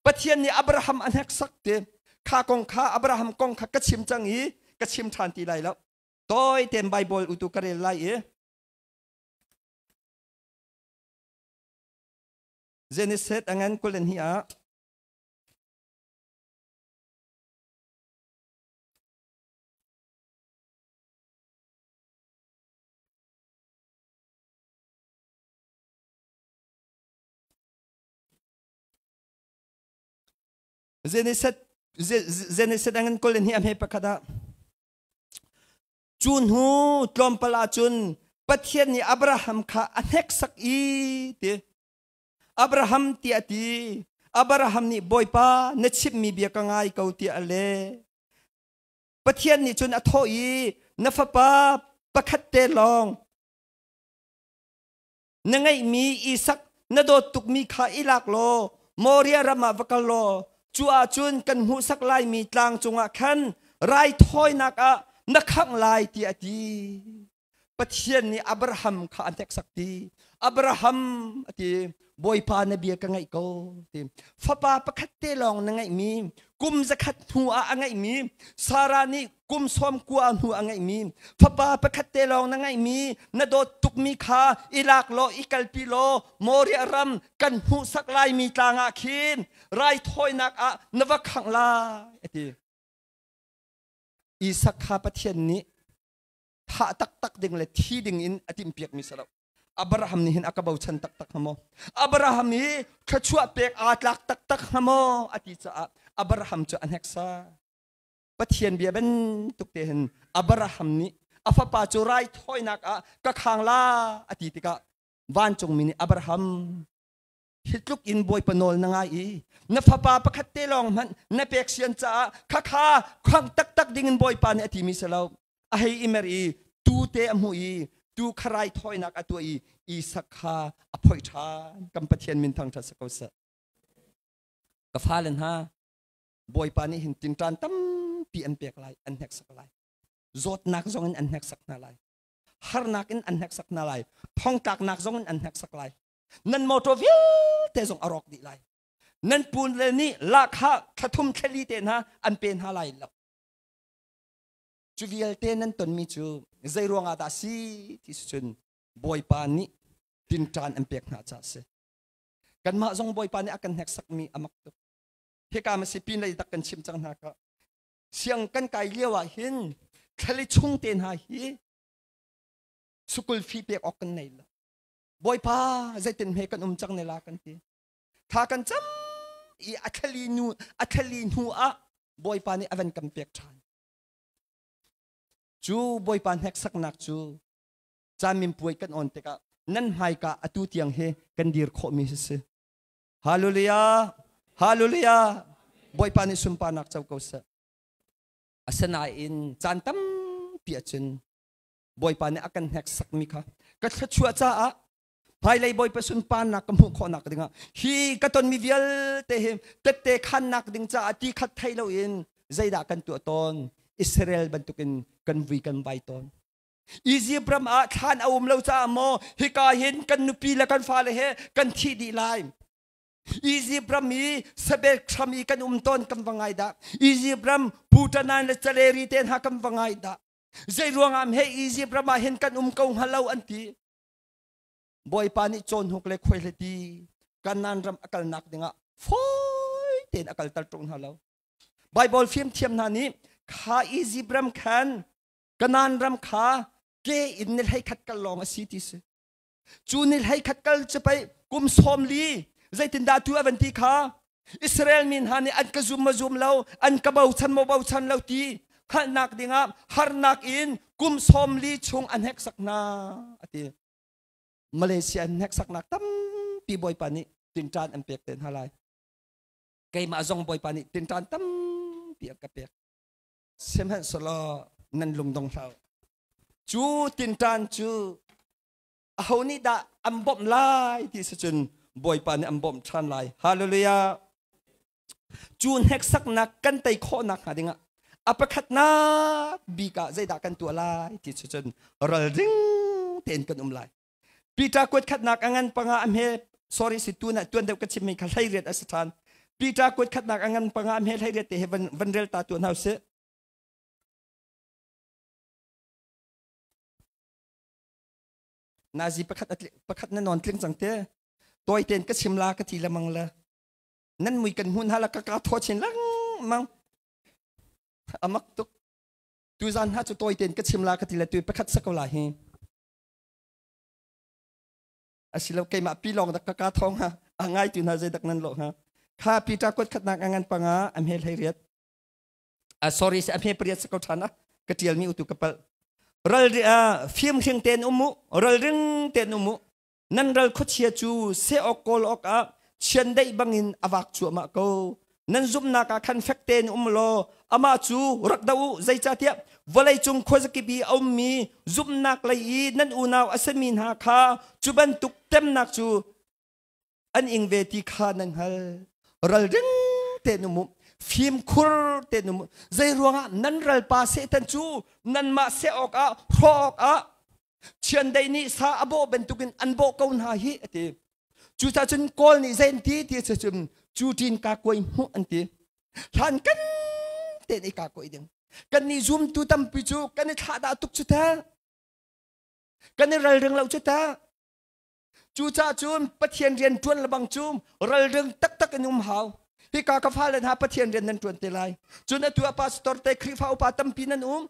Pathian nih Abraham a hneksak ti kha kong kha Abraham kong kha ka chim cang i ka chim ṭhan ti lai lo. Tawi tein Bible utu ka rel lai i Genesis a ngan 22 ah Genesis angan kul in hi a hme pakhat ah cu hnu tlawmpal ah cun Pathian nih Abraham kha a hneksak i ti Abraham tiah a ti Abraham nih Bawipa na chimmi bia ka ngai ko tiah a leh Pathian nih cun a thawh i na fapa pakhat te lawng Na ngeihmi Isak na dawt tukmi kha i lak law Moriah ram ah va kal law cu ahcun kan hmuhsak laimi tlang cungah khan raithawinak ah na khangh lai tiah a ti. Pathian nih Abraham kha a hneksak ti. Abraham a ti. Bawipa na bia ka ngaih ko ti. Fapa pakhat te lawng na ngeihmi kum zakhat hnu ah a ngeihmi Sarah nih kum 90 hnu a ngeihmi fapa pakhat te lawng na ngeihmi na dawt tukmi kha i lak law i kalpi law Moriah ram kan hmuhsak laimi tlang ah khin raithawinak ah na va khangh lai a ti. Isak kha Pathian nih thah taktak ding le thi ding in a timhpiakmi si lo. Abraham nih hin a ka bochan taktak hnga maw? Abraham hi thluachuah pek aa tlak taktak hnga maw? A ti caah Abraham cu a hneksa. Pathian bia bantuk te hin Abraham nih a fapa cu raithawinak ah ka khang la a ti tikah vancungmi nih Abraham hi tluk in Bawipa nawl na ngai i na fapa pakhat te lawng hmanh na pek sian caah khakha khang taktak ding in Bawipa nih a timi si lo a hei i mer i tu te a hmuh i tu kha raithawinak a tuah i Isak kha a phoih ṭhan kan Pathian min thangṭhat si ko seh ka fale hna Bawipa nih hin tinṭan tampi an pek lai an hneksak lai zawtnak zong in an hneksak hna lai harnak in an hneksak hna lai thongtlaknak zong in an hneksak lai nan motor vialte zong a rawk dih lai nan pun le nih lahkhah thlathum thlali te hna an pe hna lai lo Cu vialte nan tonmi cu zei ruangah dah si ti si cun Bawipa nih tinṭan an pek hna caah a si. Kanmah zong Bawipa nih a kan hneksakmi a mak tuk. Hika ma si pin lei tak kan chim cang hna kha. Siang kan kai lio ah hin thlali chung te hna hi sukul fee pek awk kan nei lo. Bawipa zeitin hme kan um cang ne la kan ti. Tha kan cam i a thlali nu a thlali hnu ah Bawipa nih a van kan pek ṭhan. Cu Bawipa hneksaknak cu caan minpuai kan on tikah Nan hmaika atu tiang hi kan dir khawhmi hi si. Hallelujah! Hallelujah! Bawipa nih sunparnak co ko seh. Asinain caan tampi ahcun Bawipa nih a kan hneksakmi kha ka thluachuah caah hmailei Bawipa sunparnak ka hmuh khawhnak dingah hi ka tonmi vialte hi tette khannak ding caah ti khat thei loin zeidah kan tuah tawn? Israel bantukin kan vui kan vai tawn. Egypt ram ah thlan a um lo caah maw hika hin kan nupi le kan fale he kan thih dih lai. Egypt ram i Sabek ram i kan um tawn kan va ngai dah. Egypt ram Putanan le Caleri te hna kan va ngai dah. Zei ruangah he Egypt ram ah hin kan um ko hnga lo an ti. Bawipa nih cawnhuk le khuaihliti Kanaan ram a kalnak dingah fawi tein a kalter ṭung hna lo. Bible fimthiam hna nih kha Egypt ram khan Kanaan ram kha ke in ni hlei khat kal lawng a si ti si. Cu ni hlei khat kal cu pei kum 40 zeitindah tu a van ti kha Israel mi hna nih an ka zum ma zum lo, an ka bochan maw bochan lo ti hngalhnak dingah harnak in kum 40 chung an heksak hna a ti. Malaysia an hneksaknak tampi Bawipa nih tinṭan an pek te hna lai. Keimah zong Bawipa nih tinṭan tampi a ka pek. Sihmanhsehlaw nan lungdong hlah. Cu tinṭan cu aho nih dah an bawmh lai ti si cun Bawipa nih an bawmh ṭhan lai. Hallelujah. Cu hneksaknak kan tei khawhnak hnga dingah a pakhatnak bik ah zeidah kan tuah lai ti cu cun ralring tein kan um lai. Peter kuat khatnak a ngan panga a hme sorry si tun ah tuan deuh ka chimmi kha hlei riat a si ṭhan. Peter kuat khatnak a ngan panga a hme hlei riat te he van, van rel ta tuan hau si. Nazi pakhat pakhat na non tling cang te. Toi ten ka chim la ka ti lamang la. Nan mui kan hmun hala ka ka thaw chin lengmang. Amak tuk. Tu zan hna cu toi ten ka chim la ka ti la tu pakhat sa ko la hi. Asilo keimah pi lawng dak ka ka thong ha. A ngai tu hna zei dak nan lo ha. Kha Peter kuat khatnak a ngan panga am he hlei riat. A sorry se a hme pariat sa ko than a ka tial mi utu ka pal. Ral fim hring ten umu ral ring ten umu nan ral khuachia cu se ok kawl ok ah chiandeih bangin a vak cuahmah ko nan zumhnak ah khan fek tein um law amah cu rak do u zeicahtiah vawleicung khuazakip i a ummi zumhnak lei i nan unau a simi hna kha cu bantuk temnak cu an ing ve ti kha nan hngal ralring tein um u fimkhur tein um u zei ruangah nan ralpa Satan cu nanmah seh awkah hrawh awkah Chiandeih nih sa a bawh bantukin an bawh ko hna hi a ti. Cucaah cun Kawl nih zei an ti ti a cun cu ṭin ka kuai hmuh an ti. Hlan kan tein i ka kuai ding. Kan nih zumtu tampi cu kan i thlahdah tuk cu ta. Kan i ralring lo cu ta. Cucaah cun Pathian rian ṭuan lebang cu ralring taktak in um hau. Hika ka fale hna Pathian rian nan ṭuan te lai. Cun atu ah pastor te Khrihfa upa tampi nan um.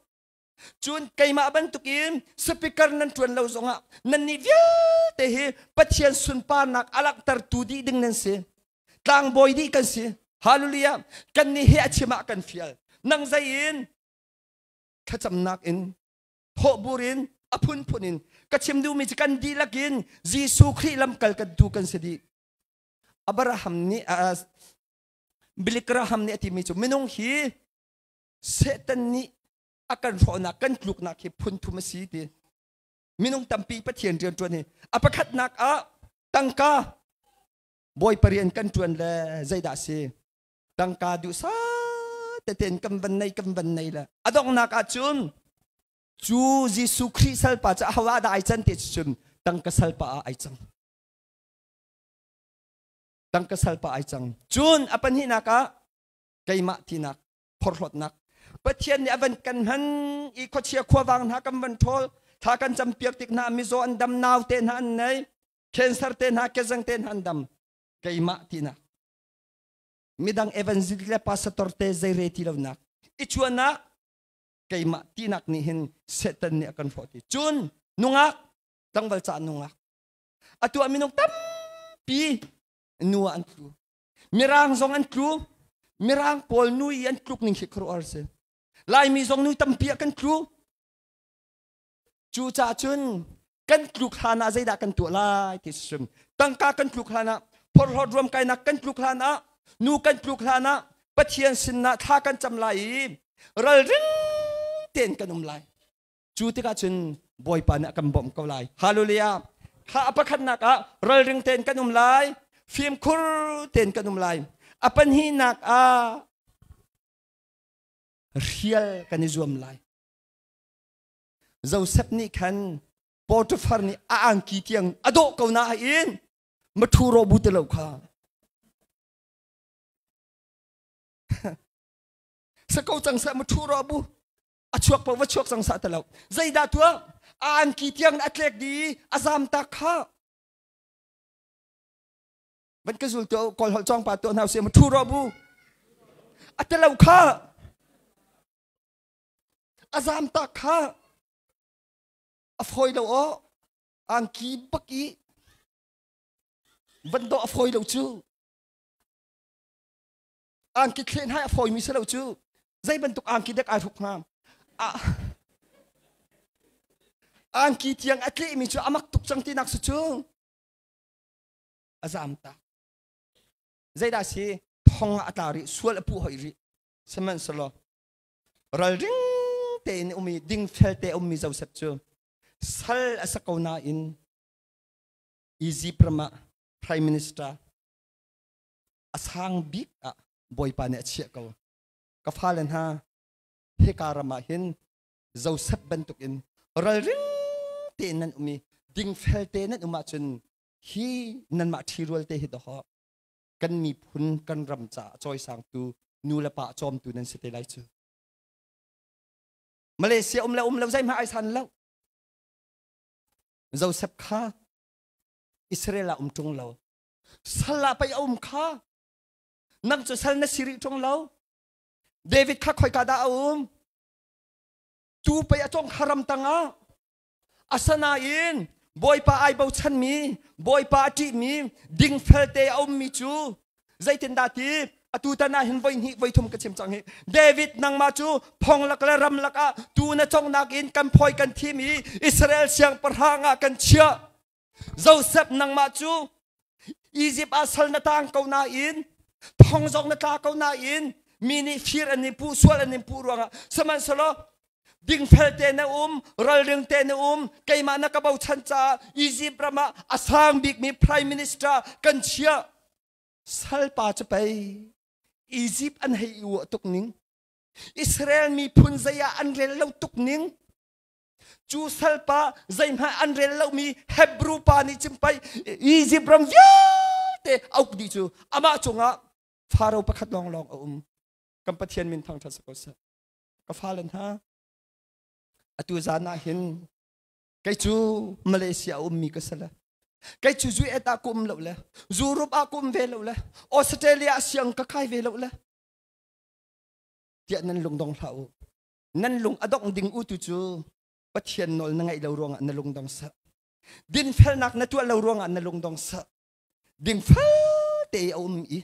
Cun keimah bantukin speaker nan ṭuan lo zongah nannih vialte hi Pathian sunparnak a langhtertu dih ding nan si. Tlangbawi dih kan si. Hallelujah. Kannih hi a chim ah kan fial. Nang zei in thlacamnak in thawhbur in a phunphun in ka chim duhmi cu kan dihlak in Jesuh Khrih lamkal kan tu kan si dih. Abraham nih Billy Graham nih a timi cu minung hi Satan nih a kan hrawhnak kan tluknak hi phun thum a si ti. Minung tampi Pathian rian ṭuan hi a pakhatnak ah tangka Bawipa rian kan ṭuan le zeidah si tangka duhsa teten kan van nei kan van nei le a donghnak ah cun cu Jesuh Khrih salpa cu aho ah dah ai can ti cun tangka salpa ah ai cang tangka salpa ai cang cun a pahnihnak ah keimah tinak phorhlawtnak Pathian nih a van kan hman i khuachia khuavang hna kan van ṭhawl thla kan campiak tik hna mizaw an dam nau te hna an nei cancer te hna kezang te hna an dam keimah tinak midang evangelist le pastor te zeire ti lonak i chuanak keimah tinak nih hin Satan nih a kan hrawh ti cun nungak tlangval ca nungak atu ah minung tampi nu ah an tlu Mirang zong an tlu. Mirang pawl nu i an tluk ning khi khuaruahhar si. Laimi zong nu tampi ah kan tlu. Cucaah cun. Kan tluk hlan ah zeidah kan tuah lai ti sim. Tangka kan tluk hlan ah, phorhlawt ruamkainak kan tluk hlan ah, nu kan tluk hlan ah, Pathian sinah thla kan cam lai i ralring tein kan um lai. Cu tikah cun Bawipa nih a kan bawmh ko lai. Hallelujah. Kha a pakhatnak ah ralring tein kan um lai, fimkhur tein kan um lai. A pahnihnak ah hrial kan i zuam lai. Joseph nih khan Potiphar nih a angki tiang a dawh ko nain mathu ro bu te lo kha. Sako cang seh mathu ro bu a chuak po va chuak cang sa te lo. Zeidah tuah a angki tiang a tlek di a zam tak kha. Van ka zul tu kawl holh chong pa tu hna se mathu ro bu. A te lo kha. A zam tak kha a fawi lo aw angki bak i van dawh a fawi lo cu angki thlen hai a fawi mi si lo cu zei bantuk angki dek ai hruk hnga angki tiang a tleh mi cu amak tuk cang ti nak si cu a zam tak zeidah si thong ah a tla rih sual a puh hoi rih sihmanhsehlaw Ralring tein um i dingfel te ummi Josef cu sal a si ko nain Egypt ram ah prime minister a sang bik ah Bawipa nih a chiah ko. Ka fale hna, hika ram ah hin Josef bantukin ralring tein nan um i dingfel te nan um ahcun hi nanmah ṭhirual te hi dawh kan miphun kan ram caah cawisangtu nu le pa cawmtu nan si te lai cu. Malaysia um le um lo zeihmah ai san lo. Joseph kha Israel ah um ṭung lo. Sal ah pei a um kha. Nang cu sal na si rih ṭung lo. David kha khoika dah a um? Tu pei a cong haram tangah. Asanain Bawipa ai bochanmi, Bawipa a ṭihmi, dingfel te a ummi cu zeitindah ti atu tan ah hin voi hnih voi thum ka chim cang hi. David nangmah cu phong lak le ram lak ah tu na congnak in kan phawi kan thim i Israel siangpahrang ah kan chiah. Joseph nangmah cu Egypt ah sal na tang ko nain thong zong na tla ko nain mi nih fir an in puh sual an in puh ruangah sihmanhsehlaw dingfel te na um ralring te na um keimah na ka bochan caah Egypt ram ah a sang bikmi prime minister kan chiah salpa cu pei Egypt an hei i uah tuk ning Israel miphun zei ah an rel lo tuk ning Cu salpa zeihmanh an rel lomi Hebrew pa nih cun pei Egypt ram vialte a uk dih cu amah cungah Faro pakhat lawnglawng a um. Kan Pathian min thangṭhat si ko seh. Ka fale hna, atu zan ah hin kei cu Malaysia a ummi ka si le kei cu US ah ka um lo le Europe ah ka um ve lo le Australia ah siang ka kai ve lo le tiah nan lungdong hlah u. Nan lung a dongh ding u tu cu Pathian nawl na ngaih lo ruangah na lung dong sah. Dinfelnak na tuah lo ruangah na lung dong sah. Dingfel te a um i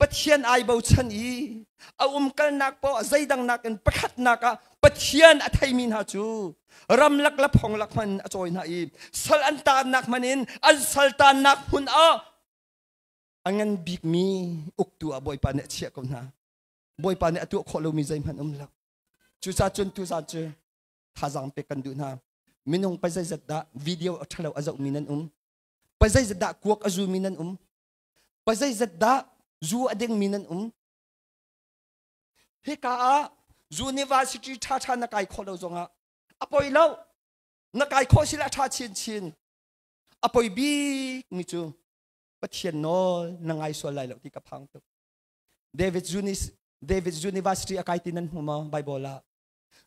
Pathian ai bochan i a umkalnak poah zeidang nakin pakhatnak ah Pathian a theimi hna cu ramlak le phonglak hman a cawi hna i sal an taannak hman in an sal taannak hmun ah a ngan bikmi uktu ah Bawipa nih a chiah ko hna. Bawipa nih a tuah khawh lomi zeihmanh um lo. Cucaah cun tuzaan cu thazaang pek kan duh hna. Minung pa zeizat dah video a ṭhalo a zohmi nan um? Pa zeizat dah kuak a zumi nan um? Pa zeizat dah zu a dingmi nan um? Hika ah university ṭhaṭha na kai khawh lo zongah a poi lo. Na kai khawh sila ṭha chinchin. A poi bik mi cu Pathian nawl na ngai sual lai lo ti ka phang tuk. David Zunis David University a kai ti nan hmu maw Bible ah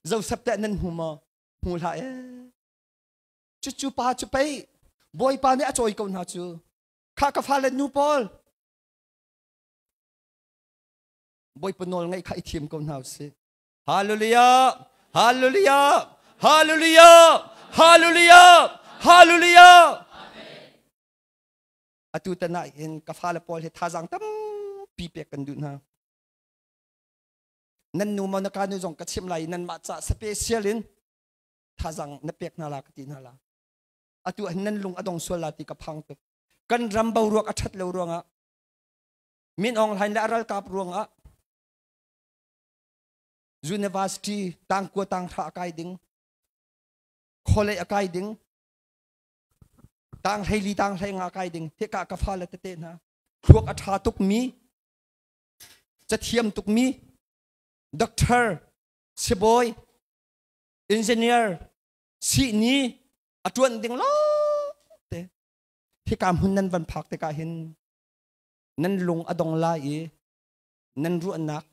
Joseph teh nan hmu maw hmu hlah e cucu pa cu pei Bawipa nih a cawi ko hna cu kha ka fale nu pawl Bawipa nawl ngaih kha i thim ko hna usih Hallelujah Hallelujah Hallelujah Hallelujah Hallelujah Atu tan ah hin ka fale pawl hi thazaang tampi pek kan duh hna. Nan nu maw na ka nu zong ka chimh lai i nanmah ca special in thazaang na pek hna la ka ti hna la. Atu ah nan lung a dong sual la ti ka phang tuk. Kan ram boruak a ṭhat lo ruangah Min Aung Hlaing le a ralkap ruangah university tangkua tanghra a kai ding college a kai ding tang hleili tang hlei nga kai ding hika ka fale tete hna thluak a ṭha tukmi cathiam tukmi doctor sibawi engineer sihni a ṭuan ding lo te hika hmun nan van phak tikah hin nan lung a dong lai i nan ruahnak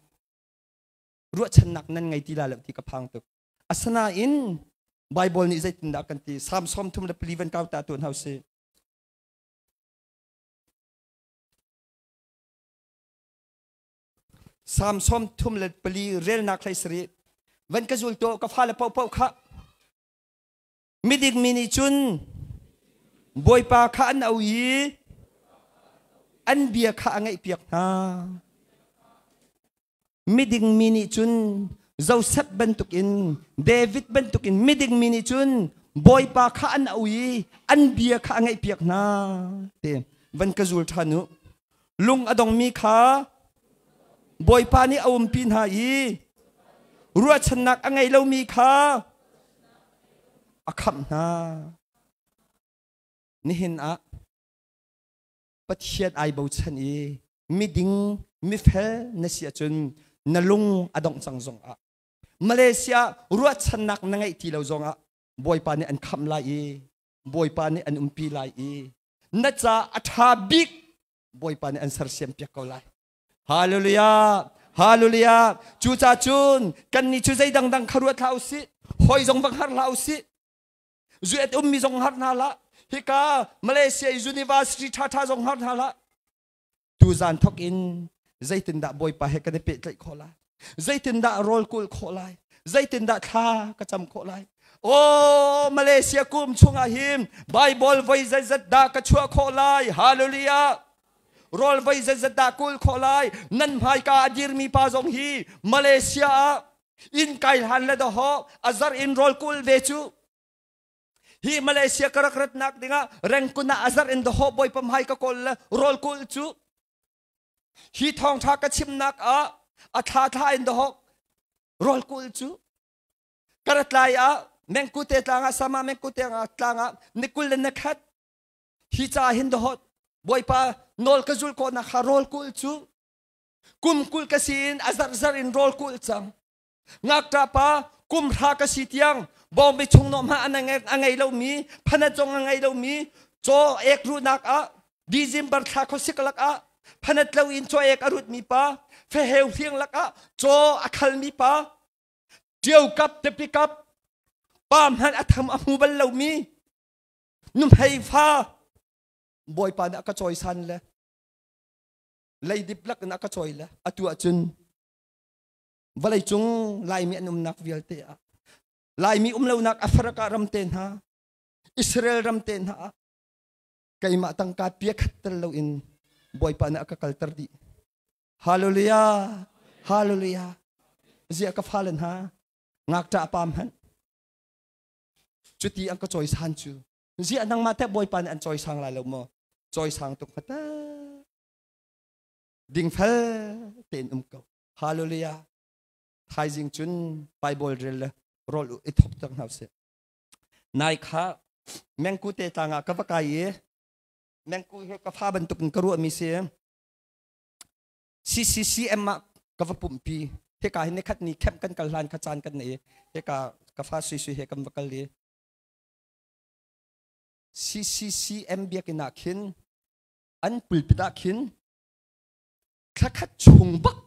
ruahchannak nan ngei ti lai lo ti ka phang tuk. Asinain Bible nih zeitindah kan ti? Psalm 34 van kau ta tuan hau si. Psalm 34 relnak hlei sarih van ka zul to ka fale paohpaoh kha Miding mi nih cun Bawipa kha an auh i an bia kha a ngaihpiak hna. Miding mi nih cun Joseph bantukin David bantukin miding mi nih cun Bawipa kha an auh i an bia kha a ngaihpiak hna. Te van ka zul ṭhan u. Lung a dongmi kha Bawipa nih a umpi hna i ruahchannak a ngei lomi kha a khamh hna. Nihin ah Pathian ai bochan i miding mifel na si ahcun na lung a dongh cang zongah Malaysia ruahchannak na ngeih ti lo zongah Bawipa nih an khamh lai i Bawipa nih an umpi lai i na ca a ṭha bik Bawipa nih an sersiam piak ko lai. Hallelujah! Hallelujah! Cucaah cun kannih cu zei dangdang kha ruat hlah usih. Hoi zong va hngar hlah usih. Zuet ummi zong hngar hna hlah. Hika Malaysia University ṭhaṭha zong hngar hna hlah. Tuzan thok in zeitindah Bawipa he kan i pehtlaih khawh lai? Zeitindah rawl kul khawh lai? Zeitindah thla ka cam khawh lai? Oh, Malaysia kum chungah hin Bible voi zeizat dah ka chuah khawh lai? Hallelujah! Rawl voi zeizat dah kul khawh lai? Nan hmaika a dirmi pa zong hi Malaysia ah inn kai hlan le dawhawh a zar in rawl kul ve cu. Hi Malaysia ka rak ratnak dingah rengkun ah a zar in dawhawh bawipa hmai ka kawl le rawl kul cu. Hi thawngṭha ka chimnak ah a thla thla in dawhawh rawl kul cu. Ka rat lai ah mengkute tlang ah sama mengkute tlang ah nikul le nikhat hi ca hin dawhawt Bawipa nawl ka zul khawhnak kha rawl kul cu kum kul ka si in a zarhzar in rawl kul cang ngakṭa pa kum hra ka si tiang bawngbi chung nawh hmah a ngei lomi phanat zong a ngei lomi caw ek ruhnak ah December thla khuasik lak ah phanat lo in caw ek a rutmi pa feheu hliang lak ah caw a khalmi pa Ṭio kap tepi kap pa hmanh a tham a hmu bal lomi nuhmei fa Bawipa nih a ka cawisan le leidip lak in a ka cawi le atu ahcun vawlei cung Laimi an umnak vialte ah Laimi um lonak Africa ram te hna Israel ram te hna ah keimah tangka pia khat tel loin Bawipa nih a ka kalter dih. Hallelujah! Hallelujah! Ziah ka fale hna ngakṭah pa hmanh cuti an ka cawisan cu ziah nangmah teh Bawipa nih an cawisang lai lo maw? Cawisang tuk hmata dingfel tein um ko. Hallelujah! Thaizing cun Bible rel le rawl i thok cang hna usih. Nai kha mengku te tlang ah ka va kai i mengku hi ka fa bantuk in ka ruahmi si. CCCM ah ka va pumhpi. Hika hi nikhat ni camp kan kal hlan kha caan kan nei. Hika ka fa sui sui he kan va kal i CCCM biakinn ah khin an pulpit ah khin thlakhat chung bak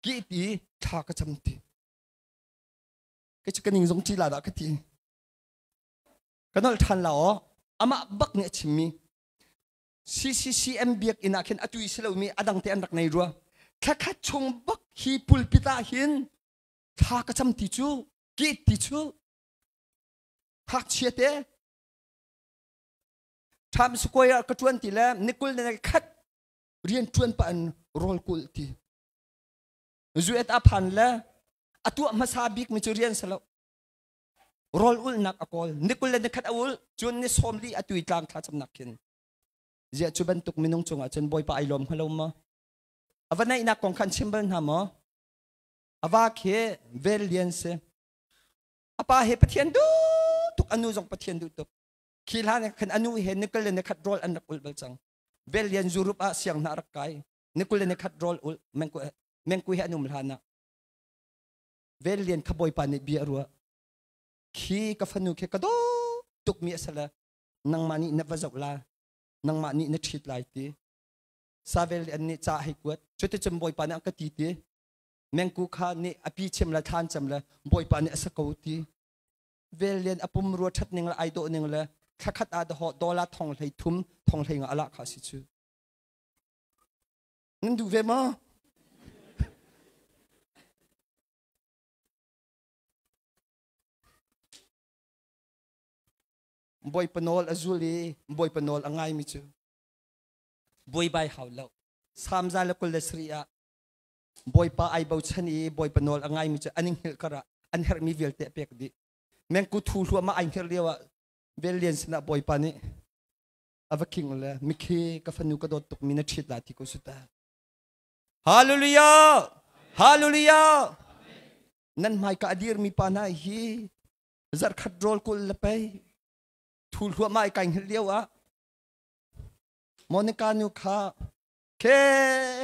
ki ti thla ka cam ti. Ka chu ka ning zong ṭi la dah ka ti. Ka nolh ṭhan la aw. Amah bak nih a chimmi CCCM biakinn ah khin atu i si lomi a dang te an rak nei rua. Thlakhat chung bak hi pulpit ah hin thla ka cam ti cu, ki ti cu, ngakchia te Times Square ah ka ṭuan ti le nikul ne khat rian ṭuan pah in rawl kul ti. Zuet a phan le a tuah hmasa bik mi cu rian si lo. Rawl ulnak a kawl. Ni 20 le ni khat a ul. Cun ni 40 a tui tlang thlacamnak khin. Ziah cu bantuk minung cungah cun Bawipa ai lawm hnga lo maw? A va naihnak kong khan chim bal hna maw? A va khi vel lian si. A pa he Pathian duh tuk, a nu zong Pathian duh tuk. Khi hlan khan a nu he ni 20 le ni khat rawl an rak ul bal cang. Vel lian Europe ah siang hna rak kai. Ni 20 le ni khat rawl ul mengku he an um hlan ah. Vel lian kha Bawipa nih bia a ruah. Khi ka fanu khi ka daw tukmi a si le nangmah nih na va zoh la nangmah nih na ṭhit lai ti savel an nih ca hei kuat cuticun bawipa nih a ka ti ti mengku kha nih a pi chim le thlan cem le bawipa nih a sa ko ti vel lian a pum rua ṭhat ning le ai dawh ning le thlakhat ah daho dola thong hlei thum thong hlei nga ala kha si chu nan duh ve maw Bawipa nawl a zul i Bawipa nawl a ngaimi cu buaibai hau lo. Salm 127 ah Bawipa ai bochan i Bawipa nawl a ngaimi cu an i hngilh karah an herhmi vialte a pek dih. Mengku thu hluahmah ai hngilh lio ah vel lian sinah Bawipa nih a va king le mikhi ka fanu ka dawt tukmi na ṭhit lai ti ko su ta. Hallelujah! Hallelujah! Nan hmaika a dirmi pa hna hi zarhkhat rawl kul le pei thu hluahmah i kai hngilh lio ah Monica nu kha ke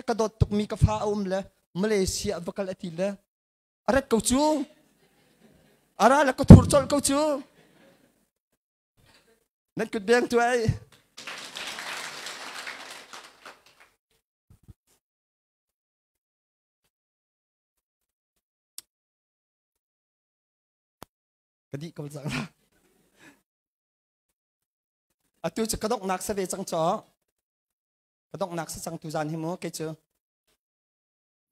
ka dawt tukmi ka fa a um le Malaysia va kal a ti le a rat ko cu a ra le ka thur colh ko cu nan kut beng tu ai Ka dih ko cang la. Atu cu ka donghnak sa ve cang caw. Ka donghnak sa cang tu zan hi mu kei cu.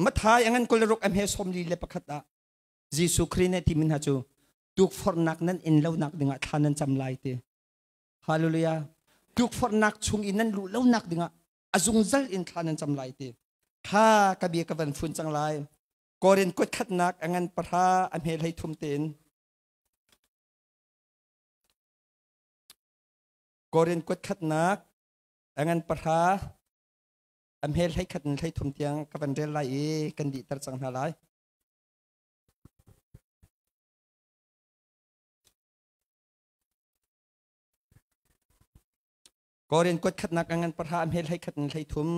Mathai angan 26 am he 41 ah Jesuh Khrih nih ti min hna cu tukforhnak nan in lo nak dingah thla nan cam lai ti. Hallelujah. Tukforhnak chung in nan luh lo nak dingah a zungzal in thla nan cam lai ti. Kha ka bia ka van fun cang lai. Korin kuat khatnak a ngan pahra a hme hlei thum tein Korin kuat khatnak a ngan pahra a hme hlei khat in hlei thum tiang ka van rel lai i kan dihter cang hna lai. Korin kuat khatnak a ngan pahra a hme hlei khat in hlei thum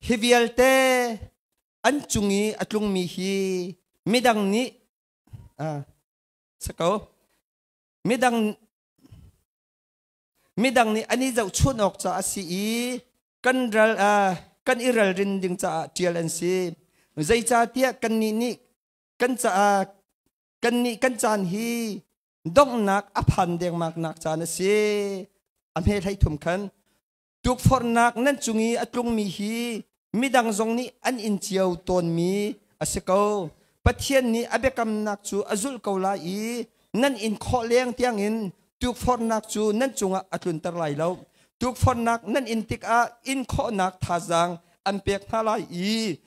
Hi vialte an cung i a tlungmi hi midang nih sako midang midang nih an i zohchunh awk caah a si i kan ral kan i ralrin ding caah ṭial an si. Zeicahtiah kannih nih kan caah kannih kan caan hi donghnak a phan dengmaknak caan a si. A hme hlei thum khan Tukforhnak nan cung i a tlungmi hi midang zong nih an in cio tawnmi a si ko. Pathian nih a biakamnak cu a zulh ko lai i nan in khawh leng tiangin tukforhnak cu nan cungah a tlunter lai lo. Tukforhnak nan in tikah in khawhnak thazaang an pek hna lai i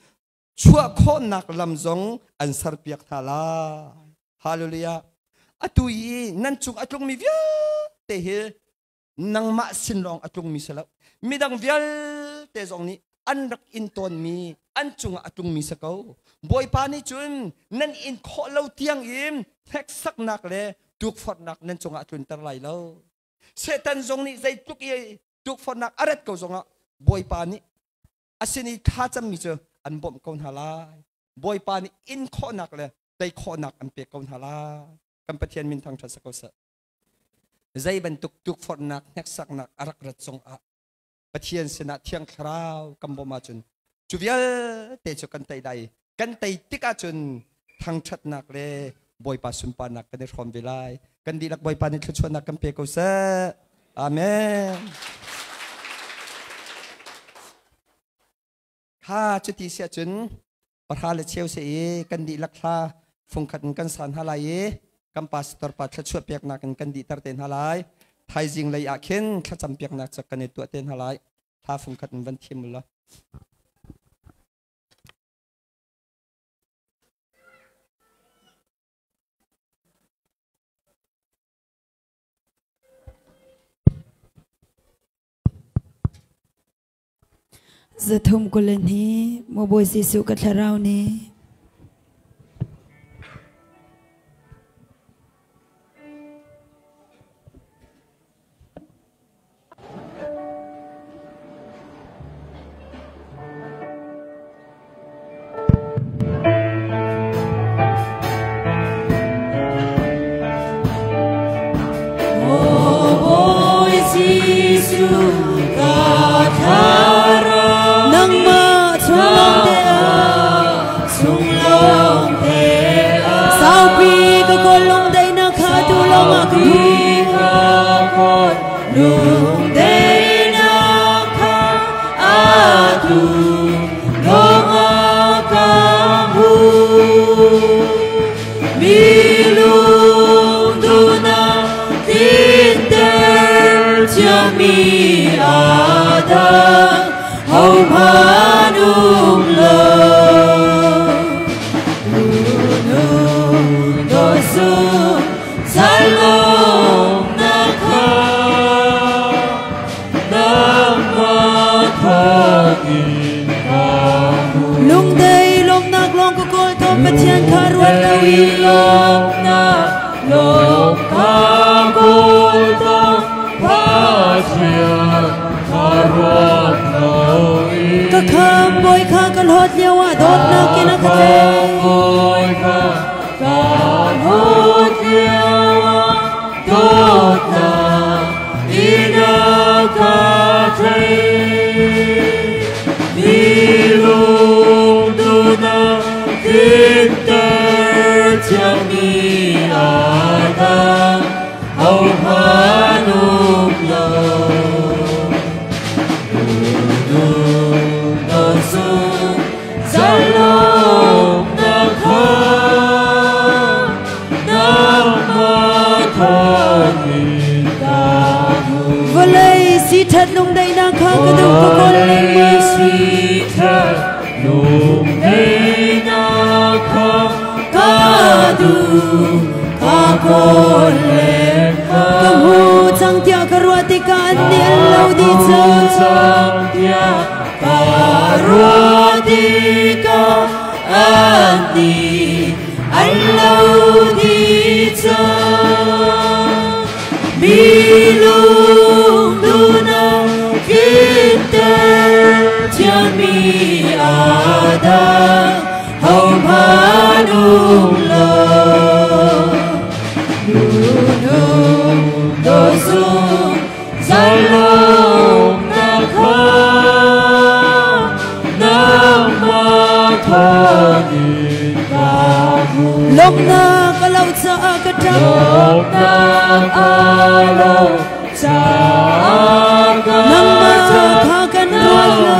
chuah khawhnak lam zong an serpiak hna lai. Hallelujah. Atu i nan cung a tlungmi vialte hi nangmah sin lawng a tlungmi si lo midang vialte zong nih an rak in tawnmi an cungah a tlungmi si ko bawipa nih cun nan in khawh lo tiang in hneksaknak le tukforhnak nan cungah a tlunter lai lo Satan zong nih zeitluk i tukforhnak a rat ko zongah bawipa nih a sin i thla cammi cu an bawmh ko hna lai bawipa nih in khawhnak le tei khawhnak an pek ko hna lai kan Pathian min thangṭhat sa ko seh Zei bantuk tukforhnak hneksaknak a rak rat zongah Pathian sinah Thiang Thlarau kan bawmh ahcun cu vialte cu kan tei lai. Kan tei tik ahcun thangṭhatnak le Bawipa sunparnak kan i hrawm ve lai. Kan dihlak Bawipa nih thluachuahnak kan pe ko seh. Amen. Kha cuti si ahcun pahra le cheu si i kan dihlak hla fungkhat in kan sa hna lai i kan pastor pa thluachuah peknak in kan dihter te hna lai. Thaizing lei ah khin thlacam piaknak cak kan i tuah te hna lai. Hla fungkhat in van thim ulaw. Zathum kulen hi maw Bawi Jesuh ka thlarau nih. Nangmah chung te ah chung lawng te ah saupi ka kawl lung daihnak kha tu lawng ah ka hmu lung daihnak kha atu lawng ah ka hmu mi lung duhnak tlinter ciami adang hohmanh um lo Lunung dawsung salom na kha Nangmah thawngin ka hmu Lungdai lawmnak lawng ka kawl tawn Pathian kha ruat lo i Lawmnak lawng ka kawl tawn Pathian kha ruat lo i Ka kham bawi kha ka hlawt lio ah dawtnak in a ka tlaih Bawi kha ka hlawt lio ah dawtnak in a ka tlaih. Mi lungduhnak tlinter thiangmi adang hohmanh um lo. Lunung dawsung zalongnak kha nangmah thawngin ka hmu. Vawlei siṭhat lungdaihnak kha ka duh ka kawl lengmang. Siṭhat lungdaihnak kha Ka duh ka kawl lengmang. Ka hmu cang tiah ka ruah tikah an nih an lo dih cang. Cang tiah ka ruah tikah an nih an lo dih cang. Mi lungduhnak tlinter thiangmi adang hohmanh um lo. Lunung dawsung zalongnak kha nangmah thawngin ka hmu. Lawmhnak a lo caah ka ṭap. Lawmhnak a lo caah ka Nangmah ṭap. kha kan ruat lo.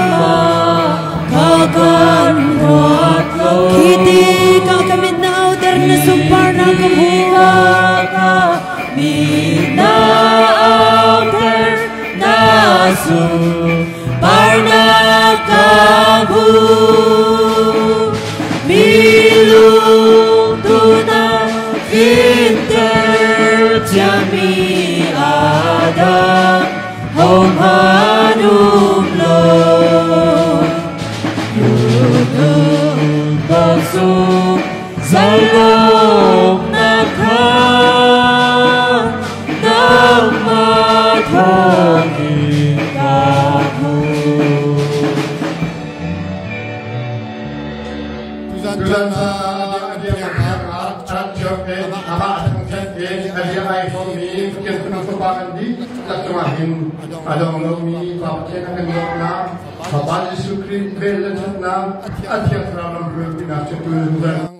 Kha kan ruat lo. Khi tikah ka mit na auter na sunparnak ka hmu. Ka mit na auter na sunparnak ka hmu. Mi lungduhnak tlinter thiangmi adang hohmanh um lo. Lunung dawsung zalongnak kha nangmah thawngin ka hmu. Tuzan ah a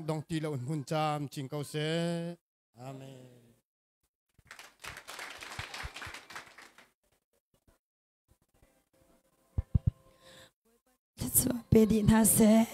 Dong ti lo hun cham ching ko se. Amen. Thluachuah pe dih hna seh.